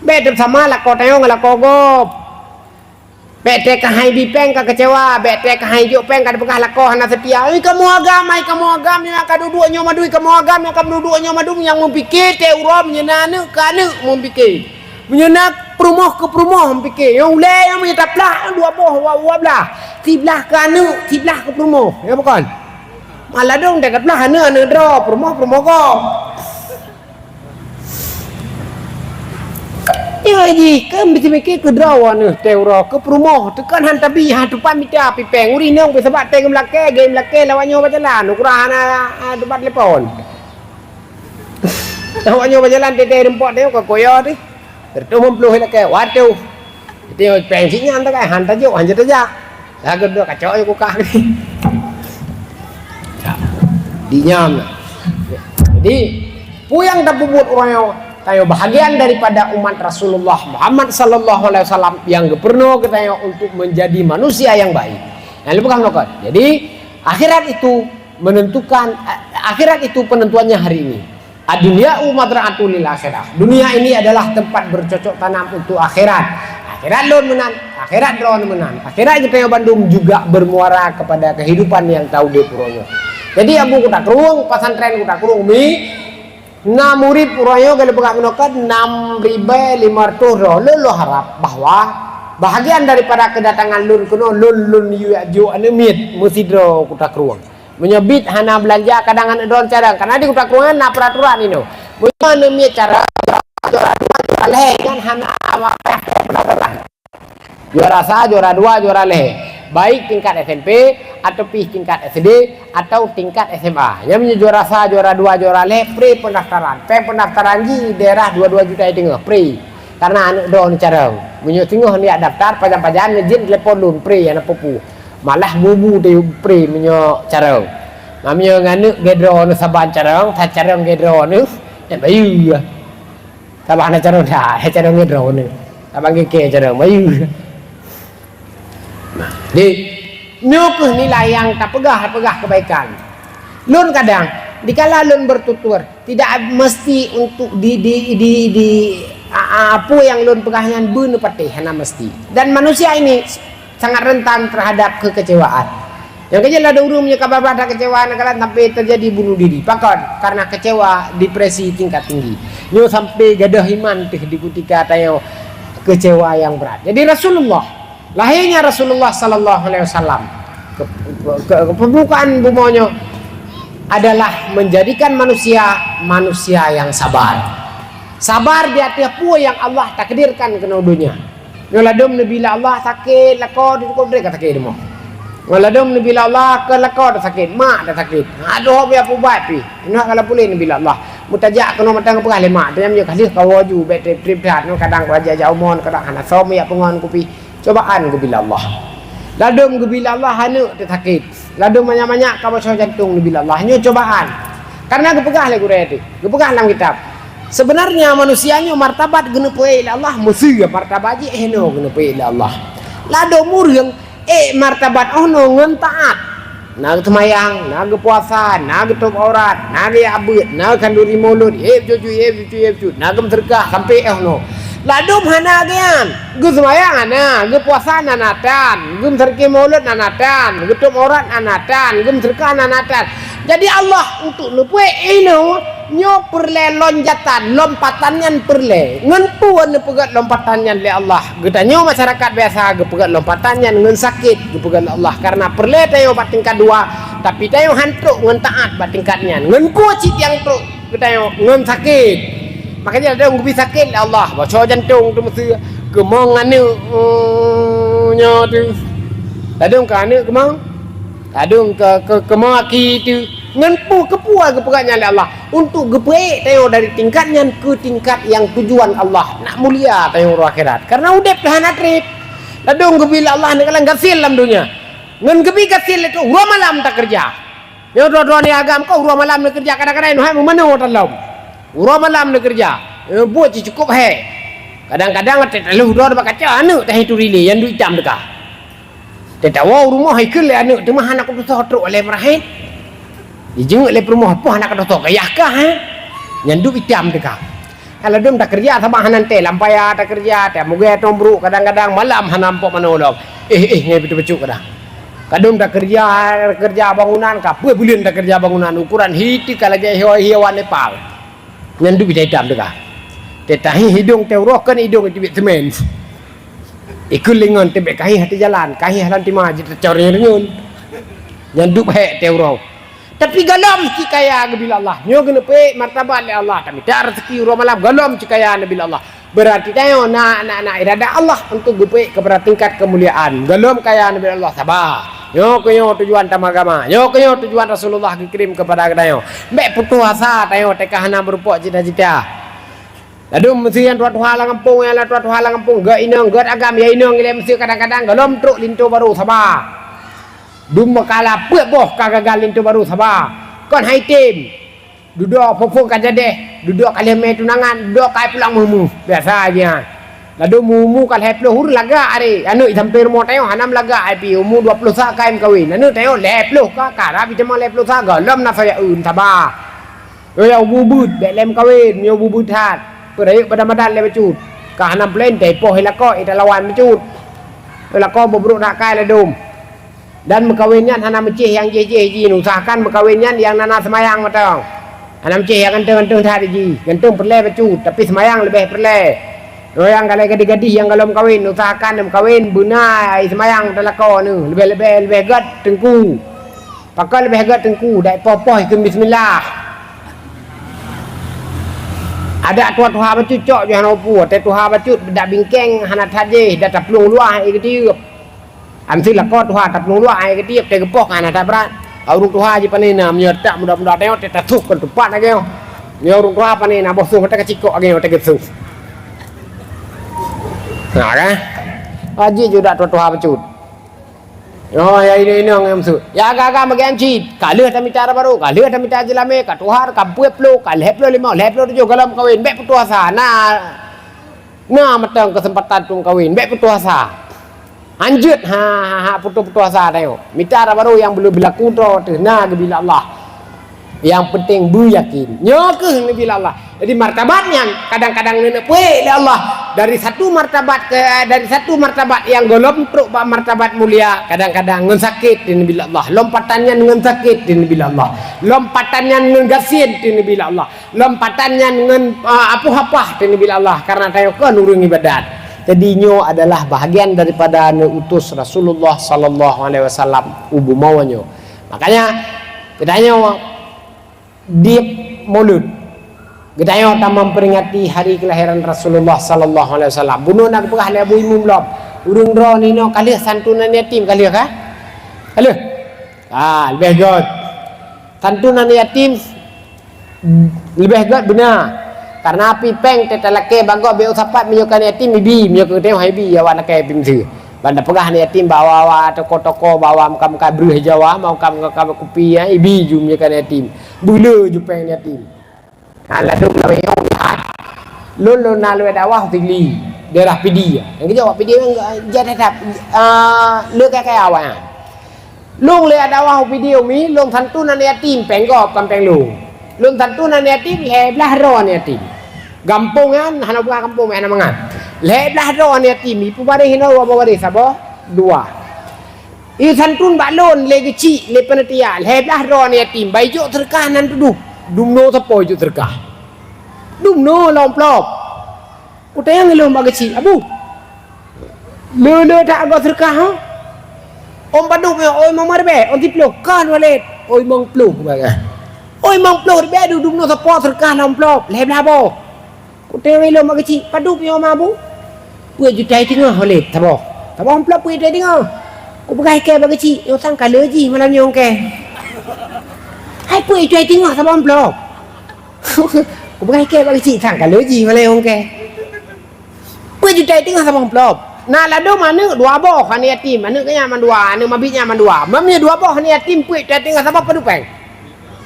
Bèk teuh sama lakoe tanyoe ngon lakoe gob. Bèk teuh keuhai bi péng ka keucewa, bèk teuh keuhai jok péng ka teupeugah lakoe hana seutia. Ai kamoe agam, ai kamoe agam, nyang ka duduek nyoe mandum, kamoe agam, nyang ka duduek nyoe mandum, nyang meupike teuh uroe meunyoe na aneuk keu aneuk meupike. Meunyoe na peurumoh keu peurumoh meupike. Nyang ulèe nyang meunyoe taplah dua boh, dua, dua blah. Siblah keu aneuk, siblah keu peurumoh. Ya bukan? Maladong teuh taplah aneuk, aneuk droe, peurumoh, peurumoh gob. Nyoe jih, keu meusti mike keu droe neuh teuh uroe, keu peurumoh, teukon han tabi, han tupat mita pipéng. Ureueng inong pih sabab teuh geumeulakèe, geumeulakèe lawak nyoe bak jalan, ukurang hana, ah, tupat telepon. Lawak nyoe bak jalan teuh-teuh rumpok teuh ka koyo teuh. Reutôh meuplôh lakèe, waduh. Teuh péng sinan takai, han tajok, han jeuet tajak. Lagèe dua kacok je kukah ni. Dinyam. Jadi, peue nyang tapeubuet uroe nyoe, tanyoe bahagian daripada umat Rasulullah Muhammad sallallahu alaihi wasallam nyang geupeurunoe keu tanyoe untuk menjadi manusia yang baik. Nyang leupeugah meunoe. Jadi, akhirat itu menentukan, akhirat itu penentuannya hari ini. Ad-dunya'u mazra'atun lil akhirah. Dunia ini adalah tempat bercocok tanam untuk akhirat. Akhirat lôn meunan, akhirat droeneuh meunan. Akhirat geutanyoe bandum juga bermuara kepada kehidupan nyang taudeb uroe nyoe. Jadi, Abu Kuta Krueng, pesantren Kuta Krueng mi, na murit uroe nyoe ka lheueh peugah meunoe kan enam ribèe lima ratus droe. Lôn, lôn harap bahwa bahagian daripada kedatangan lôn keunoe, lôn, lôn yue jok aneuk miet meusidroe Kuta Krueng. Meunyoe bit hana beulanja, kadang aneuk droeneuh carông. Karena di Kuta Krueng na peraturan inoe. Meunyoe aneuk miet carông, juara dua, juara lhèe, nyan hana masalah. Juara sa, juara dua, juara lhèe. Baik tingkat S M P, atau pih tingkat S D, atau tingkat S M A. Nyan meunyoe juara sa, juara dua, juara lhèe, free pendaftaran. Pèng pendaftaran jih daerah dua dua juta teungoh, free. Karena aneuk droeneuh carông. Meunyoe singoh neujak daftar, pajan-pajan neujeuet telepon lôn, free, hana peue-peue. Malah bu-bu teuh free meunyoe carông. Meunyoe ngon aneuk lhèe droeneuh saban carông, sa carông lhèe droeneuh, nyan bayeue. Saban hana carông that, carông lhèe droeneuh. Saban lhèe carông, bayeue. Nah, di, nyoe keuh nilai nyang tapeugah, tapeugah kebaikan. Lôn kadang, dikala lôn bertutur, tidak mesti untuk di, di, di, di, a, a, apa nyang lôn peugah nyan beuneupatéh, hana mesti. Dan manusia ini sangat rentan terhadap kekecewaan. Nyang keujeuet ladôm ureueng meunyoe ka babah that kecewa, kadang sampai terjadi bunuh diri. Pakon? Karena kecewa, depresi tingkat tinggi. Nyoe sampai gadôh iman teuh di kutika tanyoe kecewa nyang brat. Jadi Rasulullah, lahirnya Rasulullah sallallahu alaihi wasallam, ke, ke, ke, pembukaan bumoe nyoe adalah menjadikan manusia, manusia yang sabar. Sabar di ateueh peue nyang Allah takdirkan keunoe donya. Nyoe ladôm neubi lé Allah sakét, lakoe teuh cukôp trép ka sakét rumoh. Nyoe ladôm neubi lé Allah keu lakoe teuh sakét, mak teuh sakét. Adoh, biar peubat pih. Inoe ka lheueh puléh neubi lé Allah. Meutajak keunoe mantong geupeugah lé mak, "Tanyam nyoe ka lheueh kawoe ju, bèk trép-trép that, nyoe kadang kuaja jak umon, kadang hana som jak peungon kupi." Cobaan geubi lé Allah. Ladôm geubi lé Allah aneuk teuh sakét. Ladôm manyak-manyak ka bocor jantông neubi lé Allah. Nyoe cobaan. Karena geupeugah lé gurèe teuh, geupeugah lam kitab, sebenarnya manusia nyoe martabat geuneupeuék lé Allah, meuseu martabat jih 'oh noe geuneupeuék lé Allah. Ladôm ureueng ék martabat 'oh noe ngon taat. Na geuseumayang, na geupuasa, na geutôp aurat, na geujak beuet, na khanduri mulod, ék bacut, ék bacut, ék bacut, na geumeuseudeukah sampoe 'oh noe. Ladôm hana geuyan, geuseumayang hana, geupuasa na, na tan, geumeuseudeukah mulod na, na tan, geutôp aurat na, na tan, geumeuseudeukah na, na tan. Jadi Allah untuk neupeuék inoe nyoe peureulèe lonjatan, lompatan nyan peureulèe. Ngon peue neupeugèt lompatan nyan lé Allah? Geutanyoe masyarakat biasa geupeugèt lompatan nyan ngon sakét geupeugèt lé Allah, karena peureulèe tanyoe bak tingkat dua, tapi tanyoe han trôk ngon taat bak tingkat nyan. Ngon peue cit nyang trôk geutanyoe? Ngon sakét. Makanya ladôm geubi sakét lé Allah, bocor jantông teuh meuseu, keumong aneuk, oh, nyoe teuh. Ladôm keu aneuk keumong, ladôm keu, keu, keumong aki teuh. Ngon peue, keu peue geupeugah nyan lé Allah? Untuk geupeuék tanyoe dari tingkat nyan keu tingkat nyang tujuan Allah nak mulia tanyoe uroe akhirat. Karena udép teuh hana trép. Ladôm geubi lé Allah neukalon gasien lam donya. Ngon geubi gasien lé teuh uroe malam takeureuja. Nyoe droe-droe nyang agam kah uroe malam neukeureuja, kadang-kadang hai meumanoe teuh lom. Uroe malam neukeureuja, eh, buet cit cukôp hék. Kadang-kadang teuh taloh droe bak kaca aneuk teuh ituri lé nyang duek itam teuka. Teuh tawoe u rumoh ikheun lé aneuk teuma hana keudeuh trôk lé meurahét. Ijeungeuet lé peurumoh poh hana keudeuh ka yah kah, eh. Nyang duek itam teuka. Ka ladôm takeureuja saban hana teuntèe, lam paya takeureuja, tamugèe tom brôk, kadang-kadang malam hana ampok manoe lom. Eh, eh, ngai beutôi bacut kadang. Kadôm takeureuja, keureuja bangunan, ka peuet buleuen takeureuja bangunan, ukuran hi teuka lagèe hi-, hiawan Nepal. Nyan duek itam-itam teuka. Teuh tahi hidông teuh uroe kon hidông teubiet seumén. Ikheun lé ngon teubiet kahih ateueh jalan, kahih lam tima jiteucor reunyeun. Nyan duek hék teuh uroe. Tapi gohlom cit kaya geubi lé Allah. Nyoe geuneupeuék martabat lé Allah. Tamita raseuki uroe malam gohlom cit kaya neubi lé Allah. Berarti tanyoe na, na, na iradat Allah untuk geupeuék kepada tingkat keumuliaan. Gohlom kaya neubi lé Allah saba. Nyoe keuh nyoe tujuan tameugama. Nyoe keuh nyoe tujuan Rasulullah geukirém kepada geutanyoe. Bèk putôh asa tanyoe teuka hana meurumpok cita-cita. Ladôm meuseu nyang tuha-tuha lam gampông, nyang tuha-tuha lam gampông, gèt inong, gèt agam, ya inong ilèe meuseu kadang-kadang gohlom trôk linto barô saba. Dum meukala peuet boh ka gagal linto barô saba. Kon hai tem. Dudoe phon-phon ka jadeh, dudoe ka lheueh mè tunangan, dudoe ka pulang mumu. Biasa aja. Ladôm mumu ka lhèe ploh ureueng lagak aré. Aneuk sampoe rumoh tanyoe hana meulagak ai pi umu dua ploh sa ka meukawen. Aneuk tanyoe lhèe ploh ka, ka rab itamong lhèe ploh sa gohlom na soe ya eun saba. Nyoe ya ubu beuet, bèk lé meukawen, nyoe ubu beuet that. Peurayeuk badan-badan lé bacut. Ka hana plan teupoh i lakoe, i talawan bacut. I lakoe beubrôk that kai ladôm. Dan meukawen nyan hana meucéh nyang jéh-jéh jih, usahakan meukawen nyan nyang na-na seumayang mantong. Hana meucéh nyang ganteng-ganteng that jih, ganteng peureulèe bacut, tapi seumayang leubeh peureulèe. Nyoe nyang galai gadih-gadih nyang gohlom kawen, usahakan meukawen beuna ai seumayang talakoe neuh, leubeh-leubeh leubeh gèt teungku. Pakon leubeh gèt teungku, dak poh-poh ikheun bismillah. Adak tuha-tuha bacut cok jih hana peue, watèe tuha bacut dak bingkeng hana that jéh, dak taplueng luwah ai geutiep. Amsi lakoe tuha taplueng luwah ai geutiep, teuh geupoh ka hana that brat. Ureueng tuha jih pane na, meunyoe tak muda-muda tengok teuh tasuh kon tupat lagèe nyoe. Meunyoe ureueng tuha pane na, boh suh mata kacikok lagèe nyoe teuh geusuh. Nah, kan? Aji ju dak tuha-tuha bacut. Oh, ya inong-inong nyang maksud. Ya agak-agak bagi cit. Ka lheueh tamita dara barô, ka lheueh tamita jeulamèe, ka tuha, ka peuet ploh, ka lhèe ploh limong, lhèe ploh tujoh gohlom kawen. Bèk putus asa. Nah, na mantong keuseumpatan tueng kawen. Bèk putus asa. Hanjeuet ha, ha, ha putus-putus asa tanyoe. Mita dara barô nyang beuleuh beulaku droe teuh na geubri lé Allah. Nyang peunteng beuyakin. Nyoe kheueh neubi lé Allah. Jadi martabat nyan kadang-kadang neuneuk peuék lé Allah. Dari satu martabat ke, dari satu martabat nyang gohlom trok bak martabat mulia, kadang-kadang ngon sakét teuh neubi lé Allah. Lompatan nyan ngon sakét teuh neubi lé Allah. Lompatan nyan ngon gasien teuh neubi lé Allah. Lompatan nyan ngon, ah, apoh-apoh teuh neubi lé Allah. Karena tanyoe kon ureueng ibadat. Jadi nyoe adalah bahagian daripada neuutus Rasulullah sallallahu alaihi wasallam u bumoe nyoe. Makanya geutanyoe di Maulud, geutanyoe tameuperingati hari kelahiran Rasulullah sallallahu alaihi wasallam. Bunoe na geupeugah lé Abu Imum lom, ureueng droeneuh inoe ka lheueh santunan yatim, ka lheueh ka? Ka lheueh? Ah, leubeh gèt. Santunan yatim leubeh gèt beuna. Karena pih péng teutalakèe bagoe bèk usapat meunyoe ka yatim ibi, meunyoe ka geutanyoe han ibi awak lakèe pih miseue. Ban tapeugah aneuk yatim bak awak-awak toko-toko, bak awak meukat-meukat breuh Jawa, meukat-meukat kupi, ya, ibi ju meunyoe ka aneuk yatim. Beuleu ju péng aneuk yatim. Nah, ladôm lawét nyoe, lôn, lôn na lôn dakwah u Sigli, daerah Pidie. Nyang keujaweueb Pidie nyan, jak that-that, ah, le kaya-kaya awaknyan. Lôn lé dakwah u Pidie umi, lôn santunan yatim, péng gob kon péng lôn. Lôn santunan yatim, lhèe blah droe aneuk yatim. Gampông nyan, hana buka gampông, hana mangat. Lhèe blah droe aneuk yatim, ipeubaréh inoe dua baréh, saboh, dua. Isantun bak lôn lé geuchik, lé panitia, lhèe blah droe aneuk yatim, bai jok seudeukah nan tudôh, dumnoe sapo jok seudeukah. Dumnoe lam amplop. Kutanyong lôn bak geuchik, "Abu, le-le that agoe seudeukah, ha? Ôn padub nyoe, ôn limong ribèe, ôn siplôh, ka dua lét, ôn limong ploh," kupeugah. "Ôn limong ploh ribèe, dumnoe sapo seudeukah lam amplop, lhèe blah boh." Kutanyong lôn bak geuchik, "Padub nyoe ma, Abu?" "Peuet juta teungoh lét saboh." "Saboh amplop peuet juta teungoh?" Kupeugah kèe bak geuchik, "Nyoe sang ka le jih malam nyoe kèe." "Hai peuet juta teungoh saboh amplop?" Kupeugah kèe bak geuchik, "Sang ka le jih malam nyoe kèe." Peuet juta teungoh saboh amplop. Na ladôm aneuk dua boh aneuk yatim, aneuk geuh nyan mandua, aneuk mabiet nyan mandua. Meunyoe dua boh aneuk yatim peuet juta teungoh saboh padub péng?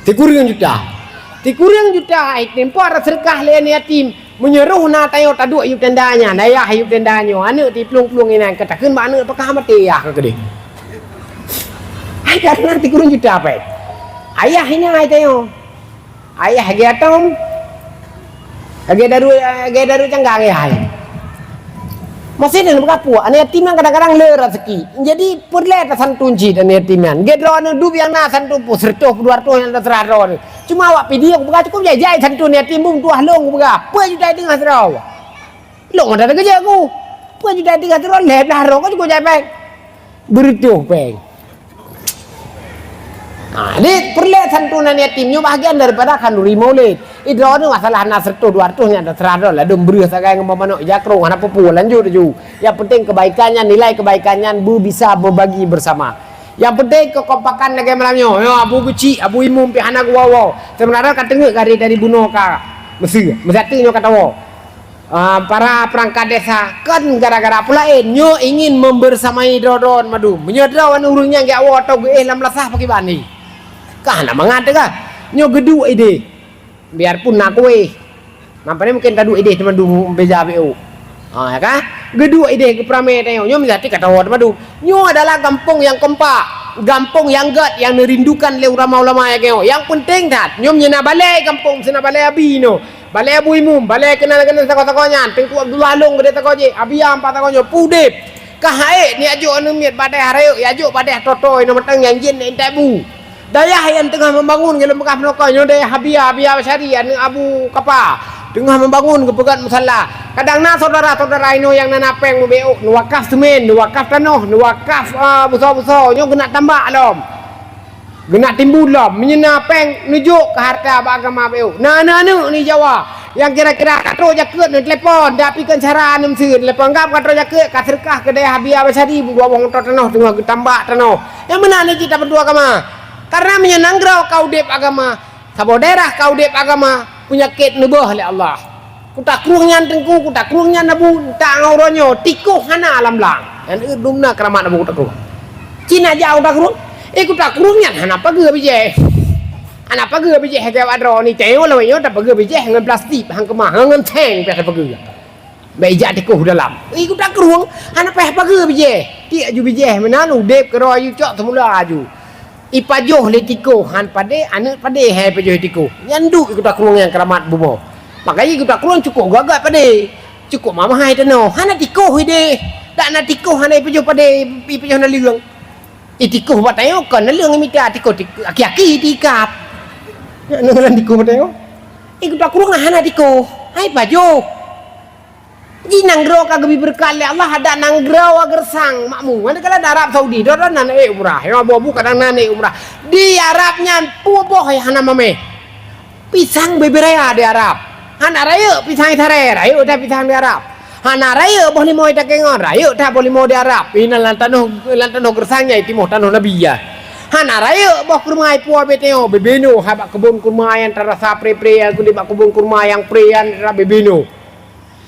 Sikureueng juta. Sikureueng juta, ai tempo rot seudeukah lé aneuk yatim. Meunyoe roh na tanyoe taduek yub tenda nyan, ayah yub tenda nyoe, aneuk tiplueng-plueng inan, ka takheun bak aneuk pakah maté yah ka keudeh. Ai karena sikureueng juta péng. Ayah inan ai tanyoe. Ayah lagèe atôm, lagèe daru, lagèe daru canggang ayah. Masih dan beurapuk, aneuk yatim nyan kadang-kadang le raseuki. Jadi peureulèe tasantun cit aneuk yatim nyan. Lagèe droeneuh dub nyang na santun peuet reutôh, dua reutôh nyang teuseurah droeneuh. Cuma awak Pidie kupeugah cukup jai-jai santun yatim bum tuah lôn kupeugah. Peuet juta teungoh sidroe. Lôn meunan teukeujot ku. Peuet juta teungoh sidroe lhèe blah droe ka cukup jai péng. Beureutôh péng. Ha, jadi peureulèe santunan yatim nyoe bahagian daripada khanduri maulid. Idroe nyoe masalah na seureutôh dua reutôh nyan teuseurah droe, ladôm breuh sagai ngon manok jakrong hana peue-peue lanjut laju. Yang penting kebaikan nyan, nilai kebaikan nyan beu bisa berbagi bersama. Yang penting kekompakan lagèe malam nyoe. Nyoe Abu Geuchik, Abu Imum pih hana geuwoe-woe. Seubeunara ka teungeut dari, dari bunoe ka Mesir. Meusatu nyoe ka tawoe. Ah, para perangkat desa, kan gara-gara peue laén nyoe ingin membersamai droe-droe mandum. Meunyoe droe ureueng nyang geuwoe atau geuéh lam lasah pakriban ni. Ka hana mangat teuh ka. Nyoe geuduek idéh. Biarpun na kuéh. Nampak ni mungkin taduek idéh teuma dum beja B O. Ha, ya kan? Geuduek idéh geupeuramé tanyoe. Nyoe meusti ka tawoe teuma dum. Nyoe adalah gampông nyang kompak, gampông nyang gét, nyang neurindukan lé ulama-ulama nyang nyoe. Nyang peunteng that, nyoe meunyoe na balée gampông, meuseu na balée abi nyoe. Balée Abu Imum, balée keunan-keunan sagoe-sagoe nyan, Teungku Abdullah Long keudéh sagoe jih, Abi Am pat sagoe nyoe, peue udeb. Ka haiek ni ajok aneuk miet bak dayah rayeuk, ya ajok bak dayah Toto inoe mantong nyang jén intat bu. Dayah nyang teungoh membangun ngon lôn peugah meunoe nyoe dayah Habia, Habia Basyari, aneuk Abu Kapa. Teungoh membangun geupeugöt musala. Kadang na syedara-syedara inoe nyang na péng meubeuk, neuwakaf seumén, neuwakaf tanoh, neuwakaf, ah, buso-buso, nyoe geunak tambak lom. Geunak timbul lom, meunyoe na péng neujok keu hareuta bak agama beuk. Na aneuk-aneuk ni Jawa nyang kira-kira ka trok jakeuet neutelepon, dak pi kon cara neumeuseu, telepon gab ka trok jakeuet, ka seudeukah keu dayah Habia Basyari, dua boh moto tanoh teungoh geutambak tanoh. Nyang meunan ni cit tapeuduek agama. Karena meunyoe nanggroe ka udeb agama, saboh daerah ka udeb agama, peunyakét neuboh lé Allah. Kuta Krueng nyan Teungku, Kuta Krueng nyan Abu, tak ngon uroe nyoe, tikoh hana lam blang. Nyan eu dum na keuramat Abu Kuta Krueng. Cina jak Kuta Krueng. Eh, Kuta Krueng nyan hana pageue bijéh. Hana pageue bijéh lagèe awak droe ni, teuh lawét nyoe tapageue bijéh ngon plastik, han keumah, ngon seng pih tapageue. Bèk ijak tikoh dalam. Eh, Kuta Krueng hana payah pageue bijéh. Tiek aju bijéh meunan udeb keudroe aju cok seumula aju. Ipajoh lé tikoh han padé, aneuk padé hai pajoh tikoh. Nyan duek Kuta Krueng nyang keuramat bumoe. Makajih Kuta Krueng cukôp gagah padé. Cukôp mamahai tanoh. Hana tikoh idéh. Dak na tikoh hana ipajoh padé, ipajoh naleueng. Itikoh bak tanyoe kon naleueng imita, tikoh, tikoh aki-aki itikab. Nyan naleueng tikoh bak tanyoe. I Kuta Krueng hana tikoh. Hai pajoh. Ji nanggroe ka geubi beureukat lé Allah, adak nanggroe geureusang makmu. Manakala di Arab Saudi, droe-droe na ék umrah. Nyang abu-abu kadang na ék umrah. Di Arab nyan peue boh nyang hana mamèh. Pisang beubeuraya di Arab. Hana rayeuk pisang Israel, rayeuk that pisang di Arab. Hana rayeuk boh limo di Takengon, rayeuk that boh limo di Arab. Inan lam tanoh, lam tanoh geureusang nyan timoh tanoh Nabi nyan. Hana rayeuk boh kurma ipuwoe beuteungoh, beubeno hai bak keubon kurma nyang tarasa pre-pre nyang keudeh bak keubon kurma nyang pre nyan rab beubeno.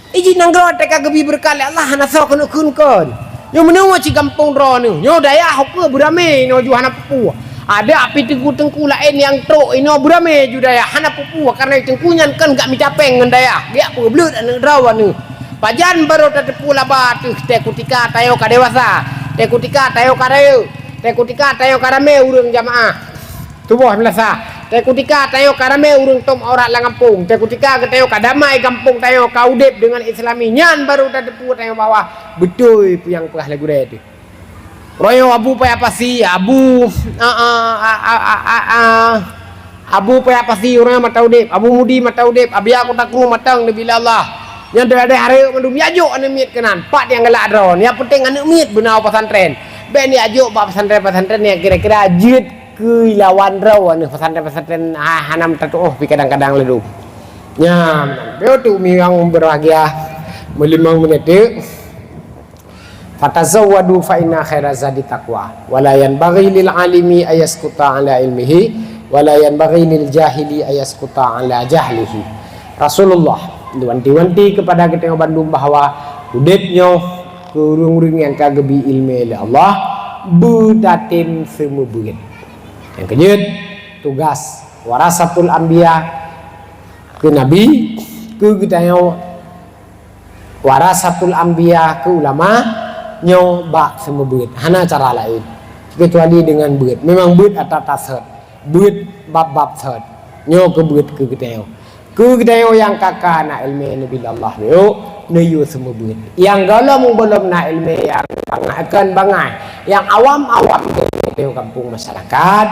Iji nanggroe teuka geubi beureukat lé Allah hana soe keuneuk kheun kon. Nyoe meunoe cit gampông droeneuh. Nyoe dayah ukeue beuramé inoe ju hana peue-peue. Adak pih teungku-teungku laén nyang trok inoe beuramé ju dayah hana peue-peue kareuna teungku nyan kon geumita péng ngon dayah. Geujak peubleuet aneuk droeneuh. Pajan barô tateupeue laba teuh teuh kutika tanyoe ka dewasa, teuh kutika tanyoe ka rayeuk, teuh kutika tanyoe ka ramé ureuëng jamaah. Tuboh meulasa. Teuh kutika tanyoe ka ramé ureuëng tom aurat lam gampông. Teuh kutika geutanyoe ka damai gampông tanyoe ka udeb deungon Islami. Nyan barô tateupeue tanyoe bahwa beutôi peue nyang peugah lé gurée teuh. Royo Abu Paya Pasi, Abu, a, a, Abu Paya Pasi ureuëng mata udeb, Abu Mudi mata udeb, Abia Kuta Krueng mantong neubi lé Allah. Nyan deuh-deuh hareuek mandum ya jok aneuk miet keunan. Pat nyang galak droe. Nyang penting aneuk miet beuna u pesantren. Bèk ni ajok bak pesantren-pesantren nyang kira-kira jeuet keu lawan droe aneuk pesantren-pesantren ha-, hana meutateuoh pi kadang-kadang ladôm. Nyan, beutôi tu mi nyang berbahagia meulimong minit tu. Fatazawwadu fa inna khaira zadi taqwa. Wa la yanbaghi lil alimi ayaskuta ala ilmihi, wa la yanbaghi lil jahili ayaskuta ala jahlihi. Rasulullah wanti-wanti kepada kita bandum bahwa udeb nyoe keu ureuëng-ureuëng nyang ka geubi ileumé lé Allah, beutatem seumeubeuet. Nyang keujeuet, tugas warasatul anbiya keu nabi, keu geutanyoe warasatul anbiya keu ulama nyoe bak seumeubeuet. Hana cara laén, keucuali deungon beuet. Memang beuet ata tasot, beuet bab-bab sot. Nyoe keu beuet keu geutanyoe. Keu geutanyoe nyang ka-ka na ileumé neubi lé Allah nyoe, neuyue seumeubeuet. Nyang gohlom-gohlom na ileumé nyang bangai, kon bangai. Nyang awam-awam geutanyoe gampông masyarakat,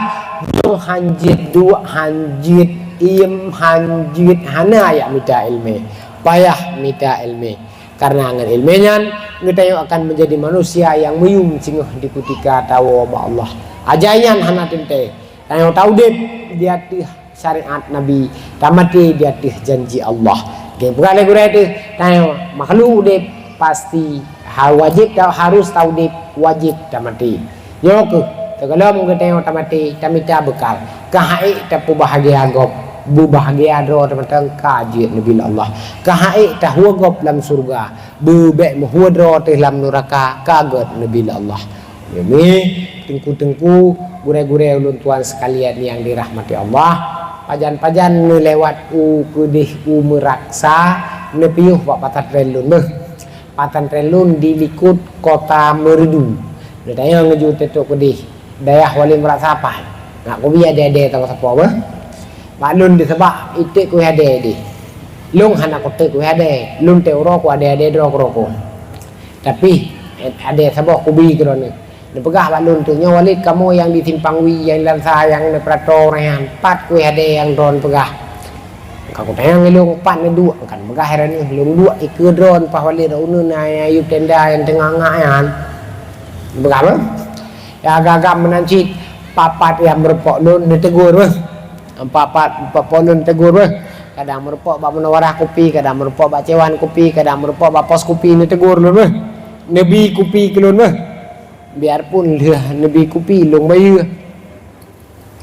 nyoe hanjeuet duek, hanjeuet iem, hanjeuet hana jak mita ileumé. Payah mita ileumé. Karena ngon ileumé nyan, geutanyoe akan menjadi manusia nyang meuyum singoh di kutika tawoe bak Allah. Ajai nyan hana teuntée. Tanyoe taudeb di ateueh syariat Nabi, tamaté di ateueh janji Allah. Oke, bukan lé gurée teuh, tanyoe makhluk udeb pasti ha-, wajéb ta-, harus taudeb, wajéb tamaté. Nyoe keuh, sigohlom geutanyoe tamaté, tamita beukal. Ka haiek tapeubahagia gob, beubahagia droe teumantong ka jeuet neubi lé Allah. Ka haiek tahue gob lam syeuruga, beubèk meuhue droe teuh lam nuraka, ka gét neubi lé Allah. Nyoe mi, teungku-teungku, gurée-gurée ulôn tuan sekalian nyang dirahmati Allah. Pajan-pajan neulewat u keudeh u Meuraksa, neupiôh bak pesantren lôn beuh. Pesantren lôn di likot Kota Meureudu. Neutanyong laju teutok keudeh, dayah Wali Meuraksa pat. Nak kubi adé-adé sapo-sapo beuh. Bak lôn di seubab iték kueh adé deh. Lôn hana kuték kueh adé, lôn ték uroe ku adé-adé droe keudroe kon. Tapi, eh, adé saboh kubi keudroe nyoe. Neupeugah bak lôn teuk, "Nyoe Walid, kamoe nyang di Simpang Wi, nyang di Lansa, nyang neupeurato ureueng nyan, pat kueh adé nyang droen peugah?" Ka kutanyong ilôn, "Pat neuduek?" Kan peugah, "Heran nyoe, lôn duek ikeue droen paih Walid, uneuen na yub tenda nyang teungoh ngak nyan." Peugah beuh. Ya agam-agam meunan cit, papat nyang meurumpok lôn neutegur beuh. Papat, papat lôn tegur beuh. Kadang meurumpok bak Munawarah Kupi, kadang meurumpok bak Cewan Kupi, kadang meurumpok bak Pos Kupi, neutegur lôn beuh. Neubi kupi keu lôn beuh. Biarpun lheueh neubi kupi lôn bayeue.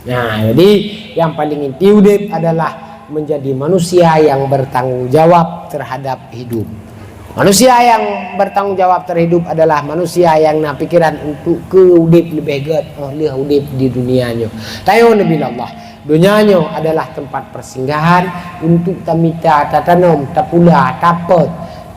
Nah, jadi yang paling inti udeb adalah menjadi manusia yang bertanggung jawab terhadap hidup. Manusia yang bertanggung jawab terhadap hidup adalah manusia yang na pikiran untuk keu udeb leubeh gét, oh, lheueh udeb di dunia nyoe. Tanyoe neubi lé Allah. Dunia nyoe adalah tempat persinggahan untuk tamita, tatanom, tapula, tapot,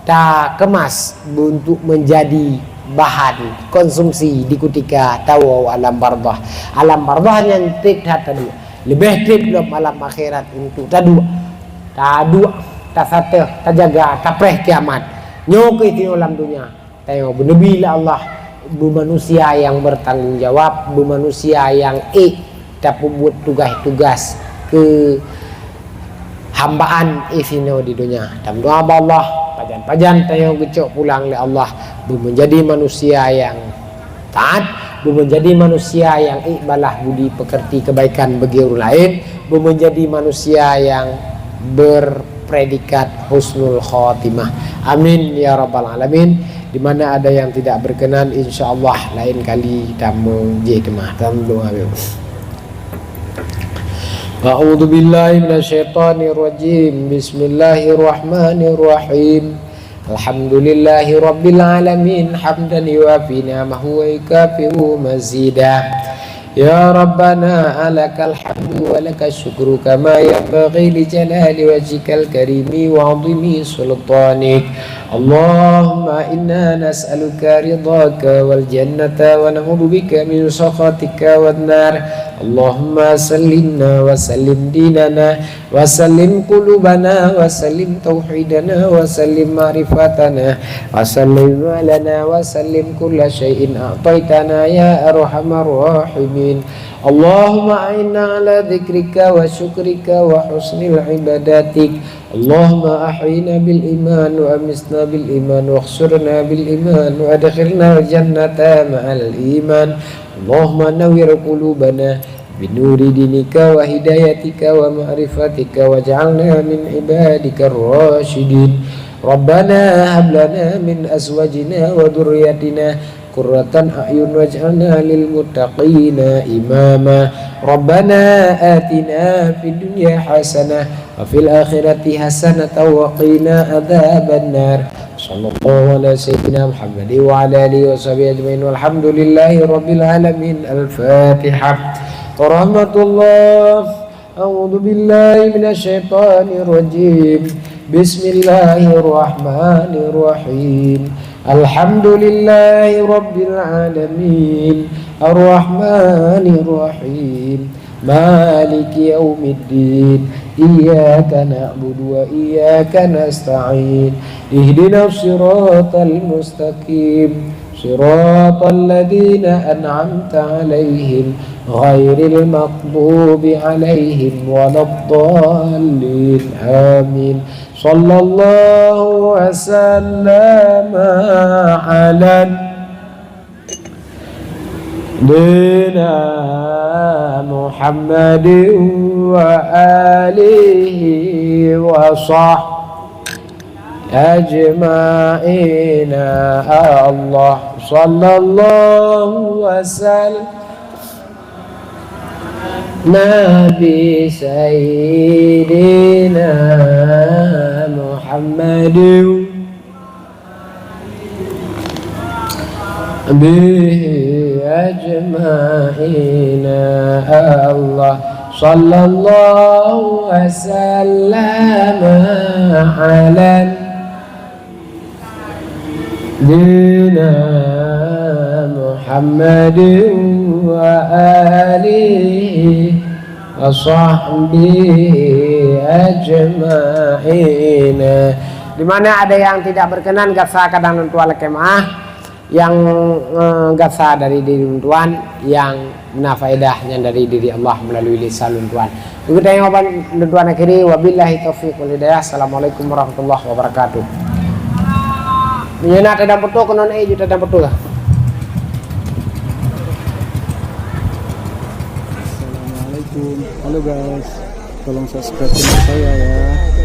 takemas untuk menjadi bahan konsumsi di kutika tawoe alam barzakh. Alam barzakh nyan treb that taduek. Leubeh treb lom alam akhirat untuk taduek. Taduek, tasatéh, tajaga, tapreh kiamat. Nyoe keuh istimewa lam dunia. Tanyoe beuneubi lé Allah, beumanusia nyang bertanggung jawab, beumanusia nyang ék tapeubuet tugaih-tugaih keuhambaan isinoe di donya. Tameudoa bak Allah, pajan-pajan tanyoe geucok pulang lé Allah, beumeunjadi manusia nyang taat, beumeunjadi manusia nyang ék balas budi, peukeurti keubaikan bagi ureueng laén, beumeunjadi manusia nyang berpredikat husnul khotimah. Amin ya rabbal alamin. Di mana ada yang tidak berkenan, insya Allah lain kali tamu jih teuma. Tamu doa. A'udzu billahi minasyaitonir rajim. Bismillahirrahmanirrahim. Alhamdulillahi rabbil alamin, hamdan yuwafi ni'amahu wa yukafi'u mazida. Ya Rabbana, lakal hamdu wa lakal syukru kama yanbaghi li jalali wajhikal karimi wa 'azimi sultanik. Allahumma inna nas'aluka ridhaka wal jannata wa na'udzubika min sakhatika wan nar. Allahumma sallimna wa sallim dinana wa sallim qulubana wa sallim tauhidana wa sallim ma'rifatana wa sallim malana wa sallim kulla syai'in a'taitana ya arhamar rahimin. Allahumma a'inna ala dzikrika wa syukrika wa husnil ibadatik. Allahumma ahyina bil iman wa amitna bil iman wa ahsyurna bil iman wa adkhilna jannata ma'al iman. Allahumma nawwir qulubana binuri dinika wa hidayatika wa ma'rifatika waj'alna min ibadikar rasyidin. Rabbana hab lana min azwajina wa dzurriyyatina qurratan a'yun waj'alna lil muttaqina imama. Rabbana atina fid dunya hasanah wa fil akhirati hasanatan wa qina adzabannar. Sallallahu ala sayyidina Muhammadin wa ala alihi wa sahbihi ajmain. Walhamdulillahi rabbil alamin. Al-Fatihah. Warahmatullah. A'udzu billahi minasy syaithanir rajim. Bismillahirrahmanirrahim. Alhamdulillahi rabbil alamin. Arrahmanirrahim. Maliki yaumiddin. Iyyaka na'budu wa iyyaka nasta'in. Ihdinas siratal mustaqim. Siratal ladzina an'amta 'alaihim, ghairil maghdubi 'alaihim waladdallin. Amin. Sallallahu wa sallama 'ala sayyidina Muhammadin wa alihi wa sahbihi ajma'ina. Allah, sallallahu wa sallam. Nabi Sayyidina Muhammadin bihi ajma'ina. Allah, Sallallahu wasallam ala dina Muhammadin wa alihi wa sahbihi ajma'in. Di mana ada yang tidak berkenan, gasa kadang lôn tuan lakée meu'ah, nyang, eh, gasa dari diri lôn tuan, nyang na faedah nyan dari diri Allah melalui lisan lôn tuan. Begitu yang aban lôn tuan akhiri, wabillahi taufiq wal hidayah. Assalamualaikum warahmatullahi wabarakatuh. Meunyoe na tadang peutoh, keunoe na ju tadang peutoh lah. Assalamualaikum. Halo guys, tolong subscribe channel saya ya.